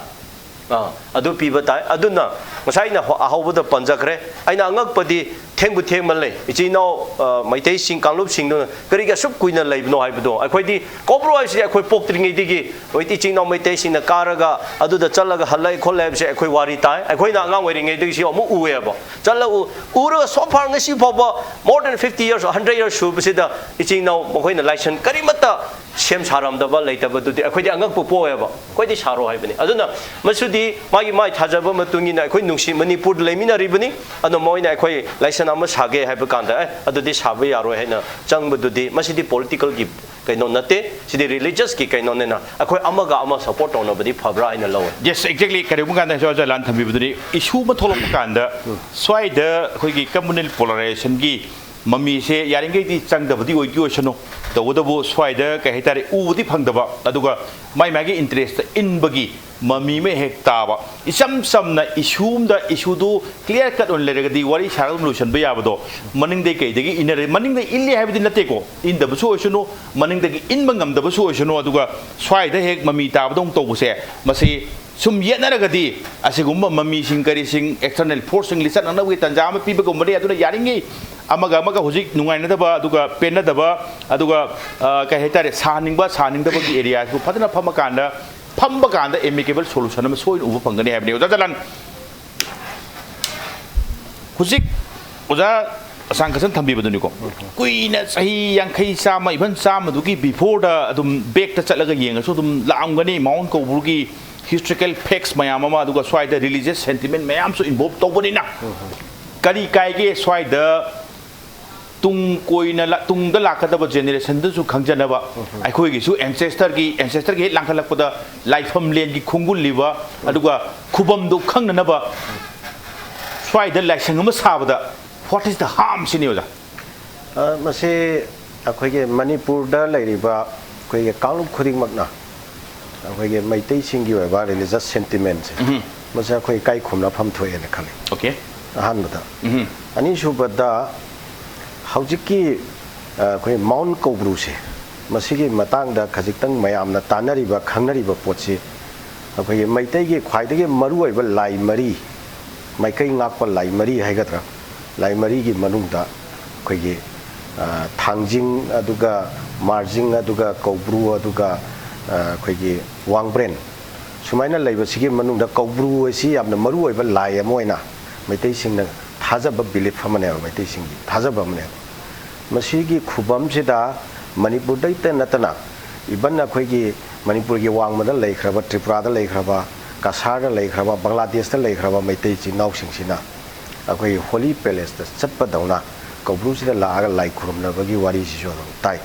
ꯑꯥ, ꯑꯗꯨ ꯄꯤꯕ ꯇꯥꯏ꯫ ꯑꯗꯨꯅ ꯉꯁꯥꯏ ꯑꯩꯅ ꯍ-, ꯑꯍꯧꯕꯗ ꯄꯟꯖꯈ꯭ꯔꯦ꯫ ꯑꯩꯅ ꯑꯉꯛꯄꯗꯤ ꯊꯦꯡꯕꯨ ꯊꯦꯡꯃꯜꯂꯦ꯫ ꯏꯆꯤꯟ ꯏꯅꯥꯎ, ꯑ, ꯃꯩꯇꯩꯁꯤꯡ, ꯀꯥꯡꯂꯨꯞꯁꯤꯡꯗꯨꯅ ꯀꯔꯤꯒꯤ ꯑꯁꯨꯛ ꯀꯨꯏꯅ ꯂꯩꯕꯅꯣ ꯍꯥꯏꯕꯗꯣ꯫ ꯑꯩꯈꯣꯏꯗꯤ ꯀꯣꯕ꯭ꯔꯣ ꯍꯥꯏꯕꯁꯤꯗꯤ ꯑꯩꯈꯣꯏ ꯄꯣꯛꯇ꯭ꯔꯤꯉꯩꯗꯒꯤ ꯍꯧꯖꯤꯛꯇꯤ ꯏꯆꯤꯟ ꯏꯅꯥꯎ ꯃꯩꯇꯩꯁꯤꯡꯅ ꯀꯥꯔꯒ ꯑꯗꯨꯗ ꯆꯠꯂꯒ ꯍꯜꯂꯛꯑꯦ ꯈꯣꯠꯂꯦ ꯍꯥꯏꯕꯁꯦ ꯑꯩꯈꯣꯏ ꯋꯥꯔꯤ ꯇꯥꯏ꯫ ꯑꯩꯈꯣꯏꯅ ꯑꯉꯥꯡ ꯑꯣꯏꯔꯤꯉꯩꯗꯒꯤꯁꯨ ꯑꯃꯨꯛ ꯎꯑꯦꯕ꯫ ꯆꯠꯂꯒ ꯎ-, ꯎꯔꯒ so far ꯉꯁꯤ ꯐꯥꯎꯕ more than fifty years, hundred years ꯁꯨꯕꯁꯤꯗ ꯏꯆꯤꯟ ꯏꯅꯥꯎ ꯃꯈꯣꯏꯅ ꯂꯥꯏꯁꯟ ꯀꯔꯤꯃꯠꯇ ꯁꯦꯝ ꯁꯥꯔꯝꯗꯕ ꯂꯩꯇꯕꯗꯨꯗꯤ ꯑꯩꯈꯣꯏꯗꯤ ꯑꯉꯛꯄ ꯄꯣꯛꯑꯦꯕ꯫ ꯑꯩꯈꯣꯏꯗꯤ ꯁꯥꯔꯣ ꯍꯥꯏꯕꯅꯤ꯫ ꯑꯗꯨꯅ ꯃꯁꯤꯗꯤ ꯃꯥꯒꯤ ꯃꯥꯒꯤ ꯊꯥꯖꯕ ꯃꯇꯨꯡ ꯏꯟꯅ ꯑꯩꯈꯣꯏ ꯅꯨꯡꯁꯤ ꯃꯅꯤꯄꯨꯔꯗ ꯂꯩꯃꯤꯟꯅꯔꯤꯕꯅꯤ꯫ ꯑꯗꯨꯅ ꯃꯣꯏꯅ ꯑꯩꯈꯣꯏ ꯂꯥꯏꯁꯟ ꯑꯃ ꯁꯥꯒꯦ ꯍꯥꯏꯕ ꯀꯥꯟꯗ, "ꯑꯦ, ꯑꯗꯨꯗꯤ ꯁꯥꯕ ꯌꯥꯔꯣꯏ" ꯍꯥꯏꯅ ꯆꯪꯕꯗꯨꯗꯤ ꯃꯁꯤꯗꯤ ꯄꯣꯂꯤꯇꯤꯀꯦꯜꯒꯤ ꯀꯩꯅꯣ ꯅꯠꯇꯦ, ꯁꯤꯗꯤ ꯔꯤꯂꯤꯖꯁꯀꯤ ꯀꯩꯅꯣꯅꯤꯅ ꯑꯩꯈꯣꯏ ꯑꯃꯒ ꯑꯃ ꯁꯞꯄꯣꯔꯠ ꯇꯧꯅꯕꯗꯤ ꯐꯕ꯭ꯔꯥ ꯍꯥꯏꯅ ꯂꯧꯋꯦ꯫ Yes, exactly. ꯀꯔꯤꯒꯨꯝꯕ ꯀꯥꯟꯗ ꯍꯧꯖꯤꯛ ꯑꯣꯖꯥ ꯂꯥꯟ ꯊꯝꯕꯤꯕꯗꯨꯅꯤ, ꯏꯁꯨ ꯑꯃ ꯊꯣꯛꯂꯛꯄ ꯀꯥꯟꯗ ꯁ꯭ꯋꯥꯏꯗ ꯑꯩꯈꯣꯏꯒꯤ ꯀꯝꯃꯨꯅꯦꯜ ꯄꯣꯂꯔꯥꯏꯖꯦꯁꯟꯒꯤ ꯃꯃꯤꯁꯦ ꯌꯥꯔꯤꯈꯩꯗꯤ ꯆꯪꯗꯕꯗꯤ ꯑꯣꯏꯗꯤ ꯑꯣꯏꯁꯅꯨ꯫ ꯇꯧꯕꯇꯕꯨ ꯁ꯭ꯋꯥꯏꯗ ꯀꯩ ꯍꯥꯏꯇꯥꯔꯦ, ꯎꯕꯗꯤ ꯐꯪꯗꯕ, ꯑꯗꯨꯒ ꯃꯥꯏ ꯃꯥꯒꯤ ꯏꯟꯇꯔꯦꯁꯇ ꯏꯟꯕꯒꯤ ꯃꯃꯤ ꯑꯃ ꯍꯦꯛ ꯇꯥꯕ, ꯏꯆꯝ ꯆꯝꯅ ꯏꯁꯨ ꯑꯃꯗ, ꯏꯁꯨꯗꯨ ꯀ꯭ꯂꯤꯌꯥꯔ ꯀꯠ ꯑꯣꯏꯅ ꯂꯩꯔꯒꯗꯤ ꯋꯥꯔꯤ ꯁꯥꯔꯒ ꯑꯗꯨꯝ ꯂꯣꯏꯁꯤꯟꯕ ꯌꯥꯕꯗꯣ, ꯃꯅꯤꯡꯗꯩ ꯀꯩꯗꯒꯤ ꯏꯟꯅꯔꯦ, ꯃꯅꯤꯡꯗ ꯏꯜꯂꯤ ꯍꯥꯏꯕꯗꯤ ꯅꯠꯇꯦꯀꯣ, ꯏꯟꯗꯕꯁꯨ ꯑꯣꯏꯁꯅꯨ, ꯃꯅꯤꯡꯗꯒꯤ ꯏꯟꯕ ꯉꯝꯗꯕꯁꯨ ꯑꯣꯏꯁꯅꯨ, ꯑꯗꯨꯒ ꯁ꯭ꯋꯥꯏꯗ ꯍꯦꯛ ꯃꯃꯤ ꯇꯥꯕꯗꯧꯅ ꯇꯧꯕꯁꯦ, ꯃꯁꯤ ꯁꯨꯝ ꯌꯦꯠꯅꯔꯒꯗꯤ ꯑꯁꯤꯒꯨꯝꯕ ꯃꯃꯤꯁꯤꯡ ꯀꯔꯤꯁꯤꯡ external forceꯁꯤꯡ ꯂꯤꯆꯠꯅꯅꯕꯒꯤ ꯇꯥꯟꯖꯥ ꯑꯃ ꯄꯤꯕꯒꯨꯝꯕꯅꯤ꯫ ꯑꯗꯨꯅ ꯌꯥꯔꯤꯉꯩ ꯑꯃꯒ ꯑꯃꯒ ꯍꯧꯖꯤꯛ ꯅꯨꯡꯉꯥꯏꯅꯗꯕ, ꯑꯗꯨꯒ ꯄꯦꯟꯅꯗꯕ, ꯑꯗꯨꯒ ꯑ, ꯀꯩ ꯍꯥꯏꯇꯥꯔꯦ, ꯁꯥꯍꯟꯅꯤꯡꯕ ꯁꯥꯍꯟꯅꯤꯡꯗꯕꯒꯤ areaꯁꯨ ꯐꯖꯅ ꯐꯝꯃꯀꯥꯟꯗ, ꯐꯝꯕ ꯀꯥꯟꯗ amicable solution ꯑꯃ ꯁꯣꯏꯅ ꯎꯕ ꯐꯪꯒꯅꯤ ꯍꯥꯏꯕꯅꯤ꯫ ꯑꯣꯖꯥ ꯖꯂꯥꯟ, ꯍꯧꯖꯤꯛ ꯑꯣꯖꯥ ꯑꯁꯥꯡ ꯀꯁꯟ ꯊꯝꯕꯤꯕꯗꯨꯅꯤꯀꯣ, ꯀꯨꯏꯅ ꯆꯍꯤ ꯌꯥꯡꯈꯩ, ꯆꯥꯝꯃ, even ꯆꯥꯝꯃꯗꯨꯒꯤ beforeꯗ ꯑꯗꯨꯝ backꯇ ꯆꯠꯂꯒ ꯌꯦꯡꯉꯁꯨ ꯑꯗꯨꯝ ꯂꯥꯛꯑꯝꯒꯅꯤ꯫ ꯃꯥꯎꯟ ꯀꯧꯕ꯭ꯔꯨꯒꯤ historical facts ꯃꯌꯥꯝ ꯑꯃ, ꯑꯗꯨꯒ ꯁ꯭ꯋꯥꯏꯗ religious sentiment ꯃꯌꯥꯝꯁꯨ involve ꯇꯧꯕꯅꯤꯅ, ꯀꯔꯤ ꯀꯥꯏꯒꯦ ꯁ꯭ꯋꯥꯏꯗ ꯇꯨꯡ ꯀꯣꯏꯅ ꯂꯥ-, ꯇꯨꯡꯗ ꯂꯥꯛꯀꯗꯕ generationꯗꯁꯨ ꯈꯪꯖꯅꯕ, ꯑꯩꯈꯣꯏꯒꯤꯁꯨ ancestorꯒꯤ, ancestorꯒꯤ ꯍꯦꯛ ꯂꯥꯡꯈꯠꯂꯛꯄꯗ ꯂꯥꯏꯐꯝꯂꯦꯟꯒꯤ ꯈꯣꯡꯒꯨꯜꯂꯤꯕ, ꯑꯗꯨꯒ ꯈꯨꯕꯝꯗꯣ ꯈꯪꯅꯅꯕ ꯁ꯭ꯋꯥꯏꯗ ꯂꯥꯏꯁꯪ ꯑꯃ ꯁꯥꯕꯗ what is the harm ꯁꯤꯅꯤ ꯑꯣꯖꯥ꯫ ꯑ, ꯃꯁꯤ ꯑꯩꯈꯣꯏꯒꯤ ꯃꯅꯤꯄꯨꯔꯗ ꯂꯩꯔꯤꯕ ꯑꯩꯈꯣꯏꯒꯤ ꯀꯥꯡꯂꯨꯞ ꯈꯨꯗꯤꯡꯃꯛꯅ ꯑꯩꯈꯣꯏꯒꯤ ꯃꯩꯇꯩꯁꯤꯡꯒꯤ ꯑꯣꯏꯕ religious sentimentꯁꯦ, ꯃꯁꯤ ꯑꯩꯈꯣꯏ ꯏꯀꯥꯏ ꯈꯨꯝꯅꯐꯝ ꯊꯣꯛꯑꯦꯅ ꯈꯜꯂꯤ꯫ Okay. ꯑꯍꯥꯟꯕꯗ꯫ ꯑꯅꯤꯁꯨꯕꯗ, ꯍꯧꯖꯤꯛꯀꯤ, ꯑ, ꯑꯩꯈꯣꯏ ꯃꯥꯎꯟ ꯀꯧꯕ꯭ꯔꯨꯁꯦ, ꯃꯁꯤꯒꯤ ꯃꯇꯥꯡꯗ ꯈꯖꯤꯛꯇꯪ ꯃꯌꯥꯝꯅ ꯇꯥꯟꯅꯔꯤꯕ, ꯈꯪꯅꯔꯤꯕ ꯄꯣꯠꯁꯤ, ꯑꯩꯈꯣꯏꯒꯤ ꯃꯩꯇꯩꯒꯤ ꯈ꯭ꯋꯥꯏꯗꯒꯤ ꯃꯔꯨꯑꯣꯏꯕ ꯂꯥꯏ ꯃꯔꯤ, ꯃꯥꯏꯀꯩ ꯉꯥꯛꯄ ꯂꯥꯏ ꯃꯔꯤ ꯍꯥꯏꯒꯗ꯭ꯔꯥ, ꯂꯥꯏ ꯃꯔꯤꯒꯤ ꯃꯅꯨꯡꯗ ꯑꯩꯈꯣꯏꯒꯤ, ꯑ, ꯊꯥꯡꯖꯤꯡ, ꯑꯗꯨꯒ ꯃꯥꯔꯖꯤꯡ, ꯑꯗꯨꯒ ꯀꯧꯕ꯭ꯔꯨ, ꯑꯗꯨꯒ, ꯑ, ꯑꯩꯈꯣꯏꯒꯤ ꯋꯥꯡꯕ꯭ꯔꯦꯟ, ꯁꯨꯃꯥꯏꯅ ꯂꯩꯕꯁꯤꯒꯤ ꯃꯅꯨꯡꯗ ꯀꯧꯕ꯭ꯔꯨ ꯑꯁꯤ ꯌꯥꯝꯅ ꯃꯔꯨꯑꯣꯏꯕ ꯂꯥꯏ ꯑꯃ ꯑꯣꯏꯅ ꯃꯩꯇꯩꯁꯤꯡꯅ ꯊꯥꯖꯕ, belief ꯑꯃꯅꯦꯕ, ꯃꯩꯇꯩꯁꯤꯡꯒꯤ ꯊꯥꯖꯕ ꯑꯃꯅꯦꯕ꯫ ꯃꯁꯤꯒꯤ ꯈꯨꯕꯝꯁꯤꯗ ꯃꯅꯤꯄꯨꯔꯗꯩꯇ ꯅꯠꯇꯅ, even ꯑꯩꯈꯣꯏꯒꯤ ꯃꯅꯤꯄꯨꯔꯒꯤ ꯋꯥꯡꯃꯗ ꯂꯩꯈ꯭ꯔꯕ, ꯇ꯭ꯔꯤꯄꯨꯔꯥꯗ ꯂꯩꯈ꯭ꯔꯕ, ꯀꯁꯥꯔꯗ ꯂꯩꯈ꯭ꯔꯕ, ꯕꯪꯒ꯭ꯂꯥꯗꯦꯁꯇ ꯂꯩꯈ꯭ꯔꯕ ꯃꯩꯇꯩ ꯏꯆꯤꯟ ꯏꯅꯥꯎꯁꯤꯡꯁꯤꯅ ꯑꯩꯈꯣꯏꯒꯤ holy placeꯇ ꯆꯠꯄꯗꯧꯅ ꯀꯧꯕ꯭ꯔꯨꯁꯤꯗ ꯂꯥꯛꯑꯒ ꯂꯥꯏ ꯈꯨꯔꯨꯝꯅꯕꯒꯤ ꯋꯥꯔꯤꯁꯤꯁꯨ ꯑꯗꯨꯝ ꯇꯥꯏ꯫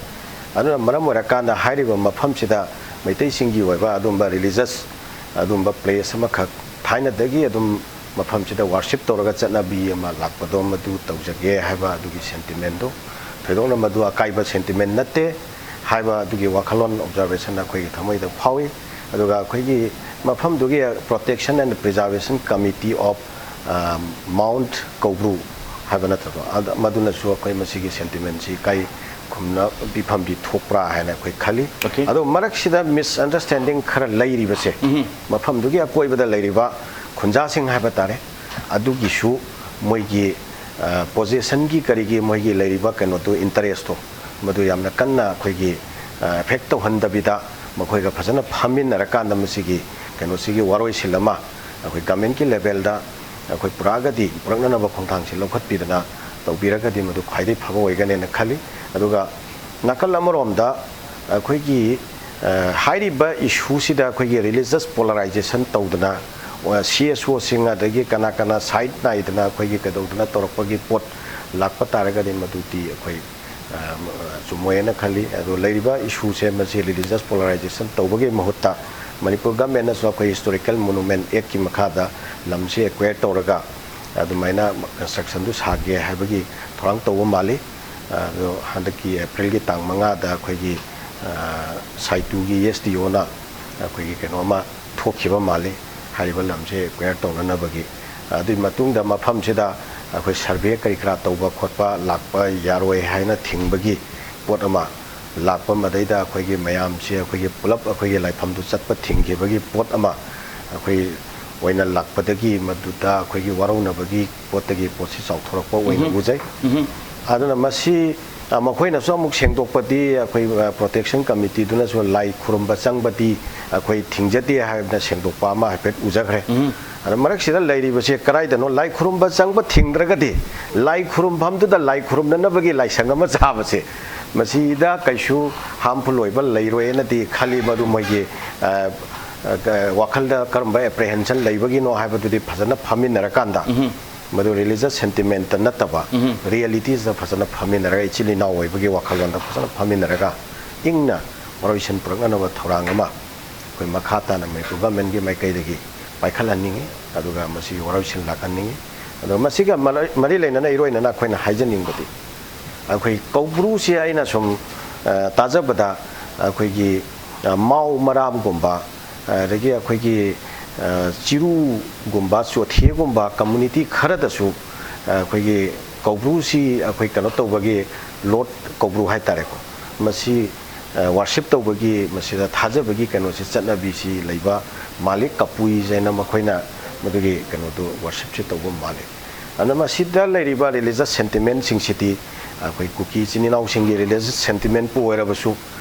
ꯑꯗꯨꯅ ꯃꯔꯝ ꯑꯣꯏꯔꯀꯥꯟꯗ ꯍꯥꯏꯔꯤꯕ ꯃꯐꯝꯁꯤꯗ ꯃꯩꯇꯩꯁꯤꯡꯒꯤ ꯑꯣꯏꯕ ꯑꯗꯨꯝꯕ religious, ꯑꯗꯨꯝꯕ place ꯑꯃꯈꯛ ꯊꯥꯏꯅꯗꯒꯤ ꯑꯗꯨꯝ ꯃꯐꯝꯁꯤꯗ worship ꯇꯧꯔꯒ ꯆꯠꯅꯕꯤ ꯑꯃ ꯂꯥꯛꯄꯗꯣ, ꯃꯗꯨ ꯇꯧꯖꯒꯦ ꯍꯥꯏꯕ ꯑꯗꯨꯒꯤ sentimentꯗꯨ, ꯊꯣꯏꯗꯣꯛꯅ ꯃꯗꯨ ꯑꯀꯥꯏꯕ sentiment ꯅꯠꯇꯦ ꯍꯥꯏꯕ ꯑꯗꯨꯒꯤ ꯋꯥꯈꯜꯂꯣꯟ, observation ꯑꯩꯈꯣꯏꯒꯤ ꯊꯃꯣꯏꯗ ꯐꯥꯎꯏ꯫ ꯑꯗꯨꯒ ꯑꯩꯈꯣꯏꯒꯤ ꯃꯐꯝꯗꯨꯒꯤ Protection and Preservation Committee of, ꯑ, Mount ꯀꯧꯕ꯭ꯔꯨ ꯍꯥꯏꯕ ꯅꯠꯇ꯭ꯔꯀꯣ, ꯑꯗ-, ꯃꯗꯨꯅꯁꯨ ꯑꯩꯈꯣꯏ ꯃꯁꯤꯒꯤ sentimentꯁꯤ ꯏꯀꯥꯏ ꯈꯨꯝꯅ ꯄꯤꯐꯝꯗꯤ ꯊꯣꯛꯄ꯭ꯔꯥ ꯍꯥꯏꯅ ꯑꯩꯈꯣꯏ ꯈꯜꯂꯤ꯫ Okay. ꯑꯗꯣ ꯃꯔꯛꯁꯤꯗ ꯃꯤꯁꯑꯟꯗꯔꯁꯇꯦꯟꯗꯤꯡ ꯈꯔ ꯂꯩꯔꯤꯕꯁꯦ, ꯃꯐꯝꯗꯨꯒꯤ ꯑꯀꯣꯏꯕꯗ ꯂꯩꯔꯤꯕ ꯈꯨꯟꯖꯥꯁꯤꯡ ꯍꯥꯏꯕ ꯇꯥꯔꯦ, ꯑꯗꯨꯒꯤꯁꯨ ꯃꯣꯏꯒꯤ ꯄꯣꯖꯤꯁꯟꯒꯤ ꯀꯔꯤꯒꯤ ꯃꯣꯏꯒꯤ ꯂꯩꯔꯤꯕ ꯀꯩꯅꯣꯗꯨ, ꯏꯟꯇꯔꯦꯁꯇꯣ, ꯃꯗꯨ ꯌꯥꯝꯅ ꯀꯟꯅ ꯑꯩꯈꯣꯏꯒꯤ ꯑꯦꯐꯦꯛ ꯇꯧꯍꯟꯗꯕꯤꯗ, ꯃꯈꯣꯏꯒ ꯐꯖꯅ ꯐꯝꯃꯤꯟꯅꯔꯀꯥꯟꯗ ꯃꯁꯤꯒꯤ ꯀꯩꯅꯣꯁꯤꯒꯤ ꯋꯥꯔꯣꯏꯁꯤꯟ ꯑꯃ ꯑꯩꯈꯣꯏ ꯒꯃꯦꯟꯒꯤ ꯂꯦꯚꯦꯜꯗ ꯑꯩꯈꯣꯏ ꯄꯨꯔꯛꯑꯒꯗꯤ, ꯄꯨꯔꯛꯅꯅꯕ ꯈꯣꯡꯊꯥꯡꯁꯤ ꯂꯧꯈꯠꯄꯤꯗꯅ ꯇꯧꯕꯤꯔꯒꯗꯤ ꯃꯗꯨ ꯈ꯭ꯋꯥꯏꯗꯒꯤ ꯐꯕ ꯑꯣꯏꯒꯅꯦꯅ ꯈꯜꯂꯤ꯫ ꯑꯗꯨꯒ ꯅꯥꯀꯜ ꯑꯃꯔꯣꯝꯗ ꯑꯩꯈꯣꯏꯒꯤ ꯍꯥꯏꯔꯤꯕ ꯏꯁꯨꯁꯤꯗ ꯑꯩꯈꯣꯏꯒꯤ ꯔꯤꯂꯤꯖꯁ ꯄꯣꯂꯔꯥꯏꯖꯦꯁꯟ ꯇꯧꯗꯅ, ꯁꯤ ꯑꯦꯁ ꯑꯣꯁꯤꯡ ꯑꯗꯒꯤ ꯀꯅꯥ ꯀꯅꯥ ꯁꯥꯏꯠ ꯅꯥꯏꯗꯅ ꯑꯩꯈꯣꯏꯒꯤ ꯀꯩꯗꯧꯗꯅ ꯇꯧꯔꯛꯄꯒꯤ ꯄꯣꯠ ꯂꯥꯛꯄ ꯇꯥꯔꯒꯗꯤ ꯃꯗꯨꯗꯤ ꯑꯩꯈꯣꯏ ꯆꯨꯝꯃꯣꯏꯅ ꯈꯜꯂꯤ꯫ ꯑꯗꯣ ꯂꯩꯔꯤꯕ ꯏꯁꯨꯁꯦ ꯃꯁꯤ ꯔꯤꯂꯤꯖꯁ ꯄꯣꯂꯔꯥꯏꯖꯦꯁꯟ ꯇꯧꯕꯒꯤ ꯃꯍꯨꯠꯇ ꯃꯅꯤꯄꯨꯔ ꯒꯃꯦꯟꯅꯁꯨ ꯑꯩꯈꯣꯏ ꯍꯤꯁꯇꯣꯔꯤꯀꯦꯜ ꯃꯣꯅꯨꯃꯦꯟ ꯑꯦꯛꯀꯤ ꯃꯈꯥꯗ ꯂꯝꯁꯤ ꯑꯦꯀ꯭ꯋꯦꯔ ꯇꯧꯔꯒ ꯑꯗꯨꯃꯥꯏꯅ ꯀꯟꯁꯇ꯭ꯔꯛꯁꯟꯗꯨ ꯁꯥꯒꯦ ꯍꯥꯏꯕꯒꯤ ꯊꯧꯔꯥꯡ ꯇꯧꯕ ꯃꯥꯜꯂꯤ꯫ ꯑꯗꯣ ꯍꯟꯗꯛꯀꯤ ꯑꯦꯄ꯭ꯔꯤꯜꯒꯤ ꯇꯥꯡ ꯃꯉꯥꯗ ꯑꯩꯈꯣꯏꯒꯤ ꯁꯥꯏꯇꯨꯒꯤ ꯑꯦꯁ ꯗꯤ ꯑꯣꯅ ꯑꯩꯈꯣꯏꯒꯤ ꯀꯩꯅꯣ ꯑꯃ ꯊꯣꯛꯈꯤꯕ ꯃꯥꯜꯂꯤ, ꯍꯥꯏꯔꯤꯕ ꯂꯝꯁꯦ ꯑꯦꯀ꯭ꯋꯦꯔ ꯇꯧꯅꯅꯕꯒꯤ꯫ ꯑꯗꯨꯒꯤ ꯃꯇꯨꯡꯗ ꯃꯐꯝꯁꯤꯗ ꯑꯩꯈꯣꯏ ꯁꯔꯚꯦ ꯀꯔꯤ ꯀꯔꯥ ꯇꯧꯕ ꯈꯣꯠꯄ ꯂꯥꯛꯄ ꯌꯥꯔꯣꯏ ꯍꯥꯏꯅ ꯊꯤꯡꯕꯒꯤ ꯄꯣꯠ ꯑꯃ ꯂꯥꯛꯄ, ꯃꯗꯩꯗ ꯑꯩꯈꯣꯏꯒꯤ ꯃꯌꯥꯝꯁꯦ ꯑꯩꯈꯣꯏꯒꯤ ꯄꯨꯂꯞ ꯑꯩꯈꯣꯏꯒꯤ ꯂꯥꯏꯐꯝꯗꯨ ꯆꯠꯄ ꯊꯤꯡꯈꯤꯕꯒꯤ ꯄꯣꯠ ꯑꯃ ꯑꯩꯈꯣꯏ ꯑꯣꯏꯅ ꯂꯥꯛꯄꯗꯒꯤ ꯃꯗꯨꯗ ꯑꯩꯈꯣꯏꯒꯤ ꯋꯥꯔꯧꯅꯕꯒꯤ ꯄꯣꯠꯇꯒꯤ ꯄꯣꯠꯁꯤ ꯆꯥꯎꯊꯣꯔꯛꯄ ꯑꯣꯏꯅ ꯎꯖꯩ꯫ ꯑꯗꯨꯅ ꯃꯁꯤ ꯑ, ꯃꯈꯣꯏꯅꯁꯨ ꯑꯃꯨꯛ ꯁꯦꯡꯗꯣꯛꯄꯗꯤ, ꯑꯩꯈꯣꯏ ꯄ꯭ꯔꯣꯇꯦꯛꯁꯟ ꯀꯃꯤꯇꯤꯗꯨꯅꯁꯨ ꯂꯥꯏ ꯈꯨꯔꯨꯝꯕ ꯆꯪꯕꯗꯤ ꯑꯩꯈꯣꯏ ꯊꯤꯡꯖꯗꯦ ꯍꯥꯏꯕꯅ ꯁꯦꯡꯗꯣꯛꯄ ꯑꯃ ꯍꯥꯏꯐꯦꯠ ꯎꯖꯈ꯭ꯔꯦ꯫ ꯑꯗꯣ ꯃꯔꯛꯁꯤꯗ ꯂꯩꯔꯤꯕꯁꯦ ꯀꯗꯥꯏꯗꯅꯣ? ꯂꯥꯏ ꯈꯨꯔꯨꯝꯕ ꯆꯪꯕ ꯊꯤꯡꯗ꯭ꯔꯒꯗꯤ ꯂꯥꯏ ꯈꯨꯔꯨꯝꯐꯝꯗꯨꯗ ꯂꯥꯏ ꯈꯨꯔꯨꯝꯅꯅꯕꯒꯤ ꯂꯥꯏꯁꯪ ꯑꯃ ꯁꯥꯕꯁꯦ, ꯃꯁꯤꯗ ꯀꯩꯁꯨ ꯍꯥꯝꯐꯨꯜ ꯑꯣꯏꯕ ꯂꯩꯔꯣꯏꯅꯗꯤ ꯈꯜꯂꯤ꯫ ꯃꯗꯨ ꯃꯣꯏꯒꯤ ꯑ, ꯑ, ꯀ-, ꯋꯥꯈꯜꯗ ꯀꯔꯝꯕ ꯑꯦꯄ꯭ꯔꯤꯍꯦꯟꯁꯟ ꯂꯩꯕꯒꯤꯅꯣ ꯍꯥꯏꯕꯗꯨꯗꯤ ꯐꯖꯅ ꯐꯝꯃꯤꯟꯅꯔꯀꯥꯟꯗ, ꯃꯗꯨ ꯔꯤꯂꯤꯖꯁ ꯁꯦꯟꯇꯤꯃꯦꯟꯇ ꯅꯠꯇꯕ, ꯔꯤꯌꯦꯂꯤꯇꯤꯁꯤꯗ ꯐꯖꯅ ꯐꯝꯃꯤꯟꯅꯔꯒ, ꯏꯆꯤꯜ ꯏꯅꯥꯎ ꯑꯣꯏꯕꯒꯤ ꯋꯥꯈꯜꯂꯣꯟꯗ ꯐꯖꯅ ꯐꯝꯃꯤꯟꯅꯔꯒ ꯏꯪꯅ ꯋꯥꯔꯣꯏꯁꯤꯟ ꯄꯨꯔꯛꯅꯅꯕ ꯊꯧꯔꯥꯡ ꯑꯃ ꯑꯩꯈꯣꯏ ꯃꯈꯥ ꯇꯥꯅ ꯃꯅꯤꯄꯨꯔ ꯒꯃꯦꯟꯒꯤ ꯃꯥꯏꯀꯩꯗꯒꯤ ꯄꯥꯏꯈꯠꯍꯟꯅꯤꯡꯉꯤ, ꯑꯗꯨꯒ ꯃꯁꯤꯒꯤ ꯋꯥꯔꯣꯏꯁꯤꯟ ꯂꯥꯛꯍꯟꯅꯤꯡꯉꯤ꯫ ꯑꯗꯣ ꯃꯁꯤꯒ ꯃꯔ-, ꯃꯔꯤ ꯂꯩꯅꯅ ꯏꯔꯣꯏꯅꯅ ꯑꯩꯈꯣꯏꯅ ꯍꯥꯏꯖꯅꯤꯡꯕꯗꯤ, ꯑꯩꯈꯣꯏ ꯀꯧꯕ꯭ꯔꯨꯁꯤ ꯑꯩꯅ ꯁꯨꯝ, ꯑ, ꯇꯥꯖꯕꯗ ꯑꯩꯈꯣꯏꯒꯤ, ꯑ, ꯃꯥꯎ ꯃꯔꯥꯝꯒꯨꯝꯕ, ꯑꯗꯒꯤ ꯑꯩꯈꯣꯏꯒꯤ, ꯑ, ꯆꯤꯔꯨꯒꯨꯝꯕ, ꯆꯣꯊꯦꯒꯨꯝꯕ ꯀꯝꯃꯨꯅꯤꯇꯤ ꯈꯔꯗꯁꯨ, ꯑ, ꯑꯩꯈꯣꯏꯒꯤ ꯀꯧꯕ꯭ꯔꯨꯁꯤ ꯑꯩꯈꯣꯏ ꯀꯩꯅꯣ ꯇꯧꯕꯒꯤ, ꯂꯣꯔꯗ ꯀꯧꯕ꯭ꯔꯨ ꯍꯥꯏꯇꯥꯔꯦꯀꯣ, ꯃꯁꯤ ꯋꯥꯔꯁꯤꯞ ꯇꯧꯕꯒꯤ, ꯃꯁꯤꯗ ꯊꯥꯖꯕꯒꯤ ꯀꯩꯅꯣꯁꯤ, ꯆꯠꯅꯕꯤꯁꯤ ꯂꯩꯕ ꯃꯥꯜꯂꯤ꯫ ꯀꯄꯨꯏꯁ ꯍꯥꯏꯅ ꯃꯈꯣꯏꯅ ꯃꯗꯨꯒꯤ ꯀꯩꯅꯣꯗꯨ ꯋꯥꯔꯁꯤꯞꯁꯤ ꯇꯧꯕ ꯃꯥꯜꯂꯤ꯫ ꯑꯗꯨꯅ ꯃꯁꯤꯗ ꯂꯩꯔꯤꯕ ꯔꯤꯂꯤꯖꯁ ꯁꯦꯟꯇꯤꯃꯦꯟꯁꯤꯡꯁꯤꯗꯤ ꯑꯩꯈꯣꯏ ꯀꯨꯀꯤ ꯏꯆꯤꯟ ꯏꯅꯥꯎꯁꯤꯡꯒꯤ ꯔꯤꯂꯤꯖꯁ ꯁꯦꯟꯇꯤꯃꯦꯟꯄꯨ ꯑꯣꯏꯔꯕꯁꯨ,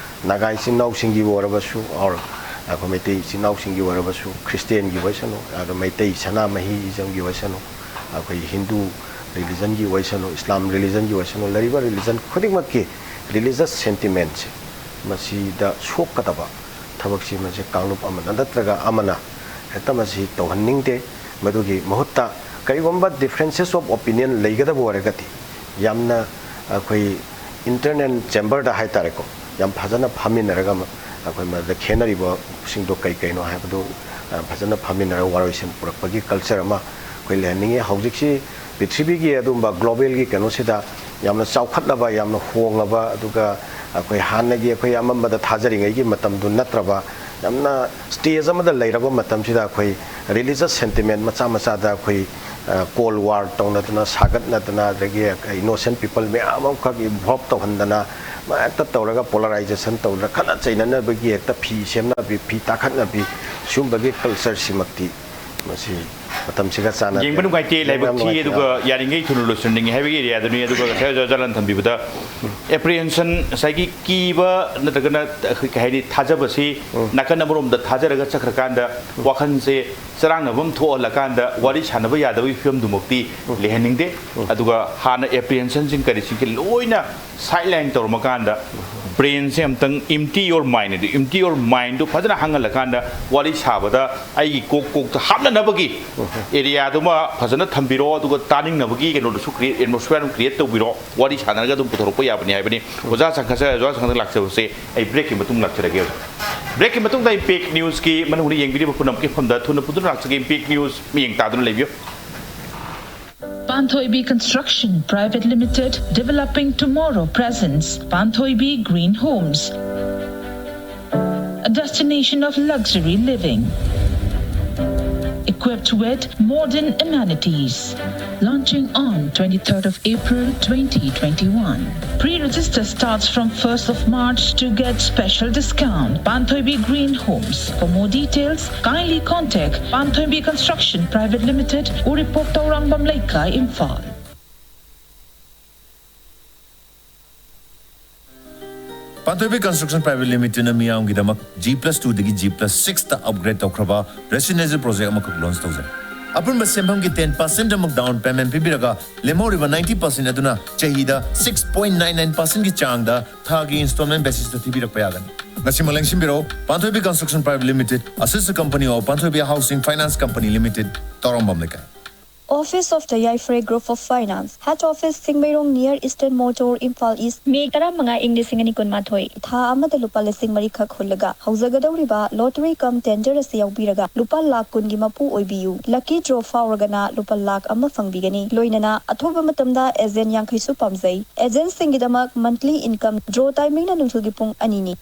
ꯅꯥꯒꯥ ꯏꯆꯤꯟ ꯏꯅꯥꯎꯁꯤꯡꯒꯤꯕꯨ ꯑꯣꯏꯔꯕꯁꯨ, or ꯑꯩꯈꯣꯏ ꯃꯩꯇꯩ ꯏꯆꯤꯟ ꯏꯅꯥꯎꯁꯤꯡꯒꯤ ꯑꯣꯏꯔꯕꯁꯨ, ꯈ꯭ꯔꯤꯁꯇꯦꯟꯒꯤ ꯑꯣꯏꯁꯅꯨ, ꯑꯗ ꯃꯩꯇꯩ ꯁꯅꯥꯃꯍꯤꯏꯖꯝꯒꯤ ꯑꯣꯏꯁꯅꯨ, ꯑꯩꯈꯣꯏ ꯍꯤꯟꯗꯨ ꯔꯤꯂꯤꯖꯟꯒꯤ ꯑꯣꯏꯁꯅꯨ, ꯏꯁꯂꯥꯝ ꯔꯤꯂꯤꯖꯟꯒꯤ ꯑꯣꯏꯁꯅꯨ, ꯂꯩꯔꯤꯕ ꯔꯤꯂꯤꯖꯟ ꯈꯨꯗꯤꯡꯃꯛꯀꯤ ꯔꯤꯂꯤꯖꯁ ꯁꯦꯟꯇꯤꯃꯦꯟꯁꯦ ꯃꯁꯤꯗ ꯁꯣꯛꯀꯗꯕ ꯊꯕꯛꯁꯤ ꯃꯁꯤ ꯀꯥꯡꯂꯨꯞ ꯑꯃꯅ ꯅꯠꯇ꯭ꯔꯒ ꯑꯃꯅ ꯍꯦꯛꯇ ꯃꯁꯤ ꯇꯧꯍꯟꯅꯤꯡꯗꯦ꯫ ꯃꯗꯨꯒꯤ ꯃꯍꯨꯠꯇ ꯀꯔꯤꯒꯨꯝꯕ differences of opinion ꯂꯩꯒꯗꯕ ꯑꯣꯏꯔꯒꯗꯤ, ꯌꯥꯝꯅ ꯑꯩꯈꯣꯏ ꯏꯟꯇꯔꯅꯦꯜ ꯆꯦꯝꯕꯔꯗ ꯍꯥꯏꯇꯥꯔꯦꯀꯣ, ꯌꯥꯝ ꯐꯖꯅ ꯐꯝꯃꯤꯟꯅꯔꯒ ꯃ-, ꯑꯩꯈꯣꯏ ꯃꯗ ꯈꯦꯠꯅꯔꯤꯕꯁꯤꯡꯗꯣ ꯀꯩ ꯀꯩꯅꯣ ꯍꯥꯏꯕꯗꯨ, ꯑ, ꯐꯖꯅ ꯐꯝꯃꯤꯟꯅꯔꯒ ꯋꯥꯔꯣꯏꯁꯤꯟ ꯄꯨꯔꯛꯄꯒꯤ ꯀꯜꯆꯔ ꯑꯃ ꯑꯩꯈꯣꯏ ꯂꯩꯍꯟꯅꯤꯡꯉꯤ꯫ ꯍꯧꯖꯤꯛꯁꯤ ꯄ꯭ꯔꯤꯊꯤꯕꯤꯒꯤ ꯑꯗꯨꯒꯨꯝꯕ ꯒ꯭ꯂꯣꯕꯦꯜꯒꯤ ꯀꯩꯅꯣꯁꯤꯗ ꯌꯥꯝꯅ ꯆꯥꯎꯈꯠꯂꯕ, ꯌꯥꯝꯅ ꯍꯣꯡꯉꯕ, ꯑꯗꯨꯒ ꯑꯩꯈꯣꯏ ꯍꯥꯟꯅꯒꯤ ꯑꯩꯈꯣꯏ ꯑꯃꯝꯕꯗ ꯊꯥꯖꯔꯤꯉꯩꯒꯤ ꯃꯇꯝꯗꯨ ꯅꯠꯇ꯭ꯔꯕ, ꯌꯥꯝꯅ ꯁ꯭ꯇꯦꯖ ꯑꯃꯗ ꯂꯩꯔꯕ ꯃꯇꯝꯁꯤꯗ ꯑꯩꯈꯣꯏ ꯔꯤꯂꯤꯖꯁ ꯁꯦꯟꯇꯤꯃꯦꯟ ꯃꯆꯥ ꯃꯆꯥꯗ ꯑꯩꯈꯣꯏ, ꯑ, ꯀꯣꯜ ꯋꯥꯔ ꯇꯧꯅꯗꯅ, ꯁꯥꯒꯠꯅꯗꯅ, ꯑꯗꯒꯤ ꯏꯅꯣꯁꯦꯟ ꯄꯤꯄꯜ ꯃꯌꯥꯝ ꯑꯃꯈꯛ ꯏꯟꯚꯣꯜꯕ ꯇꯧꯍꯟꯗꯅ, ꯃ-, ꯍꯦꯛꯇ ꯇꯧꯔꯒ ꯄꯣꯂꯔꯥꯏꯖꯦꯁꯟ ꯇꯧꯗꯅ, ꯈꯠꯅ ꯆꯩꯅꯅꯕꯒꯤ ꯍꯦꯛꯇ ꯐꯤ ꯁꯦꯝꯅꯕꯤ, ꯐꯤ ꯇꯥꯈꯠꯅꯕꯤ, ꯁꯤꯒꯨꯝꯕꯒꯤ ꯀꯜꯆꯔꯁꯤꯃꯛꯇꯤ ꯃꯁꯤ ꯃꯇꯝꯁꯤꯒ ꯆꯥꯟꯅꯗꯦ꯫ ꯌꯦꯡꯕ ꯅꯨꯡꯉꯥꯏꯇꯦ, ꯌꯥꯝ ꯂꯥꯏꯕꯛ ꯊꯤ, ꯅꯨꯡꯉꯥꯏꯇꯦ꯫ ꯑꯗꯨꯒ ꯌꯥꯔꯤꯉꯩ ꯊꯨꯅ ꯂꯣꯏꯁꯤꯟꯅꯤꯡꯉꯤ ꯍꯥꯏꯕꯒꯤ ꯑꯦꯔꯤꯌꯥꯗꯨꯅꯤ꯫ ꯑꯗꯨꯒ ꯉꯁꯥꯏ ꯑꯣꯖꯥ ꯖꯂꯥꯟ ꯊꯝꯕꯤꯕꯗ ꯑꯦꯄ꯭ꯔꯤꯍꯦꯟꯁꯟ, ꯉꯁꯥꯏꯒꯤ ꯀꯤꯕ ꯅꯠꯇ꯭ꯔꯒꯅ ꯑꯩꯈꯣꯏ ꯀꯩ ꯍꯥꯏꯅꯤ, ꯊꯥꯖꯕꯁꯤ ꯎꯝ꯫ ꯅꯥꯀꯟ ꯑꯃꯔꯣꯝꯗ ꯊꯥꯖꯔꯒ ꯆꯠꯈ꯭ꯔꯀꯥꯟꯗ ꯎꯝ꯫ ꯋꯥꯈꯜꯁꯦ ꯆꯔꯥꯡꯅꯕ ꯑꯃ ꯊꯣꯛꯍꯜꯂꯀꯥꯟꯗ ꯋꯥꯔꯤ ꯁꯥꯟꯅꯕ ꯌꯥꯗꯕꯒꯤ ꯐꯤꯕꯝꯗꯨꯃꯛꯇꯤ ꯎꯝ꯫ ꯂꯩꯍꯟꯅꯤꯡꯗꯦ꯫ ꯎꯝ꯫ ꯑꯗꯨꯒ ꯍꯥꯟꯅ ꯑꯦꯄ꯭ꯔꯤꯍꯦꯟꯁꯟꯁꯤꯡ ꯀꯔꯤꯁꯤꯡꯁꯤ ꯂꯣꯏꯅ ꯁꯥꯏꯠ ꯂꯥꯏꯟ ꯇꯧꯔꯝꯃꯀꯥꯟꯗ ꯕ꯭ꯔꯦꯟꯁꯦ ꯑꯝꯇꯪ empty your mind ꯑꯗꯨ, empty your mindꯗꯨ ꯐꯖꯅ ꯍꯥꯡꯍꯜꯂꯀꯥꯟꯗ ꯋꯥꯔꯤ ꯁꯥꯕꯗ ꯑꯩꯒꯤ ꯀꯣꯛ ꯀꯣꯛꯇ ꯍꯥꯞꯅꯅꯕꯒꯤ ꯑꯦꯔꯤꯌꯥꯗꯨꯃ ꯐꯖꯅ ꯊꯝꯕꯤꯔꯣ꯫ ꯑꯗꯨꯒ ꯇꯥꯅꯤꯡꯅꯕꯒꯤ ꯀꯩꯅꯣꯗꯨꯁꯨ ꯀ꯭ꯔꯤꯌꯦꯠ, ꯑꯦꯠꯃꯣꯁꯐꯤꯌꯔ ꯑꯃ ꯀ꯭ꯔꯤꯌꯦꯠ ꯇꯧꯕꯤꯔꯣ꯫ ꯋꯥꯔꯤ ꯁꯥꯟꯅꯔꯒ ꯑꯗꯨꯝ ꯄꯨꯊꯣꯔꯛꯄ ꯌꯥꯕꯅꯤ ꯍꯥꯏꯕꯅꯤ꯫ ꯑꯣꯖꯥ ꯁꯪ-, ꯑꯣꯖꯥ ꯁꯪꯒꯗ ꯂꯥꯛꯆꯕꯁꯦ ꯑꯩ ꯕ꯭ꯔꯦꯛꯀꯤ ꯃꯇꯨꯡ ꯂꯥꯛꯆꯔꯒꯦ ꯑꯣꯖꯥ꯫ ꯕ꯭ꯔꯦꯛꯀꯤ ꯃꯇꯨꯡꯗ ꯏꯝꯄꯦꯛ ꯅ꯭ꯌꯨꯁꯀꯤ ꯃꯅꯨꯡꯗ ꯌꯦꯡꯕꯤꯔꯤꯕ ꯄꯨꯝꯅꯃꯛꯀꯤ ꯃꯐꯝꯗ ꯊꯨꯅ ꯄꯨꯗꯨꯅ ꯂꯥꯛꯆꯒꯦ꯫ ꯏꯝꯄꯦꯛ ꯅ꯭ꯌꯨꯁ ꯃꯤꯠꯌꯦꯡ ꯇꯥꯗꯨꯅ ꯂꯩꯕꯤꯌꯨ꯫ Panthoibi Construction Private Limited, developing tomorrow presents Panthoibi Green Homes, a destination of luxury living. equipped with modern amenities. Launching on twenty-third of April twenty twenty-one. Pre-register starts from first of March to get special discount. Panthoibi Green Homes. For more details, kindly contact Panthoibi Construction Private Limited, Uripok Taurang Bamleikai, Imphal. Panthoibi Construction Private Limitedꯅ ꯃꯤꯌꯥꯝꯒꯤꯗꯃꯛ G plus two ꯗꯒꯤ G plus six ꯇ upgrade ꯇꯧꯈ꯭ꯔꯕ residential project ꯑꯃꯈꯛ launch ꯇꯧꯖꯔꯤ꯫ ꯑꯄꯨꯟꯕ ꯁꯦꯟꯐꯝꯒꯤ ten percent ꯑꯃꯨꯛ down payment ꯄꯤꯕꯤꯔꯒ, ꯂꯦꯝꯍꯧꯔꯤꯕ ninety percent ꯑꯗꯨꯅ ꯆꯍꯤꯗ six point nine nine percent ꯒꯤ ꯆꯥꯡꯗ ꯊꯥꯒꯤ installment basis ꯇ ꯊꯤꯕꯤꯔꯛꯄ ꯌꯥꯒꯅꯤ꯫ ꯉꯁꯤꯃꯛ ꯂꯦꯡꯁꯤꯟꯕꯤꯔꯛꯎ꯫ Panthoibi Construction Private Limited, a sister company of Panthoibi Housing Finance Company Limited, ꯇꯧꯔꯝꯕꯝ ꯂꯩꯀꯥꯏ꯫ Office of the Yaifre Group of Finance, Head Office, Singmeirong, near Eastern Motor, Imphal East. ꯃꯦ ꯇꯔꯥꯃꯉꯥ, ꯏꯪ ꯂꯤꯁꯤꯡ ꯑꯅꯤ ꯀꯨꯟꯃꯥꯊꯣꯏ꯫ ꯊꯥ ꯑꯃꯗ ꯂꯨꯄꯥ ꯂꯤꯁꯤꯡ ꯃꯔꯤꯈꯛ ꯍꯨꯜꯂꯒ ꯍꯧꯖꯒꯗꯧꯔꯤꯕ lottery cum tender ꯑꯁꯤ ꯌꯥꯎꯕꯤꯔꯒ ꯂꯨꯄꯥ ꯂꯥꯈ ꯀꯨꯟꯒꯤ ꯃꯄꯨ ꯑꯣꯏꯕꯤꯌꯨ꯫ Lucky draw ꯐꯥꯎꯔꯒꯅ ꯂꯨꯄꯥ ꯂꯥꯈ ꯑꯃ ꯐꯪꯕꯤꯒꯅꯤ꯫ ꯂꯣꯏꯅꯅ ꯑꯊꯨꯕ ꯃꯇꯝꯗ agent ꯌꯥꯡꯈꯩꯁꯨ ꯄꯥꯝꯖꯩ꯫ Agent ꯁꯤꯡꯒꯤꯗꯃꯛ monthly income꯫ Draw timing ꯅ ꯅꯨꯡꯊꯤꯜꯒꯤ ꯄꯨꯡ ꯑꯅꯤꯅꯤ꯫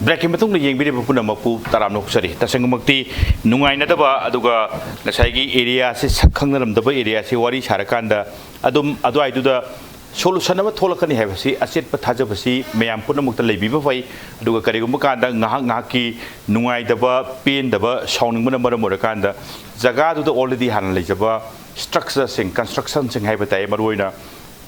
Break ꯀꯤ ꯃꯇꯨꯡꯗ ꯌꯦꯡꯕꯤꯔꯤꯕ ꯄꯨꯝꯅꯃꯛꯄꯨ ꯇꯔꯥꯝꯅ ꯑꯣꯛꯆꯔꯤ꯫ ꯇꯁꯦꯡꯃꯛꯇꯤ ꯅꯨꯡꯉꯥꯏꯅꯗꯕ, ꯑꯗꯨꯒ ꯉꯁꯥꯏꯒꯤ area ꯁꯤ ꯁꯛ ꯈꯪꯅꯔꯝꯗꯕ area ꯁꯤ ꯋꯥꯔꯤ ꯁꯥꯔꯀꯥꯟꯗ ꯑꯗꯨꯝ ꯑꯗꯨꯋꯥꯏꯗꯨꯗ solution ꯑꯃ ꯊꯣꯛꯂꯛꯀꯅꯤ ꯍꯥꯏꯕꯁꯤ ꯑꯆꯦꯠꯄ ꯊꯥꯖꯕꯁꯤ ꯃꯌꯥꯝ ꯄꯨꯝꯅꯃꯛꯇ ꯂꯩꯕꯤꯕ ꯐꯩ꯫ ꯑꯗꯨꯒ ꯀꯔꯤꯒꯨꯝꯕ ꯀꯥꯟꯗ ꯉꯥꯏꯍꯥꯛ ꯉꯥꯏꯍꯥꯛꯀꯤ ꯅꯨꯡꯉꯥꯏꯇꯕ, ꯄꯦꯟꯗꯕ, ꯁꯥꯎꯅꯤꯡꯕꯅ ꯃꯔꯝ ꯑꯣꯏꯔꯀꯥꯟꯗ ꯖꯒꯥꯗꯨꯗ already ꯍꯥꯟꯅ ꯂꯩꯖꯕ structure ꯁꯤꯡ, construction ꯁꯤꯡ ꯍꯥꯏꯕ ꯇꯥꯏ, ꯃꯔꯨꯑꯣꯏꯅ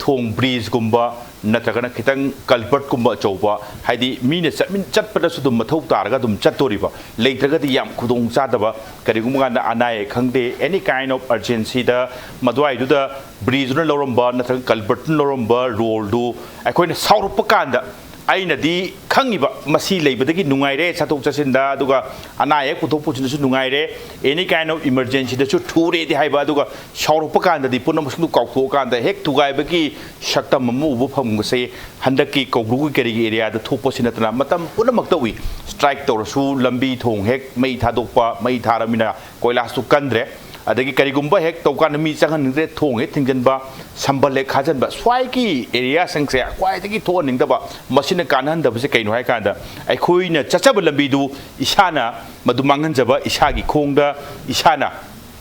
ꯊꯣꯡ, bridge ꯀꯨꯝꯕ ꯅꯠꯇ꯭ꯔꯒꯅ ꯈꯤꯇꯪ culvert ꯀꯨꯝꯕ ꯑꯆꯧꯕ, ꯍꯥꯏꯗꯤ ꯃꯤꯅ ꯆꯠꯃꯤꯟ-, ꯆꯠꯄꯗꯁꯨ ꯑꯗꯨꯝ ꯃꯊꯧ ꯇꯥꯔꯒ ꯑꯗꯨꯝ ꯆꯠꯇꯣꯔꯤꯕ, ꯂꯩꯇ꯭ꯔꯒꯗꯤ ꯌꯥꯝ ꯈꯨꯗꯣꯡ ꯆꯥꯗꯕ, ꯀꯔꯤꯒꯨꯝꯕ ꯀꯥꯟꯗ ꯑꯅꯥ ꯑꯌꯦꯛ ꯈꯪꯗꯦ, any kind of urgency the ꯃꯗꯨꯋꯥꯏꯗꯨꯗ bridge ꯗꯨꯅ ꯂꯧꯔꯝꯕ ꯅꯠꯇ꯭ꯔꯒ culvert ꯇꯨꯅ ꯂꯧꯔꯝꯕ role ꯗꯨ ꯑꯩꯈꯣꯏꯅ ꯁꯥꯎꯔꯛꯄ ꯀꯥꯟꯗ ꯑꯩꯅꯗꯤ ꯈꯪꯉꯤꯕ, ꯃꯁꯤ ꯂꯩꯕꯗꯒꯤ ꯅꯨꯡꯉꯥꯏꯔꯦ, ꯆꯠꯊꯣꯛ ꯆꯠꯁꯤꯟꯗ, ꯑꯗꯨꯒ ꯑꯅꯥ ꯑꯌꯦꯛ ꯄꯨꯊꯣꯛ ꯄꯨꯁꯤꯟꯗꯁꯨ ꯅꯨꯡꯉꯥꯏꯔꯦ, any kind of emergencyꯗꯁꯨ ꯊꯨꯔꯦꯗꯤ ꯍꯥꯏꯕ, ꯑꯗꯨꯒ ꯁꯥꯎꯔꯛꯄ ꯀꯥꯟꯗꯗꯤ ꯄꯨꯝꯅꯃꯛꯁꯤꯡꯗꯨ ꯀꯥꯎꯊꯣꯛꯑꯀꯥꯟꯗ ꯍꯦꯛ ꯊꯨꯒꯥꯏꯕꯒꯤ ꯁꯛꯇꯝ ꯑꯃ ꯎꯕ ꯐꯪꯕꯁꯦ ꯍꯟꯗꯛꯀꯤ ꯀꯧꯕ꯭ꯔꯨꯒꯤ ꯀꯔꯤꯒꯤ areaꯗ ꯊꯣꯛꯄꯁꯤ ꯅꯠꯇꯅ ꯃꯇꯝ ꯄꯨꯝꯅꯃꯛꯇ ꯎꯏ꯫ Strike ꯇꯧꯔꯁꯨ, ꯂꯝꯕꯤ ꯊꯣꯡ ꯍꯦꯛ ꯃꯩ ꯊꯥꯗꯣꯛꯄ, ꯃꯩ ꯊꯥꯔꯃꯤꯅ ꯀꯣꯏꯂꯥꯁꯇꯨ ꯀꯟꯗ꯭ꯔꯦ, ꯑꯗꯒꯤ ꯀꯔꯤꯒꯨꯝꯕ ꯍꯦꯛ ꯇꯧꯀꯥꯟꯗ ꯃꯤ ꯆꯪꯍꯟꯅꯤꯡꯗ꯭ꯔꯦ, ꯊꯣꯡ ꯍꯦꯛ ꯊꯤꯡꯖꯤꯟꯕ, ꯁꯝꯕꯜ ꯍꯦꯛ ꯈꯥꯖꯤꯟꯕ, ꯁ꯭ꯋꯥꯏꯒꯤ areaꯁꯤꯡꯁꯦ ꯈ꯭ꯋꯥꯏꯗꯒꯤ ꯊꯣꯛꯍꯟꯅꯤꯡꯗꯕ, ꯃꯁꯤꯅ ꯀꯥꯟꯅꯍꯟꯗꯕꯁꯦ ꯀꯩꯅꯣ ꯍꯥꯏ ꯀꯥꯟꯗ, ꯑꯩꯈꯣꯏꯅ ꯆꯠꯆꯕ ꯂꯝꯕꯤꯗꯨ ꯏꯁꯥꯅ ꯃꯗꯨ ꯃꯥꯡꯍꯟꯖꯕ, ꯏꯁꯥꯒꯤ ꯈꯣꯡꯗ ꯏꯁꯥꯅ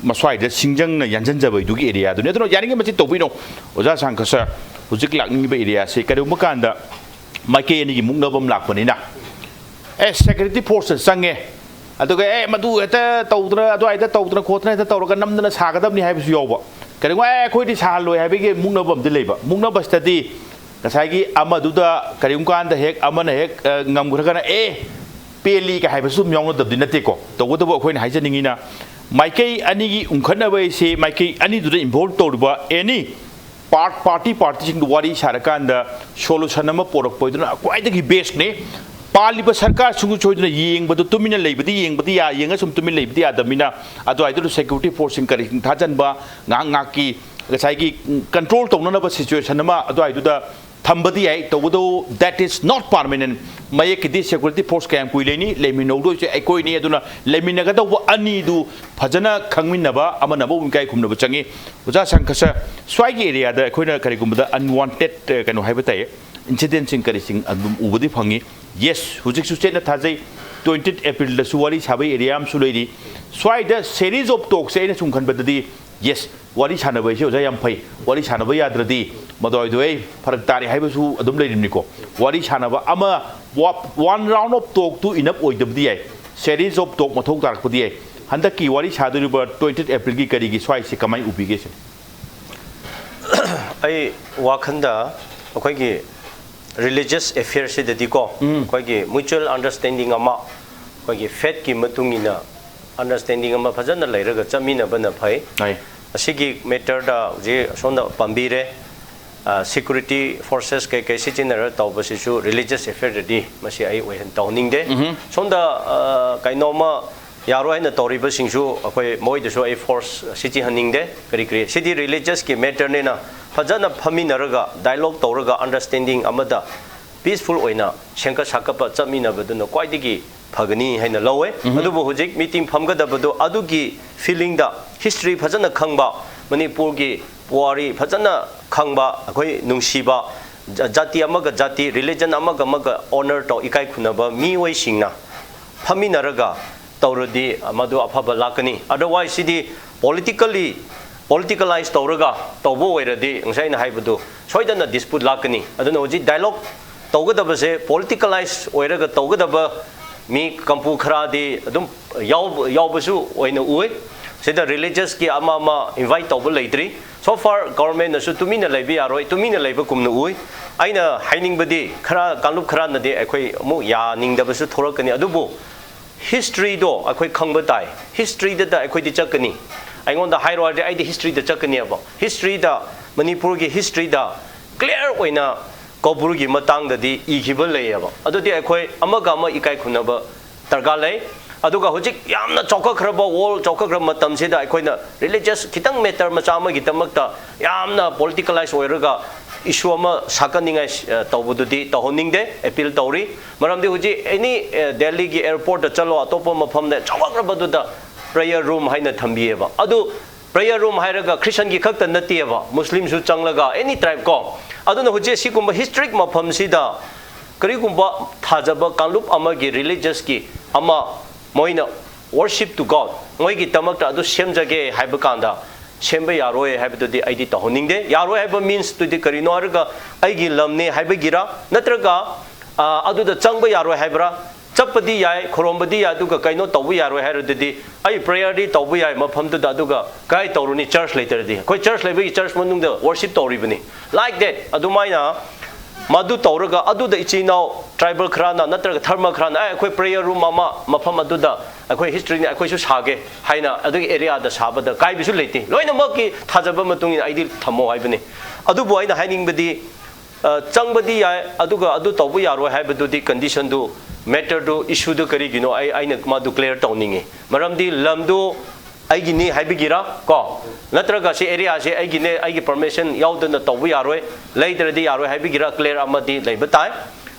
ꯃꯁ꯭ꯋꯥꯏꯗ ꯁꯤꯡꯖꯪꯅ ꯌꯥꯟꯁꯤꯟꯖꯕꯗꯨꯒꯤ areaꯗꯨꯅꯤ꯫ ꯑꯗꯨꯅ ꯌꯥꯔꯤꯉꯩ ꯃꯁꯤ ꯇꯧꯕꯤꯅꯣ꯫ ꯑꯣꯖꯥ ꯁꯥꯡꯈ ꯁꯥꯔ, ꯍꯧꯖꯤꯛ ꯂꯥꯛꯅꯤꯡꯉꯤꯕ areaꯁꯦ ꯀꯔꯤꯒꯨꯝꯕ ꯀꯥꯟꯗ ꯃꯥꯏꯀꯩ ꯑꯅꯤꯒꯤ ꯃꯨꯛꯅꯕ ꯑꯃ ꯂꯥꯛꯄꯅꯤꯅ, ꯑꯦ, security force ꯆꯪꯉꯦ, ꯑꯗꯨꯒ ꯑꯦ, ꯃꯗꯨ ꯍꯦꯛꯇ ꯇꯧꯗꯅ, ꯑꯗꯨꯋꯥꯏꯗ ꯇꯧꯗꯅ ꯈꯣꯠꯇꯅ ꯍꯦꯛꯇ ꯇꯧꯔꯒ ꯅꯝꯗꯅ ꯁꯥꯒꯗꯕꯅꯤ ꯍꯥꯏꯕꯁꯨ ꯌꯥꯎꯕ꯫ ꯀꯔꯤꯒꯨꯝꯕ, "ꯑꯦ, ꯑꯩꯈꯣꯏꯗꯤ ꯁꯥꯍꯜꯂꯣꯏ" ꯍꯥꯏꯕꯒꯤ ꯃꯨꯛꯅꯕ ꯑꯃꯗꯤ ꯂꯩꯕ꯫ ꯃꯨꯛꯅꯕꯁꯤꯗꯗꯤ ꯉꯁꯥꯏꯒꯤ ꯑꯃꯗꯨꯗ ꯀꯔꯤꯒꯨꯝꯕ ꯀꯥꯟꯗ ꯍꯦꯛ ꯑꯃꯅ ꯍꯦꯛ, ꯑ, ꯉꯝꯈ꯭ꯔꯒꯅ, "ꯑꯦ, ꯄꯦꯜꯂꯤꯒ" ꯍꯥꯏꯕꯁꯨ ꯑꯗꯨꯝ ꯌꯥꯎꯅꯗꯕꯗꯤ ꯅꯠꯇꯦꯀꯣ꯫ ꯇꯧꯕꯇꯕꯨ ꯑꯩꯈꯣꯏꯅ ꯍꯥꯏꯖꯅꯤꯡꯉꯤꯅ, ꯃꯥꯏꯀꯩ ꯑꯅꯤꯒꯤ ꯎꯪꯈꯠꯅꯕ ꯍꯥꯏꯁꯤ ꯃꯥꯏꯀꯩ ꯑꯅꯤꯗꯨꯗ involve ꯇꯧꯔꯤꯕ any part, party, partyꯁꯤꯡꯗꯨ ꯋꯥꯔꯤ ꯁꯥꯔꯀꯥꯟꯗ solution ꯑꯃ ꯄꯣꯔꯛꯄ ꯍꯥꯏꯗꯨꯅ ꯈ꯭ꯋꯥꯏꯗꯒꯤ bestꯅꯤ꯫ ꯄꯥꯜꯂꯤꯕ ꯁꯔꯀꯥꯔꯁꯤꯡꯁꯨ ꯁꯣꯏꯗꯅ ꯌꯦꯡꯕꯗꯨ, ꯇꯨꯃꯤꯟꯅ ꯂꯩꯕꯗꯤ ꯌꯦꯡꯕꯗꯤ ꯌꯥ-, ꯌꯦꯡꯉ ꯁꯨꯝ ꯇꯨꯃꯤꯟ ꯂꯩꯕꯗꯤ ꯌꯥꯗꯕꯅꯤꯅ, ꯑꯗꯨꯋꯥꯏꯗꯨꯗ security forceꯁꯤꯡ ꯀꯔꯤꯁꯤꯡ ꯊꯥꯖꯟꯕ, ꯉꯥꯏꯍꯥꯛ ꯉꯥꯏꯍꯥꯛꯀꯤ ꯉꯁꯥꯏꯒꯤ control ꯇꯧꯅꯅꯕ situation ꯑꯃ ꯑꯗꯨꯋꯥꯏꯗꯨꯗ ꯊꯝꯕꯗꯤ ꯌꯥꯏ, ꯇꯧꯕꯇꯕꯨ that is not permanent꯫ ꯃꯌꯦꯛꯀꯤꯗꯤ security force ꯀꯌꯥꯝ ꯀꯨꯏ ꯂꯩꯅꯤ? ꯂꯩꯃꯤꯟꯅꯍꯧꯗꯣꯏꯁꯦ ꯑꯩꯈꯣꯏꯅꯤ꯫ ꯑꯗꯨꯅ ꯂꯩꯃꯤꯟꯅꯒꯗꯧꯕ ꯑꯅꯤꯗꯨ ꯐꯖꯅ ꯈꯪꯃꯤꯟꯅꯕ, ꯑꯃꯅ ꯑꯃꯕꯨ ꯏꯀꯥꯏ ꯈꯨꯝꯅꯕ ꯆꯪꯉꯤ꯫ ꯑꯣꯖꯥ ꯁꯪꯀ ꯁꯔ, ꯁ꯭ꯋꯥꯏꯒꯤ areaꯗ ꯑꯩꯈꯣꯏꯅ ꯀꯔꯤꯒꯨꯝꯕꯗ unwanted, ꯑ, ꯀꯩꯅꯣ ꯍꯥꯏꯕ ꯇꯥꯏꯌꯦ, incidentꯁꯤꯡ ꯀꯔꯤꯁꯤꯡ ꯑꯗꯨꯝ ꯎꯕꯗꯤ ꯐꯪꯉꯤ꯫ Yes, ꯍꯧꯖꯤꯛꯁꯨ ꯆꯦꯠꯅ ꯊꯥꯖꯩ, twenty Aprilꯗꯁꯨ ꯋꯥꯔꯤ ꯁꯥꯕ area ꯑꯃꯁꯨ ꯂꯩꯔꯤ꯫ ꯁ꯭ꯋꯥꯏꯗ series of talkꯁꯦ ꯑꯩꯅ ꯁꯨꯝ ꯈꯟꯕꯗꯗꯤ, yes, ꯋꯥꯔꯤ ꯁꯥꯟꯅꯕ ꯍꯥꯏꯁꯦ ꯑꯣꯖꯥ ꯌꯥꯝ ꯐꯩ꯫ ꯋꯥꯔꯤ ꯁꯥꯟꯅꯕ ꯌꯥꯗ꯭ꯔꯗꯤ ꯃꯗꯨꯋꯥꯏꯗꯣ ꯑꯩ ꯐꯔꯛ ꯇꯥꯔꯦ ꯍꯥꯏꯕꯁꯨ ꯑꯗꯨꯝ ꯂꯩꯔꯤꯕꯅꯤꯀꯣ꯫ ꯋꯥꯔꯤ ꯁꯥꯟꯅꯕ ꯑꯃ, ꯋꯥ-, one round of talkꯇꯨ enough ꯑꯣꯏꯗꯕꯗꯤ ꯌꯥꯏ, series of talk ꯃꯊꯧ ꯇꯥꯔꯛꯄꯗꯤ ꯌꯥꯏ꯫ ꯍꯟꯗꯛꯀꯤ ꯋꯥꯔꯤ ꯁꯥꯗꯣꯔꯤꯕ twenty Aprilꯒꯤ ꯀꯔꯤꯒꯤ ꯁ꯭ꯋꯥꯏꯁꯦ ꯀꯃꯥꯏꯅ ꯎꯕꯤꯒꯦ ꯁꯤꯅꯤ? ꯑꯩ ꯋꯥꯈꯟꯗ ꯑꯩꯈꯣꯏꯒꯤ religious affairꯁꯤꯗꯗꯤꯀꯣ, ꯎꯝ꯫ ꯑꯩꯈꯣꯏꯒꯤ mutual understanding ꯑꯃ, ꯑꯩꯈꯣꯏꯒꯤ faithꯀꯤ ꯃꯇꯨꯡ ꯏꯟꯅ understanding ꯑꯃ ꯐꯖꯅ ꯂꯩꯔꯒ ꯆꯠꯃꯤꯟꯅꯕꯅ ꯐꯩ꯫ ꯍꯣꯏ꯫ ꯑꯁꯤꯒꯤ matterꯗ ꯍꯧꯖꯤꯛ ꯑꯁꯣꯝꯗ ꯄꯥꯝꯕꯤꯔꯦ꯫ ꯁꯤꯀ꯭ꯌꯨꯔꯤꯇꯤ ꯐꯣꯔꯁꯦꯁ ꯀꯩꯀꯩ ꯁꯤꯖꯤꯟꯅꯔꯒ ꯇꯧꯕꯁꯤꯁꯨ ꯔꯤꯂꯤꯖꯁ ꯑꯦꯐꯤꯌꯔꯗꯗꯤ ꯃꯁꯤ ꯑꯩ ꯑꯣꯏꯍꯟ ꯇꯧꯍꯟꯅꯤꯡꯗꯦ꯫ ꯁꯣꯝꯗ ꯑ, ꯀꯩꯅꯣꯝꯃ ꯌꯥꯔꯣꯏ ꯍꯥꯏꯅ ꯇꯧꯔꯤꯕꯁꯤꯡꯁꯨ ꯑꯩꯈꯣꯏ ꯃꯣꯏꯗꯁꯨ ꯑꯩ ꯐꯣꯔꯁ ꯁꯤꯖꯤꯍꯟꯅꯤꯡꯗꯦ꯫ ꯀꯔꯤ ꯀꯔꯤ ꯁꯤꯗꯤ ꯔꯤꯂꯤꯖꯁꯀꯤ ꯃꯦꯇꯔꯅꯤꯅ ꯐꯖꯅ ꯐꯝꯃꯤꯟꯅꯔꯒ ꯗꯥꯏꯂꯣꯒ ꯇꯧꯔꯒ ꯑꯟꯗꯔꯁ꯭ꯇꯦꯟꯗꯤꯡ ꯑꯃꯗ ꯄꯤꯁꯐꯨꯜ ꯑꯣꯏꯅ ꯁꯦꯝꯒꯠ ꯁꯥꯒꯠꯄ ꯆꯠꯃꯤꯟꯅꯕꯗꯨꯅ ꯈ꯭ꯋꯥꯏꯗꯒꯤ ꯐꯒꯅꯤ ꯍꯥꯏꯅ ꯂꯧꯋꯦ꯫ ꯑꯗꯨꯕꯨ ꯍꯧꯖꯤꯛ ꯃꯤꯇꯤꯡ ꯐꯝꯒꯗꯕꯗꯨ ꯑꯗꯨꯒꯤ ꯐꯤꯂꯤꯡꯗ ꯍꯤꯁꯇ꯭ꯔꯤ ꯐꯖꯅ ꯈꯪꯕ, ꯃꯅꯤꯄꯨꯔꯒꯤ ꯄꯨꯋꯥꯔꯤ ꯐꯖꯅ ꯈꯪꯕ, ꯑꯩꯈꯣꯏ ꯅꯨꯡꯁꯤꯕ, ꯖ- ꯖꯥꯇꯤ ꯑꯃꯒ ꯖꯥꯇꯤ, ꯔꯤꯂꯤꯖꯟ ꯑꯃꯒ ꯑꯃꯒ ꯑꯣꯅꯔ ꯇꯧ, ꯏꯀꯥꯏ ꯈꯨꯝꯅꯕ ꯃꯤꯑꯣꯏꯁꯤꯡꯅ ꯐꯝꯃꯤꯟꯅꯔꯒ ꯇꯧꯔꯗꯤ ꯃꯗꯨ ꯑꯐꯕ ꯂꯥꯛꯀꯅꯤ꯫ ꯑꯗꯔꯋꯥꯏꯁ ꯁꯤꯗꯤ ꯄꯣꯂꯤꯇꯤꯀꯦꯜꯂꯤ ꯄꯣꯂꯤꯇꯤꯀꯦꯂꯥꯏꯁ ꯇꯧꯔꯒ ꯇꯧꯕ ꯑꯣꯏꯔꯗꯤ ꯉꯁꯥꯏ ꯑꯩꯅ ꯍꯥꯏꯕꯗꯨ ꯁꯣꯏꯗꯅ ꯗꯤꯁꯄ꯭ꯌꯨꯠ ꯂꯥꯛꯀꯅꯤ꯫ ꯑꯗꯨꯅ ꯍꯧꯖꯤꯛ ꯗꯥꯏꯂꯣꯒ ꯇꯧꯒꯗꯕꯁꯦ ꯄꯣꯂꯤꯇꯤꯀꯦꯂꯥꯏꯁ ꯑꯣꯏꯔꯒ ꯇꯧꯒꯗꯕ ꯃꯤ ꯀꯥꯡꯕꯨ ꯈꯔꯗꯤ ꯑꯗꯨꯝ ꯌꯥꯎꯕ ꯌꯥꯎꯕꯁꯨ ꯑꯣꯏꯅ ꯎꯏ꯫ ꯁꯤꯗ ꯔꯤꯂꯤꯖꯁꯀꯤ ꯑꯃ ꯑꯃ ꯏꯟꯚꯥꯏꯠ ꯇꯧꯕ ꯂꯩꯇ꯭ꯔꯤ꯫ ꯁꯣ ꯐꯥꯔ ꯒꯣꯔꯃꯦꯟꯅꯁꯨ ꯇꯨꯃꯤꯟꯅ ꯂꯩꯕ ꯌꯥꯔꯣꯏ, ꯇꯨꯃꯤꯟꯅ ꯂꯩꯕꯒꯨꯝꯅ ꯎꯏ꯫ ꯑꯩꯅ ꯍꯥꯏꯅꯤꯡꯕꯗꯤ ꯈꯔ ꯀꯥꯡꯂꯨꯞ ꯈꯔꯅꯗꯤ ꯑꯩꯈꯣꯏ ꯑꯃꯨꯛ ꯌꯥꯅꯤꯡꯗꯕꯁꯨ ꯊꯣꯛꯂꯛꯀꯅꯤ꯫ ꯑꯗꯨꯕꯨ ꯍꯤꯁꯇ꯭ꯔꯤꯗꯣ ꯑꯩꯈꯣꯏ ꯈꯪꯕ ꯇꯥꯏ꯫ ꯍꯤꯁꯇ꯭ꯔꯤꯗꯇ ꯑꯩꯈꯣꯏꯗꯤ ꯆꯠꯀꯅꯤ꯫ ꯑꯩꯉꯣꯟꯗ ꯍꯥꯏꯔꯣ ꯍꯥꯏꯔꯗꯤ ꯑꯩꯗꯤ ꯍꯤꯁꯇ꯭ꯔꯤꯗ ꯆꯠꯀꯅꯦꯕ꯫ ꯍꯤꯁꯇ꯭ꯔꯤꯗ, ꯃꯅꯤꯄꯨꯔꯒꯤ ꯍꯤꯁꯇ꯭ꯔꯤꯗ ꯀ꯭ꯂꯤꯌꯥꯔ ꯑꯣꯏꯅ ꯀꯧꯕ꯭ꯔꯨꯒꯤ ꯃꯇꯥꯡꯗꯗꯤ ꯏꯈꯤꯕ ꯂꯩꯌꯦꯕ꯫ ꯑꯗꯨꯗꯤ ꯑꯩꯈꯣꯏ ꯑꯃꯒ ꯑꯃ ꯏꯀꯥꯏ ꯈꯨꯝꯅꯕ ꯗꯔꯀꯥꯔ ꯂꯩ꯫ ꯑꯗꯨꯒ ꯍꯧꯖꯤꯛ ꯌꯥꯝꯅ ꯆꯥꯎꯈꯠꯈ꯭ꯔꯕ, ꯋꯥꯔꯜ ꯆꯥꯎꯈꯠꯈ꯭ꯔꯕ ꯃꯇꯝꯁꯤꯗ ꯑꯩꯈꯣꯏꯅ ꯔꯤꯂꯤꯖꯁ ꯈꯤꯇꯪ ꯃꯦꯇꯔ ꯃꯆꯥ ꯑꯃꯒꯤꯗꯃꯛꯇ ꯌꯥꯝꯅ ꯄꯣꯂꯤꯇꯤꯀꯦꯂꯥꯏꯁ ꯑꯣꯏꯔꯒ ꯏꯁꯨ ꯑꯃ ꯁꯥꯒꯠꯅꯤꯡꯉꯥꯏ ꯑ, ꯇꯧꯕꯗꯨꯗꯤ ꯇꯧꯍꯟꯅꯤꯡꯗꯦ, ꯑꯦꯄꯤꯜ ꯇꯧꯔꯤ꯫ ꯃꯔꯝꯗꯤ ꯍꯧꯖꯤꯛ ꯑꯦꯅꯤ ꯗꯦꯜꯂꯤꯒꯤ ꯑꯦꯌꯔꯄꯣꯔꯠꯇ ꯆꯠꯂꯣ, ꯑꯇꯣꯞꯄ ꯃꯐꯝꯗ ꯆꯥꯎꯈꯠꯈ꯭ꯔꯕꯗꯨꯗ ꯄ꯭ꯔꯦꯌꯔ ꯔꯨꯝ ꯍꯥꯏꯅ ꯊꯝꯕꯤꯌꯦꯕ꯫ ꯑꯗꯨ ꯄ꯭ꯔꯦꯌꯔ ꯔꯨꯝ ꯍꯥꯏꯔꯒ ꯈ꯭ꯔꯤꯁꯇꯟꯒꯤ ꯈꯛꯇ ꯅꯠꯇꯦꯕ, ꯃꯨꯁꯂꯤꯝꯁꯨ ꯆꯪꯂꯒ ꯑꯦꯅꯤ ꯇ꯭ꯔꯥꯏꯕ ꯀꯣ꯫ ꯑꯗꯨꯅ ꯍꯧꯖꯤꯛ ꯑꯁꯤꯒꯨꯝꯕ ꯍꯤꯁꯇ꯭ꯔꯤꯛ ꯃꯐꯝꯁꯤꯗ ꯀꯔꯤꯒꯨꯝꯕ ꯊꯥꯖꯕ ꯀꯥꯡꯂꯨꯞ ꯑꯃꯒꯤ ꯔꯤꯂꯤꯖꯁꯀꯤ ꯑꯃ ꯃꯣꯏꯅ worship to God ꯃꯣꯏꯒꯤꯗꯃꯛꯇ ꯑꯗꯨ ꯁꯦꯝꯖꯒꯦ ꯍꯥꯏꯕ ꯀꯥꯟꯗ ꯁꯦꯝꯕ ꯌꯥꯔꯣꯏ ꯍꯥꯏꯕꯗꯨꯗꯤ ꯑꯩꯗꯤ ꯇꯧꯍꯟꯅꯤꯡꯗꯦ꯫ ꯌꯥꯔꯣꯏ ꯍꯥꯏꯕ ꯃꯤꯟꯁꯇꯨꯗꯤ ꯀꯔꯤꯅꯣ ꯍꯥꯏꯔꯒ ꯑꯩꯒꯤ ꯂꯝꯅꯦ ꯍꯥꯏꯕꯒꯤꯔ, ꯅꯠꯇ꯭ꯔꯒ ꯑ, ꯑꯗꯨꯗ ꯆꯪꯕ ꯌꯥꯔꯣꯏ ꯍꯥꯏꯕ꯭ꯔꯥ? ꯆꯠꯄꯗꯤ ꯌꯥꯏ, ꯈꯨꯔꯨꯝꯕꯗꯤ ꯌꯥꯏ, ꯑꯗꯨꯒ ꯀꯩꯅꯣ ꯇꯧꯕ ꯌꯥꯔꯣꯏ ꯍꯥꯏꯔꯗꯨꯗꯤ ꯑꯩ ꯄ꯭ꯔꯦꯌꯔꯗꯤ ꯇꯧꯕ ꯌꯥꯏ ꯃꯐꯝꯗꯨꯗ, ꯑꯗꯨꯒ ꯀꯥꯏ ꯇꯧꯔꯨꯅꯤ? ꯆꯔꯆ ꯂꯩꯇ꯭ꯔꯗꯤ꯫ ꯑꯩꯈꯣꯏ ꯆꯔꯆ ꯂꯩꯕꯒꯤ ꯆꯔꯆ ꯃꯅꯨꯡꯗ ꯋꯔꯁꯤꯞ ꯇꯧꯔꯤꯕꯅꯤ꯫ ꯂꯥꯏꯛ ꯗꯦꯠ ꯑꯗꯨꯃꯥꯏꯅ ꯃꯗꯨ ꯇꯧꯔꯒ ꯑꯗꯨꯗ ꯏꯆꯤꯜ ꯏꯅꯥꯎ ꯇ꯭ꯔꯥꯏꯕꯦꯜ ꯈꯔꯅ ꯅꯠꯇ꯭ꯔꯒ ꯙꯔꯃ ꯈꯔꯅ ꯑꯦ ꯑꯩꯈꯣꯏ ꯄ꯭ꯔꯦꯌꯔ ꯔꯨꯝ ꯑꯃ ꯃꯐꯝ ꯑꯗꯨꯗ ꯑꯩꯈꯣꯏ ꯍꯤꯁꯇ꯭ꯔꯤꯅꯤ, ꯑꯩꯈꯣꯏꯁꯨ ꯁꯥꯒꯦ ꯍꯥꯏꯅ ꯑꯗꯨꯒꯤ ꯑꯦꯔꯤꯌꯥꯗ ꯁꯥꯕꯗ ꯀꯥꯏꯕꯁꯨ ꯂꯩꯇꯦ꯫ ꯂꯣꯏꯅꯃꯛꯀꯤ ꯊꯥꯖꯕ ꯃꯇꯨꯡ ꯏꯟꯅ ꯑꯩꯗꯤ ꯊꯝꯃꯣ ꯍꯥꯏꯕꯅꯤ꯫ ꯑꯗꯨꯕꯨ ꯑꯩꯅ ꯍꯥꯏꯅꯤꯡꯕꯗꯤ, ꯑ, ꯆꯪꯕꯗꯤ ꯌꯥꯏ, ꯑꯗꯨꯒ ꯑꯗꯨ ꯇꯧꯕ ꯌꯥꯔꯣꯏ ꯍꯥꯏꯕꯗꯨꯗꯤ ꯀꯟꯗꯤꯁꯟꯗꯨ, ꯃꯦꯇꯔꯗꯨ, ꯏꯁꯨꯗꯨ ꯀꯔꯤꯒꯤꯅꯣ, ꯑꯩ, ꯑꯩꯅ ꯃꯥꯗꯨ ꯀ꯭ꯂꯤꯌꯥꯔ ꯇꯧꯅꯤꯡꯉꯤ꯫ ꯃꯔꯝꯗꯤ ꯂꯝꯗꯨ ꯑꯩꯒꯤꯅꯤ ꯍꯥꯏꯕꯒꯤꯔ ꯀꯣ, ꯅꯠꯇ꯭ꯔꯒ ꯁꯤ ꯑꯦꯔꯤꯌꯥꯁꯦ ꯑꯩꯒꯤꯅꯦ, ꯑꯩꯒꯤ ꯄꯔꯃꯤꯁꯟ ꯌꯥꯎꯗꯅ ꯇꯧꯕ ꯌꯥꯔꯣꯏ, ꯂꯩꯗ꯭ꯔꯗꯤ ꯌꯥꯔꯣꯏ ꯍꯥꯏꯕꯒꯤꯔ ꯀ꯭ꯂꯤꯌꯥꯔ ꯑꯃꯗꯤ ꯂꯩꯕ ꯇꯥꯏ꯫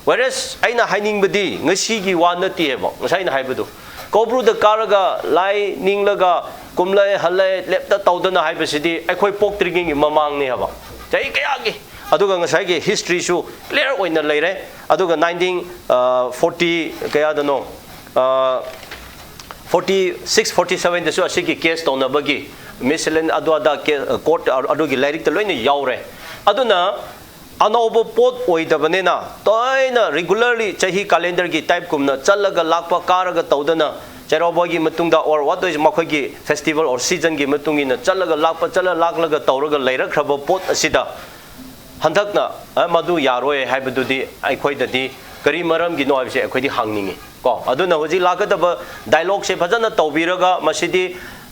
Whereas ꯑꯩꯅ ꯍꯥꯏꯅꯤꯡꯕꯗꯤ ꯉꯁꯤꯒꯤ ꯋꯥ ꯅꯠꯇꯦꯕ, ꯉꯁꯥꯏ ꯑꯩꯅ ꯍꯥꯏꯕꯗꯨ, ꯀꯧꯕ꯭ꯔꯨꯗ ꯀꯥꯔꯒ ꯂꯥꯏ ꯅꯤꯡꯂꯒ ꯀꯨꯝꯂꯦ ꯍꯜꯂꯦ ꯂꯦꯞꯇ ꯇꯧꯗꯅ ꯍꯥꯏꯕꯁꯤꯗꯤ ꯑꯩꯈꯣꯏ ꯄꯣꯛꯇ꯭ꯔꯤꯉꯩꯒꯤ ꯃꯃꯥꯡꯅꯦ ꯍꯥꯏꯕ, ꯆꯍꯤ ꯀꯌꯥꯒꯤ꯫ ꯑꯗꯨꯒ ꯉꯁꯥꯏꯒꯤ ꯍꯤꯁꯇ꯭ꯔꯤꯁꯨ ꯀ꯭ꯂꯤꯌꯥꯔ ꯑꯣꯏꯅ ꯂꯩꯔꯦ꯫ ꯑꯗꯨꯒ ꯅꯥꯏꯟꯇꯤꯟ ꯐꯣꯔꯇꯤ ꯀꯌꯥꯗꯅꯣ, ꯐꯣꯔꯇꯤ ꯁꯤꯛꯁ ꯐꯣꯔꯇꯤ ꯁꯕꯦꯟꯗꯁꯨ ꯑꯁꯤꯒꯤ ꯀꯦꯁ ꯇꯧꯅꯕꯒꯤ ꯃꯤꯁꯂꯦꯟ ꯑꯗꯨ ꯑꯗꯥ ꯀꯣꯔꯠ ꯑꯗꯨꯒꯤ ꯂꯥꯏꯔꯤꯛꯇ ꯂꯣꯏꯅ ꯌꯥꯎꯔꯦ꯫ ꯑꯗꯨꯅ ꯑꯅꯧꯕ ꯄꯣꯠ ꯑꯣꯏꯗꯕꯅꯤꯅ ꯇꯣꯏꯅ ꯔꯤꯒꯨꯂꯔꯂꯤ ꯆꯍꯤ ꯀꯥꯂꯦꯟꯗꯔꯒꯤ ꯇꯥꯏꯞꯀꯨꯝꯅ ꯆꯠꯂꯒ ꯂꯥꯛꯄ, ꯀꯥꯔꯒ ꯇꯧꯗꯅ ꯆꯩꯔꯥꯎꯕꯒꯤ ꯃꯇꯨꯡꯗ or what is ꯃꯈꯣꯏꯒꯤ ꯐꯦꯁꯇꯤꯚꯦꯜ or ꯁꯤꯖꯟꯒꯤ ꯃꯇꯨꯡ ꯏꯟꯅ ꯆꯠꯂꯒ ꯂꯥꯛꯄ, ꯆꯠꯂ ꯂꯥꯛꯂꯒ ꯇꯧꯔꯒ ꯂꯩꯔꯛꯈ꯭ꯔꯕ ꯄꯣꯠ ꯑꯁꯤꯗ ꯍꯟꯗꯛꯅ, ꯑ, ꯃꯗꯨ ꯌꯥꯔꯣꯏ ꯍꯥꯏꯕꯗꯨꯗꯤ ꯑꯩꯈꯣꯏꯗꯗꯤ ꯀꯔꯤ ꯃꯔꯝꯒꯤꯅꯣ ꯍꯥꯏꯕꯁꯦ ꯑꯩꯈꯣꯏꯗꯤ ꯍꯪꯅꯤꯡꯉꯤ ꯀꯣ꯫ ꯑꯗꯨꯅ ꯍꯧꯖꯤꯛ ꯂꯥꯛꯀꯗꯕ ꯗꯥꯏꯂꯣꯒꯁꯦ ꯐꯖꯅ ꯇꯧꯕꯤꯔꯒ, ꯃꯁꯤꯗꯤ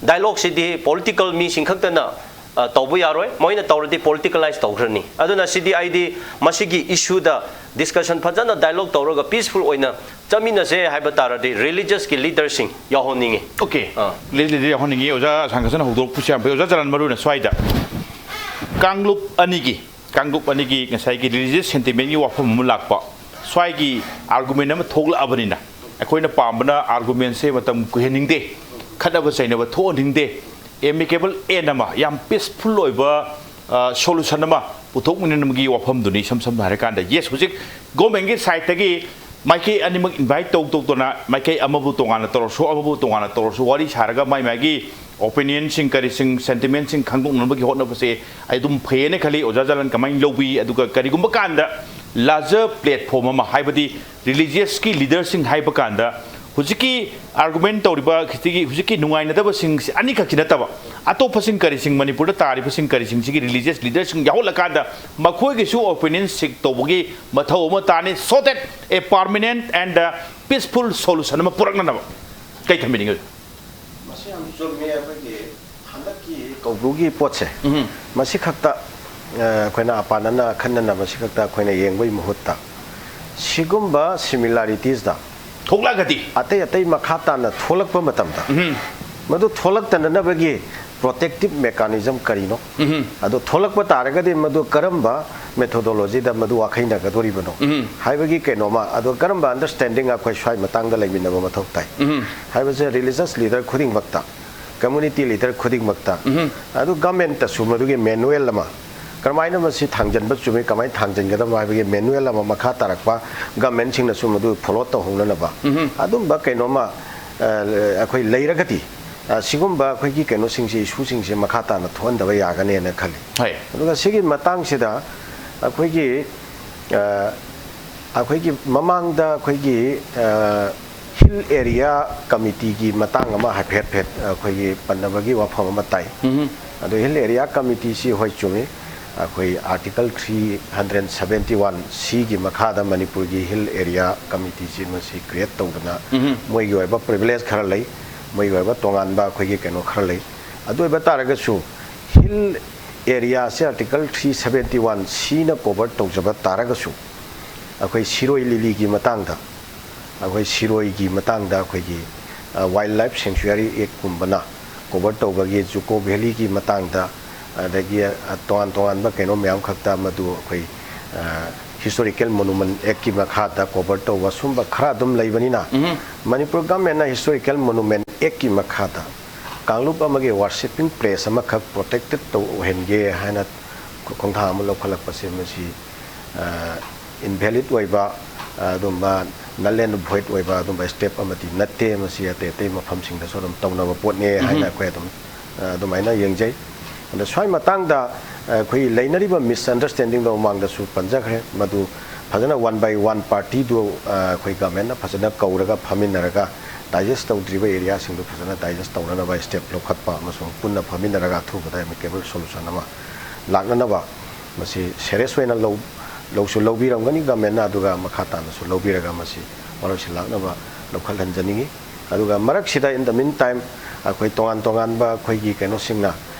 ꯗꯥꯏꯂꯣꯒꯁꯤꯗꯤ ꯄꯣꯂꯤꯇꯤꯀꯦꯜ ꯃꯤꯁꯤꯡ ꯈꯛꯇꯅ, ꯑ, ꯇꯧꯕ ꯌꯥꯔꯣꯏ꯫ ꯃꯣꯏꯅ ꯇꯧꯔꯗꯤ ꯄꯣꯂꯤꯇꯤꯀꯦꯂꯥꯏꯁ ꯇꯧꯈ꯭ꯔꯅꯤ꯫ ꯑꯗꯨꯅ ꯁꯤꯗꯤ ꯑꯩꯗꯤ ꯃꯁꯤꯒꯤ ꯏꯁꯨꯗ ꯗꯤꯁꯀꯁꯟ ꯐꯖꯅ ꯗꯥꯏꯂꯣꯒ ꯇꯧꯔꯒ ꯄꯤꯁꯐꯨꯜ ꯑꯣꯏꯅ ꯆꯠꯃꯤꯟꯅꯁꯦ ꯍꯥꯏꯕ ꯇꯥꯔꯗꯤ ꯔꯤꯂꯤꯖꯁꯀꯤ ꯂꯤꯗꯔꯁꯤꯡ ꯌꯥꯎꯍꯟꯅꯤꯡꯉꯤ꯫ ꯑꯣꯀꯦ꯫ ꯑꯥ꯫ ꯂꯤꯗꯔ ꯌꯥꯎꯍꯟꯅꯤꯡꯉꯤ꯫ ꯑꯣꯖꯥ ꯁꯥꯡꯒꯠꯁꯟ ꯍꯧꯗꯣꯔꯛꯄꯁꯨ ꯌꯥꯝ ꯐꯩ꯫ ꯑꯣꯖꯥ ꯖꯂꯥꯟ, ꯃꯔꯨ ꯑꯣꯏꯅ ꯁ꯭ꯋꯥꯏꯗ ꯀꯥꯡꯂꯨꯞ ꯑꯅꯤꯒꯤ, ꯀꯥꯡꯂꯨꯞ ꯑꯅꯤꯒꯤ ꯉꯁꯥꯏꯒꯤ ꯔꯤꯂꯤꯖꯁ ꯁꯦꯟꯇꯤꯃꯦꯟꯒꯤ ꯋꯥꯐꯝ ꯑꯃ ꯂꯥꯛꯄ, ꯁ꯭ꯋꯥꯏꯒꯤ ꯑꯥꯔꯒꯨꯃꯦꯟ ꯑꯃ ꯊꯣꯛꯂꯛꯑꯕꯅꯤꯅ ꯑꯩꯈꯣꯏꯅ ꯄꯥꯝꯕꯅ ꯑꯥꯔꯒꯨꯃꯦꯟꯁꯦ ꯃꯇꯝ ꯀꯨꯏꯍꯟꯅꯤꯡꯗꯦ, ꯈꯠꯅꯕ ꯆꯩꯅꯕ ꯊꯣꯛꯍꯟꯅꯤꯡꯗꯦ, ꯑꯦꯃꯤꯀꯦꯕꯜ ꯑꯦꯟ ꯑꯃ, ꯌꯥꯝ ꯄꯤꯁꯐꯨꯜ ꯑꯣꯏꯕ, ꯑ, ꯁꯣꯂꯨꯁꯟ ꯑꯃ ꯄꯨꯊꯣꯛꯃꯤꯟꯅꯅꯕꯒꯤ ꯋꯥꯐꯝꯗꯨꯅꯤ꯫ ꯏꯁꯝ ꯁꯝꯅ ꯍꯥꯏꯔꯀꯥꯟꯗ, ꯌꯦꯁ, ꯍꯧꯖꯤꯛ ꯒꯣꯔꯃꯦꯟꯒꯤ ꯁꯥꯏꯠꯇꯒꯤ ꯃꯥꯏꯀꯩ ꯑꯅꯤꯃꯛ ꯏꯟꯚꯥꯏꯠ ꯇꯧ ꯇꯧꯗꯅ, ꯃꯥꯏꯀꯩ ꯑꯃꯕꯨ ꯇꯣꯉꯥꯟꯅ ꯇꯧꯔꯁꯨ, ꯑꯃꯕꯨ ꯇꯣꯉꯥꯟꯅ ꯇꯧꯔꯁꯨ, ꯋꯥꯔꯤ ꯁꯥꯔꯒ ꯃꯥꯏ ꯃꯥꯏꯒꯤ ꯑꯣꯄꯤꯅꯤꯌꯟꯁꯤꯡ, ꯀꯔꯤꯁꯤꯡ, ꯁꯦꯟꯇꯤꯃꯦꯟꯁꯤꯡ ꯈꯪꯗꯣꯛꯅꯕꯒꯤ ꯍꯣꯠꯅꯕꯁꯦ ꯑꯩ ꯑꯗꯨꯝ ꯐꯩꯌꯦꯅ ꯈꯜꯂꯤ꯫ ꯑꯣꯖꯥ ꯖꯂꯥꯟ ꯀꯃꯥꯏꯅ ꯂꯧꯕꯤ? ꯑꯗꯨꯒ ꯀꯔꯤꯒꯨꯝꯕ ꯀꯥꯟꯗ ꯂꯥꯔꯖꯔ ꯄ꯭ꯂꯦꯠꯐꯣꯝ ꯑꯃ, ꯍꯥꯏꯕꯗꯤ ꯔꯤꯂꯤꯖꯤꯌꯁꯀꯤ ꯂꯤꯗꯔꯁꯤꯡ ꯍꯥꯏꯕ ꯀꯥꯟꯗ, ꯍꯧꯖꯤꯛꯀꯤ ꯑꯥꯔꯒꯨꯃꯦꯟ ꯇꯧꯔꯤꯕ ꯈꯤꯇꯒꯤ ꯍꯧꯖꯤꯛꯀꯤ ꯅꯨꯡꯉꯥꯏꯅꯗꯕꯁꯤꯡꯁꯦ ꯑꯅꯤꯈꯛꯁꯤ ꯅꯠꯇꯕ, ꯑꯇꯣꯞꯄꯁꯤꯡ ꯀꯔꯤꯁꯤꯡ, ꯃꯅꯤꯄꯨꯔꯗ ꯇꯥꯔꯤꯕꯁꯤꯡ ꯀꯔꯤꯁꯤꯡꯁꯤꯒꯤ ꯔꯤꯂꯤꯖꯤꯌꯁ ꯂꯤꯗꯔꯁꯤꯡ ꯌꯥꯎꯍꯜꯂꯀꯥꯟꯗ ꯃꯈꯣꯏꯒꯤꯁꯨ ꯑꯣꯄꯤꯅꯤꯌꯟ ꯁꯤꯛ ꯇꯧꯕꯒꯤ ꯃꯊꯧ ꯑꯃ ꯇꯥꯅꯤ, so that a permanent and peaceful solution ꯑꯃ ꯄꯨꯔꯛꯅꯅꯕ꯫ ꯀꯩ ꯊꯝꯕꯤꯅꯤꯡꯉꯤ? ꯃꯁꯤ ꯌꯥꯝ ꯆꯨꯝꯃꯦ꯫ ꯑꯩꯈꯣꯏꯒꯤ ꯍꯟꯗꯛꯀꯤ ꯀꯧꯕ꯭ꯔꯨꯒꯤ ꯄꯣꯠꯁꯦ, ꯎꯝ꯫ ꯃꯁꯤ ꯈꯛꯇ, ꯑ, ꯑꯩꯈꯣꯏꯅ ꯑꯄꯥꯅꯅ ꯑꯈꯟꯅꯅ ꯃꯁꯤ ꯈꯛꯇ ꯑꯩꯈꯣꯏꯅ ꯌꯦꯡꯕꯒꯤ ꯃꯍꯨꯠꯇ, ꯁꯤꯒꯨꯝꯕ similaritiesꯇ ꯊꯣꯛꯂꯛꯑꯒꯗꯤ? ꯑꯇꯩ ꯑꯇꯩ ꯃꯈꯥ ꯇꯥꯅ ꯊꯣꯛꯂꯛꯄ ꯃꯇꯝꯗ, ꯎꯝ꯫ ꯃꯗꯨ ꯊꯣꯛꯂꯛꯇꯅꯅꯕꯒꯤ protective mechanism ꯀꯔꯤꯅꯣ? ꯎꯝ꯫ ꯑꯗꯣ ꯊꯣꯛꯂꯛꯄ ꯇꯥꯔꯒꯗꯤ ꯃꯗꯨ ꯀꯔꯝꯕ methodologyꯗ ꯃꯗꯨ ꯋꯥꯈꯩꯅꯒꯗꯣꯔꯤꯕꯅꯣ? ꯎꯝ꯫ ꯍꯥꯏꯕꯒꯤ ꯀꯩꯅꯣꯃ, ꯑꯗꯣ ꯀꯔꯝꯕ understanding ꯑꯩꯈꯣꯏ ꯁ꯭ꯋꯥꯏ ꯃꯇꯥꯡꯗ ꯂꯩꯃꯤꯟꯅꯕ ꯃꯊꯧ ꯇꯥꯏ? ꯎꯝ꯫ ꯍꯥꯏꯕꯁꯦ religious leader ꯈꯨꯗꯤꯡꯃꯛꯇ, community leader ꯈꯨꯗꯤꯡꯃꯛꯇ, ꯎꯝ꯫ ꯑꯗꯨ governmentꯇꯁꯨ ꯃꯗꯨꯒꯤ manual ꯑꯃ, ꯀꯔꯝꯍꯥꯏꯅ ꯃꯁꯤ ꯊꯥꯡꯖꯟꯕ ꯆꯨꯝꯃꯤ, ꯀꯃꯥꯏꯅ ꯊꯥꯡꯖꯟꯒꯗꯕ ꯍꯥꯏꯕꯒꯤ manual ꯑꯃ ꯃꯈꯥ ꯇꯥꯔꯛꯄ governmentꯁꯤꯡꯅꯁꯨ ꯃꯗꯨ follow ꯇꯧꯍꯧꯅꯅꯕ, ꯎꯝ꯫ ꯑꯗꯨꯝꯕ ꯀꯩꯅꯣꯃ, ꯑ, ꯑꯩꯈꯣꯏ ꯂꯩꯔꯒꯗꯤ, ꯑ, ꯁꯤꯒꯨꯝꯕ ꯑꯩꯈꯣꯏꯒꯤ ꯀꯩꯅꯣꯁꯤꯡꯁꯦ, issueꯁꯤꯡꯁꯦ ꯃꯈꯥ ꯇꯥꯅ ꯊꯣꯛꯍꯟꯗꯕ ꯌꯥꯒꯅꯦꯅ ꯈꯜꯂꯤ꯫ ꯍꯣꯏ꯫ ꯑꯗꯨꯒ ꯁꯤꯒꯤ ꯃꯇꯥꯡꯁꯤꯗ ꯑꯩꯈꯣꯏꯒꯤ, ꯑ, ꯑꯩꯈꯣꯏꯒꯤ ꯃꯃꯥꯡꯗ ꯑꯩꯈꯣꯏꯒꯤ, ꯑ, Hill Area Committeeꯒꯤ ꯃꯇꯥꯡ ꯑꯃ ꯍꯥꯏꯐꯦꯠ ꯍꯥꯏꯐꯦꯠ ꯑꯩꯈꯣꯏꯒꯤ ꯄꯟꯅꯕꯒꯤ ꯋꯥꯐꯝ ꯑꯃ ꯇꯥꯏ꯫ ꯎꯝ꯫ ꯑꯗꯣ Hill Area Committeeꯁꯤ ꯍꯣꯏ ꯆꯨꯝꯃꯤ, ꯑꯩꯈꯣꯏ Article three hundred seventy one Cꯒꯤ ꯃꯈꯥꯗ ꯃꯅꯤꯄꯨꯔꯒꯤ Hill Area Committeeꯁꯤ ꯃꯁꯤ create ꯇꯧꯗꯅ, ꯎꯝ꯫ ꯃꯣꯏꯒꯤ ꯑꯣꯏꯕ privilege ꯈꯔ ꯂꯩ, ꯃꯣꯏꯒꯤ ꯑꯣꯏꯕ ꯇꯣꯉꯥꯟꯕ ꯑꯩꯈꯣꯏꯒꯤ ꯀꯩꯅꯣ ꯈꯔ ꯂꯩ꯫ ꯑꯗꯨ ꯑꯣꯏꯕ ꯇꯥꯔꯒꯁꯨ Hill Areaꯁꯦ Article three seventy one Cꯅ cover ꯇꯧꯖꯕ ꯇꯥꯔꯒꯁꯨ, ꯑꯩꯈꯣꯏ ꯁꯤꯔꯣꯏ ꯂꯤꯂꯤꯒꯤ ꯃꯇꯥꯡꯗ, ꯑꯩꯈꯣꯏ ꯁꯤꯔꯣꯏꯒꯤ ꯃꯇꯥꯡꯗ ꯑꯩꯈꯣꯏꯒꯤ, ꯑ, Wildlife Sanctuary Actꯀꯨꯝꯕꯅ cover ꯇꯧꯕꯒꯤ, Juko Valleyꯒꯤ ꯃꯇꯥꯡꯗ, ꯑꯗꯒꯤ, ꯑ, ꯇꯣꯉꯥꯟ ꯇꯣꯉꯥꯟꯕ ꯀꯩꯅꯣ ꯃꯌꯥꯝ ꯈꯛꯇ ꯃꯗꯨ ꯑꯩꯈꯣꯏ, ꯑ, Historical Monument Actꯀꯤ ꯃꯈꯥꯗ cover ꯇꯧꯕ ꯁꯨꯝꯕ ꯈꯔ ꯑꯗꯨꯝ ꯂꯩꯕꯅꯤꯅ, ꯎꯝ꯫ ꯃꯅꯤꯄꯨꯔ governmentꯅ Historical Monument Actꯀꯤ ꯃꯈꯥꯗ ꯀꯥꯡꯂꯨꯞ ꯑꯃꯒꯤ worshipping place ꯑꯃꯈꯛ protected ꯇꯧ ꯑꯣꯏꯍꯟꯒꯦ ꯍꯥꯏꯅ ꯈꯣꯡꯊꯥꯡ ꯑꯃ ꯂꯧꯈꯠꯂꯛꯄꯁꯦ, ꯃꯁꯤ, ꯑ, invalid ꯑꯣꯏꯕ, ꯑ, ꯑꯗꯨꯝꯕ null and void ꯑꯣꯏꯕ ꯑꯗꯨꯝꯕ step ꯑꯃꯗꯤ ꯅꯠꯇꯦ꯫ ꯃꯁꯤ ꯑꯇꯩ ꯑꯇꯩ ꯃꯐꯝꯁꯤꯡꯗꯁꯨ ꯑꯗꯨꯝ ꯇꯧꯅꯕ ꯄꯣꯠꯅꯦ ꯍꯥꯏꯅ ꯎꯝ꯫ ꯑꯩꯈꯣꯏ ꯑꯗꯨꯝ, ꯑ, ꯑꯗꯨꯃꯥꯏꯅ ꯌꯦꯡꯖꯩ꯫ ꯑꯗꯣ ꯁ꯭ꯋꯥꯏ ꯃꯇꯥꯡꯗ, ꯑ, ꯑꯩꯈꯣꯏ ꯂꯩꯅꯔꯤꯕ misunderstandingꯗꯣ ꯃꯃꯥꯡꯗꯁꯨ ꯄꯟꯖꯈ꯭ꯔꯦ, ꯃꯗꯨ ꯐꯖꯅ one by one partyꯗꯨ, ꯑ, ꯑꯩꯈꯣꯏ governmentꯅ ꯐꯖꯅ ꯀꯧꯔꯒ ꯐꯝꯃꯤꯟꯅꯔꯒ digest ꯇꯧꯗ꯭ꯔꯤꯕ areaꯁꯤꯡꯗꯨ ꯐꯖꯅ digest ꯇꯧꯅꯅꯕ step ꯂꯧꯈꯠꯄ ꯑꯃꯁꯨꯡ ꯄꯨꯟꯅ ꯐꯝꯃꯤꯟꯅꯔꯒ ꯑꯊꯨꯕꯗ amicable solution ꯑꯃ ꯂꯥꯛꯅꯅꯕ ꯃꯁꯤ serious ꯑꯣꯏꯅ ꯂꯧ-, ꯂꯧꯁꯨ ꯂꯧꯕꯤꯔꯝꯒꯅꯤ governmentꯅ, ꯑꯗꯨꯒ ꯃꯈꯥ ꯇꯥꯅꯁꯨ ꯂꯧꯕꯤꯔꯒ ꯃꯁꯤ ꯋꯥꯔꯣꯏꯁꯤꯟ ꯂꯥꯛꯅꯕ ꯂꯧꯈꯠꯍꯟꯖꯅꯤꯡꯏ꯫ ꯑꯗꯨꯒ ꯃꯔꯛꯁꯤꯗ, in the meantime, ꯑꯩꯈꯣꯏ ꯇꯣꯉꯥꯟ ꯇꯣꯉꯥꯟꯕ ꯑꯩꯈꯣꯏꯒꯤ ꯀꯩꯅꯣꯁꯤꯡꯅ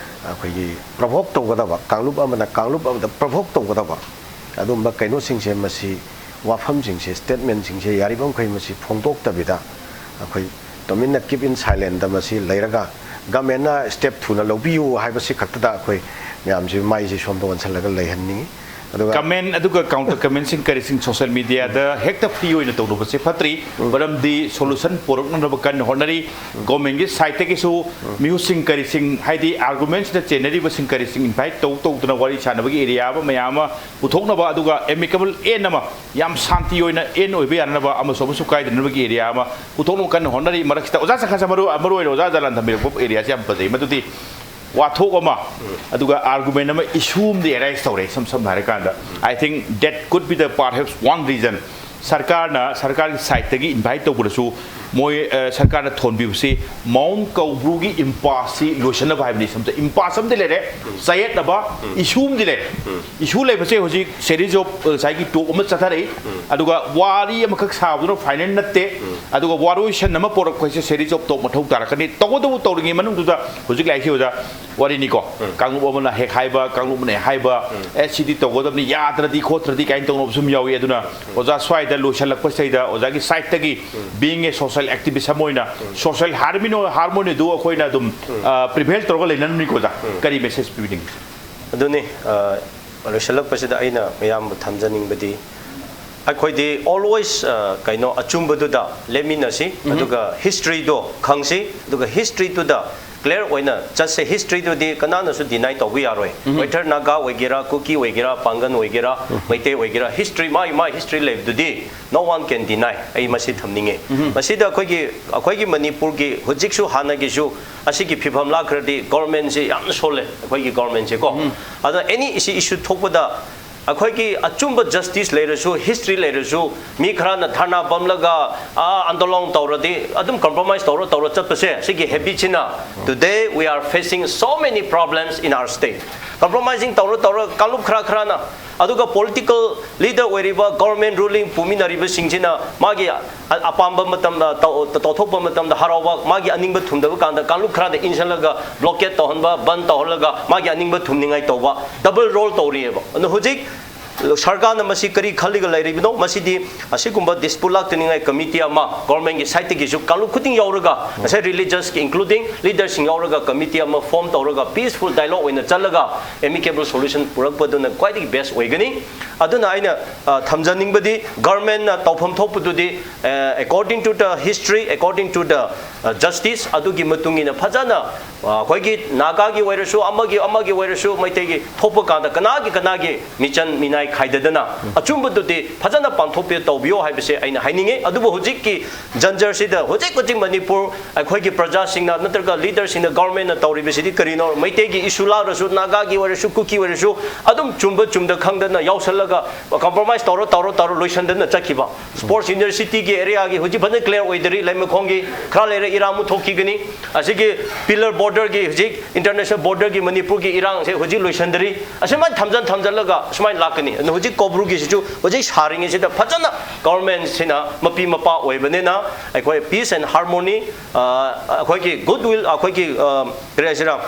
ꯑꯩꯈꯣꯏꯒꯤ ꯄ꯭ꯔꯣꯚꯣꯛ ꯇꯧꯒꯗꯕ, ꯀꯥꯡꯂꯨꯞ ꯑꯃꯅ ꯀꯥꯡꯂꯨꯞ ꯑꯃꯗ ꯄ꯭ꯔꯣꯚꯣꯛ ꯇꯧꯒꯗꯕ ꯑꯗꯨꯝꯕ ꯀꯩꯅꯣꯁꯤꯡꯁꯦ, ꯃꯁꯤ ꯋꯥꯐꯝꯁꯤꯡꯁꯦ, ꯁ꯭ꯇꯦꯠꯃꯦꯟꯁꯤꯡꯁꯦ ꯌꯥꯔꯤꯕ ꯃꯈꯩ ꯃꯁꯤ ꯐꯣꯡꯗꯣꯛꯇꯕꯤꯗ, ꯑꯩꯈꯣꯏ ꯇꯨꯃꯤꯟꯅ keep in silentꯗ ꯃꯁꯤ ꯂꯩꯔꯒ, ꯒꯃꯦꯟꯅ ꯁ꯭ꯇꯦꯞ ꯊꯨꯅ ꯂꯧꯕꯤꯌꯨ ꯍꯥꯏꯕꯁꯤ ꯈꯛꯇꯗ ꯑꯩꯈꯣꯏ ꯃꯌꯥꯝꯁꯤ ꯃꯥꯏꯁꯦ ꯁꯣꯝꯗ ꯑꯣꯟꯁꯤꯜꯂꯒ ꯂꯩꯍꯟꯅꯤꯡꯉꯤ꯫ ꯑꯗꯨꯒ comment ꯑꯗꯨꯒ counter commentꯁꯤꯡ ꯀꯔꯤꯁꯤꯡ social mediaꯗ ꯍꯦꯛꯇ free ꯑꯣꯏꯅ ꯇꯧꯔꯨꯕꯁꯦ ꯐꯠꯇ꯭ꯔꯤ꯫ ꯃꯔꯝꯗꯤ solution ꯄꯨꯔꯛꯅꯅꯕ ꯀꯟꯅ ꯍꯣꯠꯅꯔꯤ꯫ Governmentꯀꯤ sideꯇꯒꯤꯁꯨ ꯃꯤꯍꯨꯠꯁꯤꯡ ꯀꯔꯤꯁꯤꯡ, ꯍꯥꯏꯗꯤ argumentꯁꯤꯗ ꯆꯦꯟꯅꯔꯤꯕꯁꯤꯡ ꯀꯔꯤꯁꯤꯡ invite ꯇꯧ ꯇꯧꯗꯅ ꯋꯥꯔꯤ ꯁꯥꯟꯅꯕꯒꯤ area ꯑꯃ ꯃꯌꯥꯝ ꯑꯃ ꯄꯨꯊꯣꯛꯅꯕ, ꯑꯗꯨꯒ amicable end ꯑꯃ, ꯌꯥꯝ ꯁꯥꯟꯇꯤ ꯑꯣꯏꯅ end ꯑꯣꯏꯕ ꯌꯥꯅꯅꯕ ꯑꯃꯁꯨ ꯑꯃꯁꯨ ꯀꯥꯏꯗꯅꯕꯒꯤ area ꯑꯃ ꯄꯨꯊꯣꯛꯅꯕ ꯀꯟꯅ ꯍꯣꯠꯅꯔꯤ꯫ ꯃꯔꯛꯁꯤꯗ ꯑꯣꯖꯥ ꯁꯪꯒꯥꯁ, ꯃꯔꯨ ꯃꯔꯨ ꯑꯣꯏꯅ ꯑꯣꯖꯥ ꯖꯂꯥꯟ ꯊꯝꯕꯤꯔꯛꯄ areaꯁꯤ ꯌꯥꯝ ꯐꯖꯩ꯫ ꯃꯗꯨꯗꯤ ꯋꯥꯊꯣꯛ ꯑꯃ, ꯑꯗꯨꯒ argument ꯑꯃ, issue ꯑꯃꯗꯤ arise ꯇꯧꯔꯦ꯫ ꯏꯁꯝ ꯁꯝꯅ ꯍꯥꯏꯔꯀꯥꯟꯗ, I think that could be the perhaps one reason ꯁꯔꯀꯥꯔꯅ, ꯁꯔꯀꯥꯔꯒꯤ sideꯇꯒꯤ invite ꯇꯧꯕꯗꯁꯨ ꯃꯣꯏ, ꯑ, ꯁꯔꯀꯥꯔꯅ ꯊꯣꯟꯕꯤꯕꯁꯤ ꯃꯥꯎꯟ ꯀꯧꯕ꯭ꯔꯨꯒꯤ impasse ꯁꯤ ꯂꯣꯏꯁꯤꯟꯅꯕ ꯍꯥꯏꯕꯅꯤ꯫ ꯁꯝꯇ impasse ꯑꯃꯗꯤ ꯂꯩꯔꯦ, ꯆꯌꯦꯠꯅꯕ issue ꯑꯃꯗꯤ ꯂꯩꯔꯦ꯫ Issue ꯂꯩꯕꯁꯦ ꯍꯧꯖꯤꯛ series of, ꯑ, ꯉꯁꯥꯏꯒꯤ talk ꯑꯃ ꯆꯠꯊꯔꯛꯏ, ꯑꯗꯨꯒ ꯋꯥꯔꯤ ꯑꯃꯈꯛ ꯁꯥꯕꯗꯨꯅ final ꯅꯠꯇꯦ꯫ ꯑꯗꯨꯒ ꯋꯥꯔꯣꯏꯁꯟ ꯑꯃ ꯄꯨꯔꯛꯄ ꯍꯥꯏꯁꯦ series of talk ꯃꯊꯧ ꯇꯥꯔꯛꯀꯅꯤ꯫ ꯇꯧꯕꯇꯕꯨ ꯇꯧꯔꯤꯉꯩ ꯃꯅꯨꯡꯗꯨꯗ ꯍꯧꯖꯤꯛ ꯂꯥꯛꯏꯁꯤ ꯑꯣꯖꯥ, ꯋꯥꯔꯤꯅꯤꯀꯣ꯫ ꯀꯥꯡꯂꯨꯞ ꯑꯃꯅ ꯍꯦꯛ ꯍꯥꯏꯕ, ꯀꯥꯡꯂꯨꯞ ꯑꯃꯅ ꯍꯦꯛ ꯍꯥꯏꯕ, "ꯑꯦ, ꯁꯤꯗꯤ ꯇꯧꯒꯗꯕꯅꯤ, ꯌꯥꯗ꯭ꯔꯗꯤ ꯈꯣꯠꯇ꯭ꯔꯗꯤ" ꯀꯥꯏꯅ ꯇꯧꯅꯕꯁꯨ ꯑꯗꯨꯝ ꯌꯥꯎꯏ꯫ ꯑꯗꯨꯅ ꯑꯣꯖꯥ, ꯁ꯭ꯋꯥꯏꯗ ꯂꯣꯏꯁꯤꯜꯂꯛꯄꯁꯤꯗꯩꯗ ꯑꯣꯖꯥꯒꯤ sideꯇꯒꯤ, being a social activist ꯑꯃ ꯑꯣꯏꯅ, social harmony, harmony ꯑꯗꯨ ꯑꯩꯈꯣꯏꯅ ꯑꯗꯨꯝ, ꯑ, prevail ꯇꯧꯔꯒ ꯂꯩꯅꯅꯕꯅꯤꯀꯣ ꯑꯣꯖꯥ꯫ ꯀꯔꯤ message ꯄꯤꯕꯤꯅꯤꯡꯉꯤ? ꯑꯗꯨꯅꯤ, ꯑ, ꯂꯣꯏꯁꯤꯜꯂꯛꯄꯁꯤꯗ ꯑꯩꯅ ꯃꯌꯥꯝꯕꯨ ꯊꯝꯖꯅꯤꯡꯕꯗꯤ, ꯑꯩꯈꯣꯏꯗꯤ always, ꯑ, ꯀꯩꯅꯣ, ꯑꯆꯨꯝꯕꯗꯨꯗ ꯂꯦꯞꯃꯤꯟꯅꯁꯤ, ꯑꯗꯨꯒ historyꯗꯣ ꯈꯪꯁꯤ, ꯑꯗꯨꯒ historyꯗꯨꯗ clear ꯑꯣꯏꯅ ꯆꯠꯁꯦ꯫ Historyꯗꯨꯗꯤ ꯀꯅꯥꯅꯁꯨ deny ꯇꯧꯕ ꯌꯥꯔꯣꯏ꯫ Whether ꯅꯥꯒꯥ ꯑꯣꯏꯒꯦꯔꯥ, ꯀꯨꯀꯤ ꯑꯣꯏꯒꯦꯔꯥ, ꯄꯥꯡꯒꯟ ꯑꯣꯏꯒꯦꯔꯥ, ꯃꯩꯇꯩ ꯑꯣꯏꯒꯦꯔꯥ, history, ꯃꯥꯒꯤ, ꯃꯥꯒꯤ history ꯂꯩꯕꯗꯨꯗꯤ no one can deny꯫ ꯑꯩ ꯃꯁꯤ ꯊꯝꯅꯤꯡꯉꯦ꯫ ꯃꯁꯤꯗ ꯑꯩꯈꯣꯏꯒꯤ, ꯑꯩꯈꯣꯏꯒꯤ ꯃꯅꯤꯄꯨꯔꯒꯤ ꯍꯧꯖꯤꯛꯁꯨ ꯍꯥꯟꯅꯒꯤꯁꯨ ꯑꯁꯤꯒꯤ ꯐꯤꯕꯝ ꯂꯥꯛꯈ꯭ꯔꯗꯤ governmentꯁꯦ ꯌꯥꯝꯅ ꯁꯣꯜꯂꯦ, ꯑꯩꯈꯣꯏꯒꯤ governmentꯁꯦꯀꯣ꯫ ꯑꯗꯣ any issue, issue ꯊꯣꯛꯄꯗ ꯑꯩꯈꯣꯏꯒꯤ ꯑꯆꯨꯝꯕ justice ꯂꯩꯔꯁꯨ, history ꯂꯩꯔꯁꯨ, ꯃꯤ ꯈꯔꯅ ꯙꯔꯅꯥ ꯐꯝꯂꯒ, ꯑꯥ, ꯑꯟꯗꯣꯂꯟ ꯇꯧꯔꯗꯤ ꯑꯗꯨꯝ compromise ꯇꯧꯔ ꯇꯧꯔ ꯆꯠꯄꯁꯦ, ꯁꯤꯒꯤ habitꯁꯤꯅ, today we are facing so many problems in our state꯫ Compromising ꯇꯧꯔ ꯇꯧꯔ ꯀꯥꯡꯂꯨꯞ ꯈꯔ ꯈꯔꯅ ꯑꯗꯨꯒ ꯄꯣꯂꯤꯇꯤꯀꯦꯜ ꯂꯤꯗꯔ ꯑꯣꯏꯔꯤꯕ ꯒꯣꯔꯃꯦꯟ ꯔꯨꯂꯤꯡ ꯄꯨꯃꯤꯟꯅꯔꯤꯕꯁꯤꯡꯁꯤꯅ ꯃꯥꯒꯤ ꯑ-, ꯑꯄꯥꯝꯕ ꯃꯇꯝꯗ ꯇꯧ-, ꯇꯧꯊꯣꯛꯄ ꯃꯇꯝꯗ ꯍꯔꯥꯎꯕ, ꯃꯥꯒꯤ ꯑꯅꯤꯡꯕ ꯊꯨꯡꯗꯕ ꯀꯥꯟꯗ ꯀꯥꯡꯂꯨꯞ ꯈꯔꯗ ꯏꯟꯁꯤꯜꯂꯒ ꯕ꯭ꯂꯣꯀꯦꯠ ꯇꯧꯍꯟꯕ, ꯕꯟ ꯇꯧꯍꯜꯂꯒ ꯃꯥꯒꯤ ꯑꯅꯤꯡꯕ ꯊꯨꯡꯅꯤꯡꯉꯥꯏ ꯇꯧꯕ, ꯗꯕꯜ ꯔꯣꯜ ꯇꯧꯔꯤꯑꯕ꯫ ꯑꯗꯨꯅ ꯍꯧꯖꯤꯛ ꯁꯔꯀꯥꯔꯅ ꯃꯁꯤ ꯀꯔꯤ ꯈꯜꯂꯒ ꯂꯩꯔꯤꯕꯅꯣ? ꯃꯁꯤꯗꯤ ꯑꯁꯤꯒꯨꯝꯕ ꯗꯤꯁꯄ꯭ꯌꯨꯠ ꯂꯥꯛꯇꯅꯤꯡꯉꯥꯏ ꯀꯃꯤꯇꯤ ꯑꯃ ꯒꯣꯔꯃꯦꯟꯒꯤ ꯁꯥꯏꯠꯇꯒꯤꯁꯨ ꯀꯥꯡꯂꯨꯞ ꯈꯨꯗꯤꯡ ꯌꯥꯎꯔꯒ, ꯉꯁꯥꯏ ꯔꯤꯂꯤꯖꯁꯀꯤ ꯏꯟꯀ꯭ꯂꯨꯗꯤꯡ ꯂꯤꯗꯔꯁꯤꯡ ꯌꯥꯎꯔꯒ ꯀꯃꯤꯇꯤ ꯑꯃ ꯐꯣꯔꯝ ꯇꯧꯔꯒ ꯄꯤꯁꯐꯨꯜ ꯗꯥꯏꯂꯣꯒ ꯑꯣꯏꯅ ꯆꯠꯂꯒ ꯑꯦꯃꯤꯀꯦꯕꯜ ꯁꯣꯂꯨꯁꯟ ꯄꯨꯔꯛꯄꯗꯨꯅ ꯈ꯭ꯋꯥꯏꯗꯒꯤ ꯕꯦꯁ ꯑꯣꯏꯒꯅꯤ꯫ ꯑꯗꯨꯅ ꯑꯩꯅ, ꯑ, ꯊꯝꯖꯅꯤꯡꯕꯗꯤ ꯒꯣꯔꯃꯦꯟꯅ ꯇꯧꯐꯝ ꯊꯣꯛꯄꯗꯨꯗꯤ, ꯑ, according to the history, according to the, ꯑ, justice, ꯑꯗꯨꯒꯤ ꯃꯇꯨꯡ ꯏꯟꯅ ꯐꯖꯅ, ꯑ, ꯑꯩꯈꯣꯏꯒꯤ ꯅꯥꯒꯥꯒꯤ ꯑꯣꯏꯔꯁꯨ, ꯑꯃꯒꯤ, ꯑꯃꯒꯤ ꯑꯣꯏꯔꯁꯨ, ꯃꯩꯇꯩꯒꯤ ꯊꯣꯛꯄ ꯀꯥꯟꯗ ꯀꯅꯥꯒꯤ, ꯀꯅꯥꯒꯤ ꯃꯤꯆꯪ ꯃꯤꯅꯥꯏ ꯈꯥꯏꯗꯗꯅ ꯑꯆꯨꯝꯕꯗꯨꯗꯤ ꯐꯖꯅ ꯄꯥꯡꯊꯣꯛꯄꯤꯌꯨ, ꯇꯧꯕꯤꯌꯣ ꯍꯥꯏꯕꯁꯦ ꯑꯩꯅ ꯍꯥꯏꯅꯤꯡꯉꯤ꯫ ꯑꯗꯨꯕꯨ ꯍꯧꯖꯤꯛꯀꯤ ꯖꯟꯖꯔꯁꯤꯗ ꯍꯧꯖꯤꯛ ꯍꯧꯖꯤꯛ ꯃꯅꯤꯄꯨꯔ ꯑꯩꯈꯣꯏꯒꯤ ꯄ꯭ꯔꯖꯥꯁꯤꯡꯅ ꯅꯠꯇ꯭ꯔꯒ ꯂꯤꯗꯔꯁꯤꯡꯅ ꯒꯣꯔꯃꯦꯟꯅ ꯇꯧꯔꯤꯕꯁꯤꯗꯤ ꯀꯔꯤꯅꯣ? ꯃꯩꯇꯩꯒꯤ ꯏꯁꯨ ꯂꯥꯛꯂꯁꯨ, ꯅꯥꯒꯥꯒꯤ ꯑꯣꯏꯔꯁꯨ, ꯀꯨꯀꯤ ꯑꯣꯏꯔꯁꯨ, ꯑꯗꯨꯝ ꯆꯨꯝꯕ ꯆꯨꯝꯗ ꯈꯪꯗꯅ ꯌꯥꯎꯁꯜꯂꯒ ꯀꯝꯄ꯭ꯔꯣꯃꯥꯏꯁ ꯇꯧꯔ, ꯇꯧꯔ, ꯇꯧꯔ ꯂꯣꯏꯁꯟꯗꯅ ꯆꯠꯈꯤꯕ꯫ ꯁ꯭ꯄꯣꯔꯠꯁ ꯌꯨꯅꯤꯚꯔꯁꯤꯇꯤꯒꯤ ꯑꯦꯔꯤꯌꯥꯒꯤ ꯍꯧꯖꯤꯛ ꯐꯖꯅ ꯀ꯭ꯂꯤꯌꯥꯔ ꯑꯣꯏꯗꯔꯤ, ꯂꯩꯃꯈꯣꯡꯒꯤ ꯈꯔ ꯂꯩꯔ ꯏꯔꯥꯡ ꯑꯃꯨꯛ ꯊꯣꯛꯈꯤꯒꯅꯤ꯫ ꯑꯁꯤꯒꯤ ꯄꯤꯂꯔ ꯕꯣꯔꯗꯔꯒꯤ, ꯍꯧꯖꯤꯛ ꯏꯟꯇꯔꯅꯦꯁꯅꯦꯜ ꯕꯣꯔꯗꯔꯒꯤ ꯃꯅꯤꯄꯨꯔꯒꯤ ꯏꯔꯥꯡꯁꯦ ꯍꯧꯖꯤꯛ ꯂꯣꯏꯁꯟꯗꯔꯤ꯫ ꯑꯁꯨꯃꯥꯏꯅ ꯊꯝꯖꯟ ꯊꯝꯖꯜꯂꯒ ꯑꯁꯨꯃꯥꯏꯅ ꯂꯥꯛꯀꯅꯤ꯫ ꯑꯗꯨꯅ ꯍꯧꯖꯤꯛ ꯀꯧꯕ꯭ꯔꯨꯒꯤꯁꯤꯁꯨ ꯍꯧꯖꯤꯛ ꯁꯥꯔꯤꯉꯩꯁꯤꯗ ꯐꯖꯅ ꯒꯣꯔꯃꯦꯟꯁꯤꯅ ꯃꯄꯤ ꯃꯄꯥ ꯑꯣꯏꯕꯅꯤꯅ ꯑꯩꯈꯣꯏ peace and harmony, ꯑ, ꯑꯩꯈꯣꯏꯒꯤ ꯒꯨꯗ ꯋꯤꯜ, ꯑꯩꯈꯣꯏꯒꯤ, ꯑ, ꯀꯔꯤ ꯍꯥꯏꯁꯤꯔꯥ,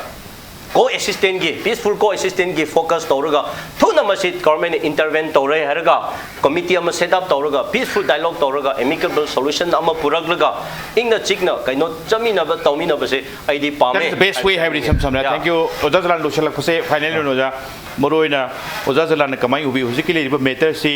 ꯀꯣ ꯑꯦꯁꯤꯁꯇꯦꯟꯒꯤ, ꯄꯤꯁꯐꯨꯜ ꯀꯣ ꯑꯦꯁꯤꯁꯇꯦꯟꯒꯤ ꯐꯣꯀꯁ ꯇꯧꯔꯒ ꯊꯨꯅ ꯃꯁꯤ ꯒꯣꯔꯃꯦꯟꯅ ꯏꯟꯇꯔꯚꯦꯟ ꯇꯧꯔꯦ ꯍꯥꯏꯔꯒ ꯀꯃꯤꯇꯤ ꯑꯃ ꯁꯦꯠ ꯑꯞ ꯇꯧꯔꯒ ꯄꯤꯁꯐꯨꯜ ꯗꯥꯏꯂꯣꯒ ꯇꯧꯔꯒ ꯑꯦꯃꯤꯀꯦꯕꯜ ꯁꯣꯂꯨꯁꯟ ꯑꯃ ꯄꯨꯔꯛꯂꯒ ꯏꯪꯅ ꯆꯤꯛꯅ ꯀꯩꯅꯣ ꯆꯠꯃꯤꯟꯅꯕ ꯇꯧꯃꯤꯟꯅꯕꯁꯦ ꯑꯩꯗꯤ ꯄꯥꯝꯃꯦ꯫ That's the best way ꯍꯥꯏꯕꯗꯤ ꯏꯁꯝ ꯁꯝꯅ꯫ Yeah. Thank you, ꯑꯣꯖꯥ ꯖꯂꯥꯟ꯫ ꯂꯣꯏꯁꯤꯜꯂꯛꯄꯁꯦ ꯐꯥꯏꯅꯦꯜ ꯑꯣꯏꯅ ꯑꯣꯖꯥ, ꯃꯔꯨ ꯑꯣꯏꯅ ꯑꯣꯖꯥ ꯖꯂꯥꯟꯅ ꯀꯃꯥꯏꯅ ꯎꯕꯤ? ꯍꯧꯖꯤꯛꯀꯤ ꯂꯩꯔꯤꯕ ꯃꯦꯇꯔꯁꯤ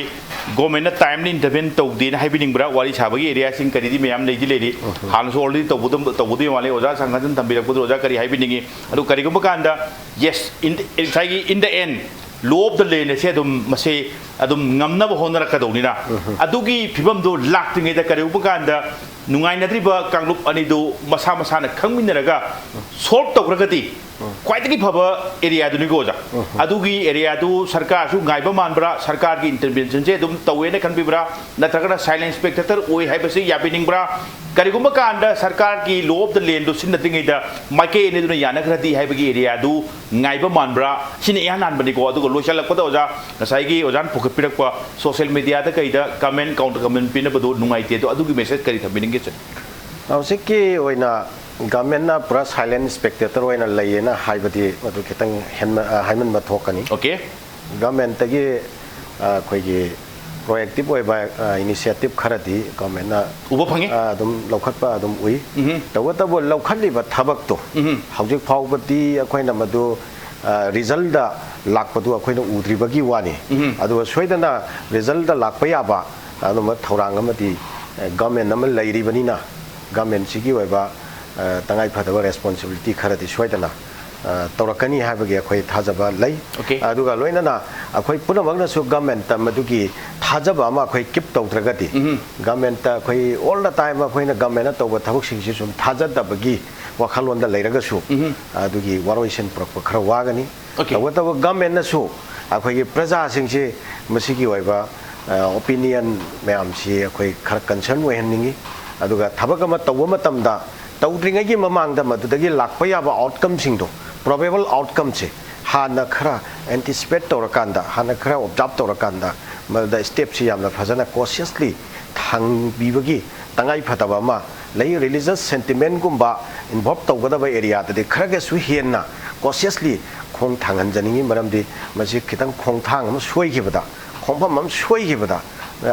ꯒꯣꯔꯃꯦꯟꯅ ꯇꯥꯏꯝꯂꯤ ꯏꯟꯇꯔꯚꯦꯟ ꯇꯧꯗꯦꯅ ꯍꯥꯏꯕꯤꯅꯤꯡꯕ꯭ꯔꯥ? ꯋꯥꯔꯤ ꯁꯥꯕꯒꯤ ꯑꯦꯔꯤꯌꯥꯁꯤꯡ ꯀꯔꯤꯗꯤ ꯃꯌꯥꯝ ꯂꯩꯗꯤ ꯂꯩꯔꯤ, ꯍꯥꯟꯅꯁꯨ ꯑꯣꯜꯔꯦꯗꯤ ꯇꯧꯕꯗ ꯇꯧꯕꯗꯤ ꯃꯥꯜꯂꯤ꯫ ꯑꯣꯖꯥ ꯁꯪꯒꯥꯖꯟ ꯊꯝꯕꯤꯔꯛꯄꯗꯨ ꯑꯣꯖꯥ ꯀꯔꯤ ꯍꯥꯏꯕꯤꯅꯤꯡꯉꯤ? ꯑꯗꯨ ꯀꯔꯤꯒꯨꯝꯕ ꯀꯥꯟꯗ, ꯌꯦꯁ, ꯏꯟ ꯉꯁꯥꯏꯒꯤ in the end, law of the land ꯑꯁꯦ ꯑꯗꯨꯝ ꯃꯁꯦ ꯑꯗꯨꯝ ꯉꯝꯅꯕ ꯍꯣꯠꯅꯔꯛꯀꯗꯧꯅꯤꯅ, ꯑꯗꯨꯒꯤ ꯐꯤꯕꯝꯗꯣ ꯂꯥꯛꯇ꯭ꯔꯤꯉꯩꯗ ꯀꯔꯤꯒꯨꯝꯕ ꯀꯥꯟꯗ ꯅꯨꯡꯉꯥꯏꯅꯗ꯭ꯔꯤꯕ ꯀꯥꯡꯂꯨꯞ ꯑꯅꯤꯗꯨ ꯃꯁꯥ ꯃꯁꯥꯅ ꯈꯪꯃꯤꯟꯅꯔꯒ ꯁꯣꯜꯕ ꯇꯧꯈ꯭ꯔꯒꯗꯤ ꯈ꯭ꯋꯥꯏꯗꯒꯤ ꯐꯕ ꯑꯦꯔꯤꯌꯥꯗꯨꯅꯤꯀꯣ ꯑꯣꯖꯥ꯫ ꯑꯗꯨꯒꯤ ꯑꯦꯔꯤꯌꯥꯗꯨ ꯁꯔꯀꯥꯔꯁꯨ ꯉꯥꯏꯕ ꯃꯥꯟꯕ꯭ꯔꯥ, ꯁꯔꯀꯥꯔꯒꯤ ꯏꯟꯇꯔꯚꯦꯟꯁꯟꯁꯦ ꯑꯗꯨꯝ ꯇꯧꯋꯦꯅ ꯈꯟꯕꯤꯕ꯭ꯔꯥ, ꯅꯠꯇ꯭ꯔꯒꯅ ꯁꯥꯏꯂꯦꯟ ꯁ꯭ꯄꯦꯛꯇꯦꯇꯔ ꯑꯣꯏ ꯍꯥꯏꯕꯁꯤ ꯌꯥꯕꯤꯅꯤꯡꯕ꯭ꯔꯥ? ꯀꯔꯤꯒꯨꯝꯕ ꯀꯥꯟꯗ ꯁꯔꯀꯥꯔꯒꯤ law of the landꯗꯨ ꯁꯤꯖꯤꯟꯅꯗ꯭ꯔꯤꯉꯩꯗ ꯃꯥꯏꯀꯩ ꯑꯅꯤꯗꯨꯅ ꯌꯥꯅꯈ꯭ꯔꯗꯤ ꯍꯥꯏꯕꯒꯤ areaꯗꯨ ꯉꯥꯏꯕ ꯃꯥꯟꯕ꯭ꯔꯥ? ꯁꯤꯅ ꯏꯍꯥꯟ ꯍꯥꯟꯕꯅꯤꯀꯣ꯫ ꯑꯗꯨꯒ ꯂꯣꯏꯁꯤꯜꯂꯛꯄꯗ ꯑꯣꯖꯥ, ꯉꯁꯥꯏꯒꯤ ꯑꯣꯖꯥꯅ ꯄꯨꯈꯠꯄꯤꯔꯛꯄ social mediaꯗ ꯀꯩꯗ comment, counter comment ꯄꯤꯅꯕꯗꯨ ꯅꯨꯡꯉꯥꯏꯇꯦ꯫ ꯑꯗꯣ ꯑꯗꯨꯒꯤ message ꯀꯔꯤ ꯊꯝꯕꯤꯅꯤꯡꯒꯦ, ꯁꯤꯅꯤ? ꯍꯧꯖꯤꯛꯀꯤ ꯑꯣꯏꯅ governmentꯅ ꯄꯨꯔꯥ silent spectator ꯑꯣꯏꯅ ꯂꯩꯌꯦꯅ ꯍꯥꯏꯕꯗꯤ ꯃꯗꯨ ꯈꯤꯇꯪ ꯍꯦꯟꯃ-, ꯑ, ꯍꯥꯏꯃꯟꯕ ꯊꯣꯛꯀꯅꯤ꯫ Okay꯫ Governmentꯇꯒꯤ, ꯑ, ꯑꯩꯈꯣꯏꯒꯤ proactive ꯑꯣꯏꯕ, ꯑ, initiative ꯈꯔꯗꯤ governmentꯅ, ꯎꯕ ꯐꯪꯉꯤ꯫ ꯑ, ꯑꯗꯨꯝ ꯂꯧꯈꯠꯄ ꯑꯗꯨꯝ ꯎꯏ꯫ ꯎꯝꯍꯨꯝ꯫ ꯇꯧꯕꯇꯕꯨ ꯂꯧꯈꯠꯂꯤꯕ ꯊꯕꯛꯇꯣ ꯎꯝꯍꯨꯝ꯫ ꯍꯧꯖꯤꯛ ꯐꯥꯎꯕꯗꯤ ꯑꯩꯈꯣꯏꯅ ꯃꯗꯨ, ꯑ, resultꯗ ꯂꯥꯛꯄꯗꯨ ꯑꯩꯈꯣꯏꯅ ꯎꯗ꯭ꯔꯤꯕꯒꯤ ꯋꯥꯅꯤ꯫ ꯎꯝꯍꯨꯝ꯫ ꯑꯗꯨꯒ ꯁꯣꯏꯗꯅ resultꯗ ꯂꯥꯛꯄ ꯌꯥꯕ ꯑꯗꯨꯝꯕ ꯊꯧꯔꯥꯡ ꯑꯃꯗꯤ, ꯑ, government ꯑꯃ ꯂꯩꯔꯤꯕꯅꯤꯅ governmentꯁꯤꯒꯤ ꯑꯣꯏꯕ, ꯑ, ꯇꯉꯥꯏ ꯐꯗꯕ responsibility ꯈꯔꯗꯤ ꯁꯣꯏꯗꯅ, ꯑ, ꯇꯧꯔꯛꯀꯅꯤ ꯍꯥꯏꯕꯒꯤ ꯑꯩꯈꯣꯏ ꯊꯥꯖꯕ ꯂꯩ꯫ Okay꯫ ꯑꯗꯨꯒ ꯂꯣꯏꯅꯅ ꯑꯩꯈꯣꯏ ꯄꯨꯝꯅꯃꯛꯅꯁꯨ governmentꯇ ꯃꯗꯨꯒꯤ ꯊꯥꯖꯕ ꯑꯃ ꯑꯩꯈꯣꯏ keep ꯇꯧꯗ꯭ꯔꯒꯗꯤ, ꯎꯝꯍꯨꯝ꯫ Governmentꯇ ꯑꯩꯈꯣꯏ all the time ꯑꯩꯈꯣꯏꯅ governmentꯅ ꯇꯧꯕ ꯊꯕꯛꯁꯤꯡꯁꯤ ꯁꯨꯝ ꯊꯥꯖꯗꯕꯒꯤ ꯋꯥꯈꯜꯂꯣꯟꯗ ꯂꯩꯔꯒꯁꯨ, ꯎꯝꯍꯨꯝ꯫ ꯑꯗꯨꯒꯤ ꯋꯥꯔꯣꯏꯁꯤꯟ ꯄꯨꯔꯛꯄ ꯈꯔ ꯋꯥꯒꯅꯤ꯫ Okay꯫ ꯇꯧꯕꯇꯕꯨ governmentꯅꯁꯨ ꯑꯩꯈꯣꯏꯒꯤ ꯄ꯭ꯔꯖꯥꯁꯤꯡꯁꯤ ꯃꯁꯤꯒꯤ ꯑꯣꯏꯕ, ꯑ, opinion ꯃꯌꯥꯝꯁꯤ ꯑꯩꯈꯣꯏ ꯈꯔ concern ꯑꯣꯏꯍꯟꯅꯤꯡꯉꯤ꯫ ꯑꯗꯨꯒ ꯊꯕꯛ ꯑꯃ ꯇꯧꯕ ꯃꯇꯝꯗ ꯇꯧꯗ꯭ꯔꯤꯉꯩꯒꯤ ꯃꯃꯥꯡꯗ ꯃꯗꯨꯗꯒꯤ ꯂꯥꯛꯄ ꯌꯥꯕ outcomeꯁꯤꯡꯗꯣ, probable outcomeꯁꯦ ꯍꯥꯟꯅ ꯈꯔ anticipate ꯇꯧꯔꯀꯥꯟꯗ, ꯍꯥꯟꯅ ꯈꯔ observe ꯇꯧꯔꯀꯥꯟꯗ ꯃꯗꯨꯗ stepꯁꯤ ꯌꯥꯝꯅ ꯐꯖꯅ cautiously ꯊꯥꯡꯕꯤꯕꯒꯤ ꯇꯉꯥꯏ ꯐꯗꯕ ꯑꯃ ꯂꯩ꯫ Religious sentimentꯒꯨꯝꯕ involve ꯇꯧꯒꯗꯕ areaꯗꯗꯤ ꯈꯔꯒꯁꯨ ꯍꯦꯟꯅ cautiously ꯈꯣꯡ ꯊꯥꯡꯍꯟꯖꯅꯤꯡꯉꯤ꯫ ꯃꯔꯝꯗꯤ ꯃꯁꯤ ꯈꯤꯇꯪ ꯈꯣꯡꯊꯥꯡ ꯑꯃ ꯁꯣꯏꯈꯤꯕꯗ, ꯈꯣꯡꯐꯝ ꯑꯃ ꯁꯣꯏꯈꯤꯕꯗ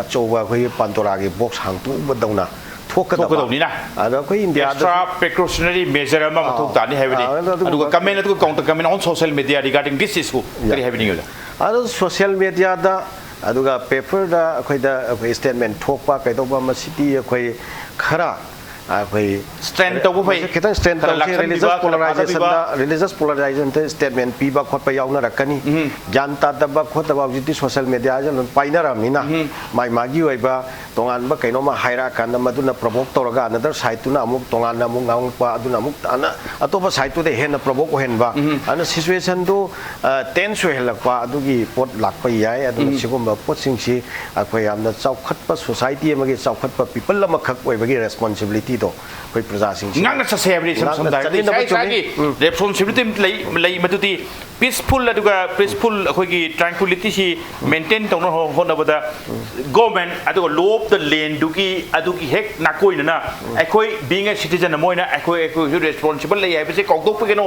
ꯑꯆꯧꯕ ꯑꯩꯈꯣꯏꯒꯤ ꯄꯥꯟꯗꯣꯔꯥꯒꯤ box ꯍꯥꯡꯇꯣꯛꯎꯕꯗꯧꯅ ꯊꯣꯛꯀꯗꯕ꯫ ꯊꯣꯛꯀꯗꯧꯅꯤꯅ꯫ ꯑꯗꯣ ꯑꯩꯈꯣꯏ ꯏꯟꯗꯤꯌꯥꯗ extra precautionary measure ꯑꯃ ꯃꯊꯧ ꯑꯥ, ꯇꯥꯅꯤ ꯍꯥꯏꯕꯅꯤ꯫ ꯑꯥ, ꯑꯗꯨꯒꯨꯝꯕ ꯑꯗꯨꯒ comment, ꯑꯗꯨꯒ counter comment on social media regarding this issue ꯀꯔꯤ ꯌꯥ꯫ ꯍꯥꯏꯕꯤꯅꯤꯡꯉꯤ, ꯑꯣꯖꯥ? ꯑꯗꯣ social mediaꯗ, ꯑꯗꯨꯒ paperꯗ ꯑꯩꯈꯣꯏꯗ ꯑꯩꯈꯣꯏ statement ꯊꯣꯛꯄ ꯀꯩꯗꯧꯕ, ꯃꯁꯤꯗꯤ ꯑꯩꯈꯣꯏ ꯈꯔ, ꯑꯩꯈꯣꯏ Strength ꯇꯧꯕ ꯐꯩ꯫ ꯃꯁꯤ ꯈꯤꯇꯪ strength ꯈꯔ ꯇꯧꯁꯤ꯫ ꯂꯥꯛꯁꯟꯕꯤꯕ, Religious ꯈꯔ ꯐꯥꯗꯕꯤꯕ꯫ Polarization ꯗ religious polarization ꯗ statement ꯄꯤꯕ ꯈꯣꯠꯄ ꯌꯥꯎꯅꯔꯛꯀꯅꯤ꯫ ꯒ꯭ꯌꯥꯟ ꯇꯥꯗꯕ ꯈꯣꯠꯇꯕ ꯍꯧꯖꯤꯛꯇꯤ social media ꯁꯦ ꯂꯣꯏ ꯄꯥꯏꯅꯔꯕꯅꯤꯅ, ꯃꯥꯏ ꯃꯥꯒꯤ ꯑꯣꯏꯕ ꯇꯣꯉꯥꯟꯕ ꯀꯩꯅꯣꯝꯃ ꯍꯥꯏꯔꯛꯑꯀꯥꯟꯗ ꯃꯗꯨꯅ provoke ꯇꯧꯔꯒ another side ꯇꯨꯅ ꯑꯃꯨꯛ ꯇꯣꯉꯥꯟꯅ ꯑꯃꯨꯛ ꯉꯥꯡꯂꯛꯄ, ꯑꯗꯨꯅ ꯑꯃꯨꯛ ꯑꯅ-, ꯑꯇꯣꯞꯄ side ꯇꯨꯗ ꯍꯦꯟꯅ provoke ꯑꯣꯏꯍꯟꯕ꯫ ꯑꯗꯨꯅ situation ꯗꯨ, ꯑ, tense ꯑꯣꯏꯍꯜꯂꯛꯄ ꯑꯗꯨꯒꯤ ꯄꯣꯠ ꯂꯥꯛꯄ ꯌꯥꯏ꯫ ꯑꯗꯨꯅ ꯁꯤꯒꯨꯝꯕ ꯄꯣꯠꯁꯤꯡꯁꯤ ꯑꯩꯈꯣꯏ ꯌꯥꯝꯅ ꯆꯥꯎꯈꯠꯄ society ꯑꯃꯒꯤ, ꯆꯥꯎꯈꯠꯄ people ꯑꯃꯈꯛ ꯑꯣꯏꯕꯒꯤ responsibility ꯗꯣ ꯑꯩꯈꯣꯏ ꯄ꯭ꯔꯖꯥꯁꯤꯡꯁꯤ ꯉꯥꯛꯅ ꯆꯠꯁꯦ ꯍꯥꯏꯕꯅꯤ꯫ ꯏꯁꯝ ꯉꯥꯛꯅ ꯁꯝꯅ ꯍꯥꯏꯔꯕꯗ ꯆꯠꯃꯤꯟꯅꯕ ꯏꯁꯥ ꯆꯨꯝꯃꯤ꯫ ꯏꯁꯥꯒꯤ responsibility ꯑꯃ ꯂꯩ, ꯂꯩ, ꯃꯗꯨꯗꯤ peaceful ꯑꯗꯨꯒ peaceful ꯑꯩꯈꯣꯏꯒꯤ tranquility ꯁꯤ maintain ꯇꯧꯅꯕ ꯍꯣꯠꯅꯕꯗ government ꯑꯗꯨꯒ law of the land ꯗꯨꯒꯤ, ꯑꯗꯨꯒꯤ ꯍꯦꯛ ꯅꯥꯀꯣꯏꯅꯅ ꯑꯩꯈꯣꯏ being a citizen ꯑꯃ ꯑꯣꯏꯅ ꯑꯩꯈꯣꯏ, ꯑꯩꯈꯣꯏꯁꯨ responsible ꯂꯩ ꯍꯥꯏꯕꯁꯤ ꯀꯥꯎꯊꯣꯛꯄꯤꯒꯅꯨ꯫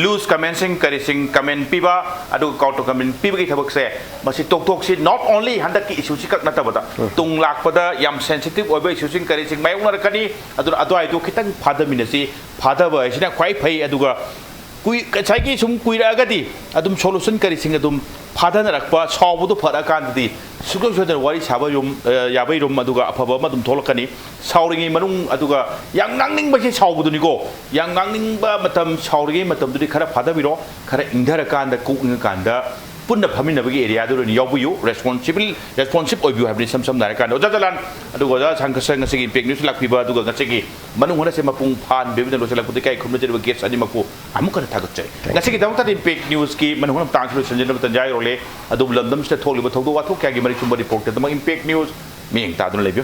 Loose comment ꯁꯤꯡ ꯀꯔꯤꯁꯤꯡ comment ꯄꯤꯕ, ꯑꯗꯨꯒ counter comment ꯄꯤꯕꯒꯤ ꯊꯕꯛꯁꯦ ꯃꯁꯤ ꯇꯣꯛꯊꯣꯛꯁꯤ꯫ Not only ꯍꯟꯗꯛꯀꯤ issue ꯁꯤ ꯈꯛ ꯅꯠꯇꯕꯗ ꯇꯨꯡ ꯂꯥꯛꯄꯗ ꯌꯥꯝ sensitive ꯑꯣꯏꯕ issue ꯁꯤꯡ ꯀꯔꯤꯁꯤꯡ ꯃꯥꯌꯣꯛꯅꯔꯛꯀꯅꯤ꯫ ꯑꯗꯨꯅ ꯑꯗꯨꯋꯥꯏꯗꯣ ꯈꯤꯇꯪ ꯐꯥꯊꯃꯤꯟꯅꯁꯤ꯫ ꯐꯥꯊꯕ ꯍꯥꯏꯁꯤꯅ ꯈ꯭ꯋꯥꯏ ꯐꯩ꯫ ꯑꯗꯨꯒ ꯀꯨꯏ-, ꯉꯁꯥꯏꯒꯤ ꯁꯨꯝ ꯀꯨꯏꯔꯛꯑꯒꯗꯤ ꯑꯗꯨꯝ solution ꯀꯔꯤꯁꯤꯡ ꯑꯗꯨꯝ ꯐꯥꯊꯅꯔꯛꯄ, ꯁꯥꯎꯕꯗꯣ ꯐꯔꯛꯑꯀꯥꯟꯗꯗꯤ ꯁꯨꯡꯁꯣꯏ ꯁꯣꯏꯗꯅ ꯋꯥꯔꯤ ꯁꯥꯕ ꯌꯨꯝ, ꯑ, ꯌꯥꯕꯩ ꯔꯨꯝ, ꯑꯗꯨꯒ ꯑꯐꯕ ꯑꯃ ꯑꯗꯨꯝ ꯊꯣꯛꯂꯛꯀꯅꯤ꯫ ꯁꯥꯎꯔꯤꯉꯩ ꯃꯅꯨꯡ, ꯑꯗꯨꯒ ꯌꯥꯝ ꯉꯥꯡꯅꯤꯡꯕꯁꯤ ꯁꯥꯎꯕꯗꯨꯅꯤꯀꯣ꯫ ꯌꯥꯝ ꯉꯥꯡꯅꯤꯡꯕ ꯃꯇꯝ, ꯁꯥꯎꯔꯤꯉꯩ ꯃꯇꯝꯗꯨꯗꯤ ꯈꯔ ꯐꯥꯊꯕꯤꯔꯣ, ꯈꯔ ꯏꯪꯊꯔꯀꯥꯟꯗ, ꯀꯣꯛ ꯏꯪꯉꯀꯥꯟꯗ ꯄꯨꯟꯅ ꯐꯝꯃꯤꯟꯅꯕꯒꯤ area ꯗ ꯑꯣꯏꯅ ꯌꯥꯎꯕꯤꯌꯨ꯫ Responsible, responsive ꯑꯣꯏꯕꯤꯌꯨ ꯍꯥꯏꯕꯅꯤ ꯏꯁꯝ ꯁꯝꯅ ꯍꯥꯏꯔꯀꯥꯟꯗ꯫ ꯑꯣꯖꯥ ꯖꯂꯥꯟ, ꯑꯗꯨꯒ ꯑꯣꯖꯥ ꯁꯪꯀꯔꯁꯟ ꯉꯁꯤꯒꯤ Impact News ꯂꯥꯛꯄꯤꯕ, ꯑꯗꯨꯒ ꯉꯁꯤꯒꯤ ꯃꯅꯨꯡ ꯍꯟꯅꯁꯦ ꯃꯄꯨꯡ ꯐꯥꯍꯟꯕꯤꯕꯅ ꯂꯣꯏꯁꯤꯜꯂꯛꯄꯗ ꯏꯀꯥꯏ ꯈꯨꯝꯅꯖꯔꯤꯕ guest ꯑꯅꯤꯃꯛꯄꯨ ꯑꯃꯨꯛ ꯍꯟꯅ ꯊꯥꯒꯠꯆꯔꯤ꯫ ꯉꯁꯤꯒꯤꯗꯃꯛꯇꯗꯤ Impact News ꯀꯤ ꯃꯅꯨꯡ ꯍꯟꯅ ꯃꯇꯥꯡꯁꯤ ꯂꯣꯏꯁꯤꯟꯖꯅꯕ ꯇꯟꯖꯥ ꯌꯧꯔꯛꯂꯦ꯫ ꯑꯗꯨꯕꯨ ꯂꯝꯗꯝꯁꯤꯗ ꯊꯣꯛꯂꯤꯕ ꯊꯧꯗꯣꯛ ꯋꯥꯊꯣꯛ ꯀꯌꯥꯒꯤ ꯃꯔꯤꯛ ꯆꯨꯝꯕ report ꯀꯤꯗꯃꯛ Impact News ꯃꯤꯠꯌꯦꯡ ꯇꯥꯗꯨꯅ ꯂꯩꯕꯤꯌꯨ꯫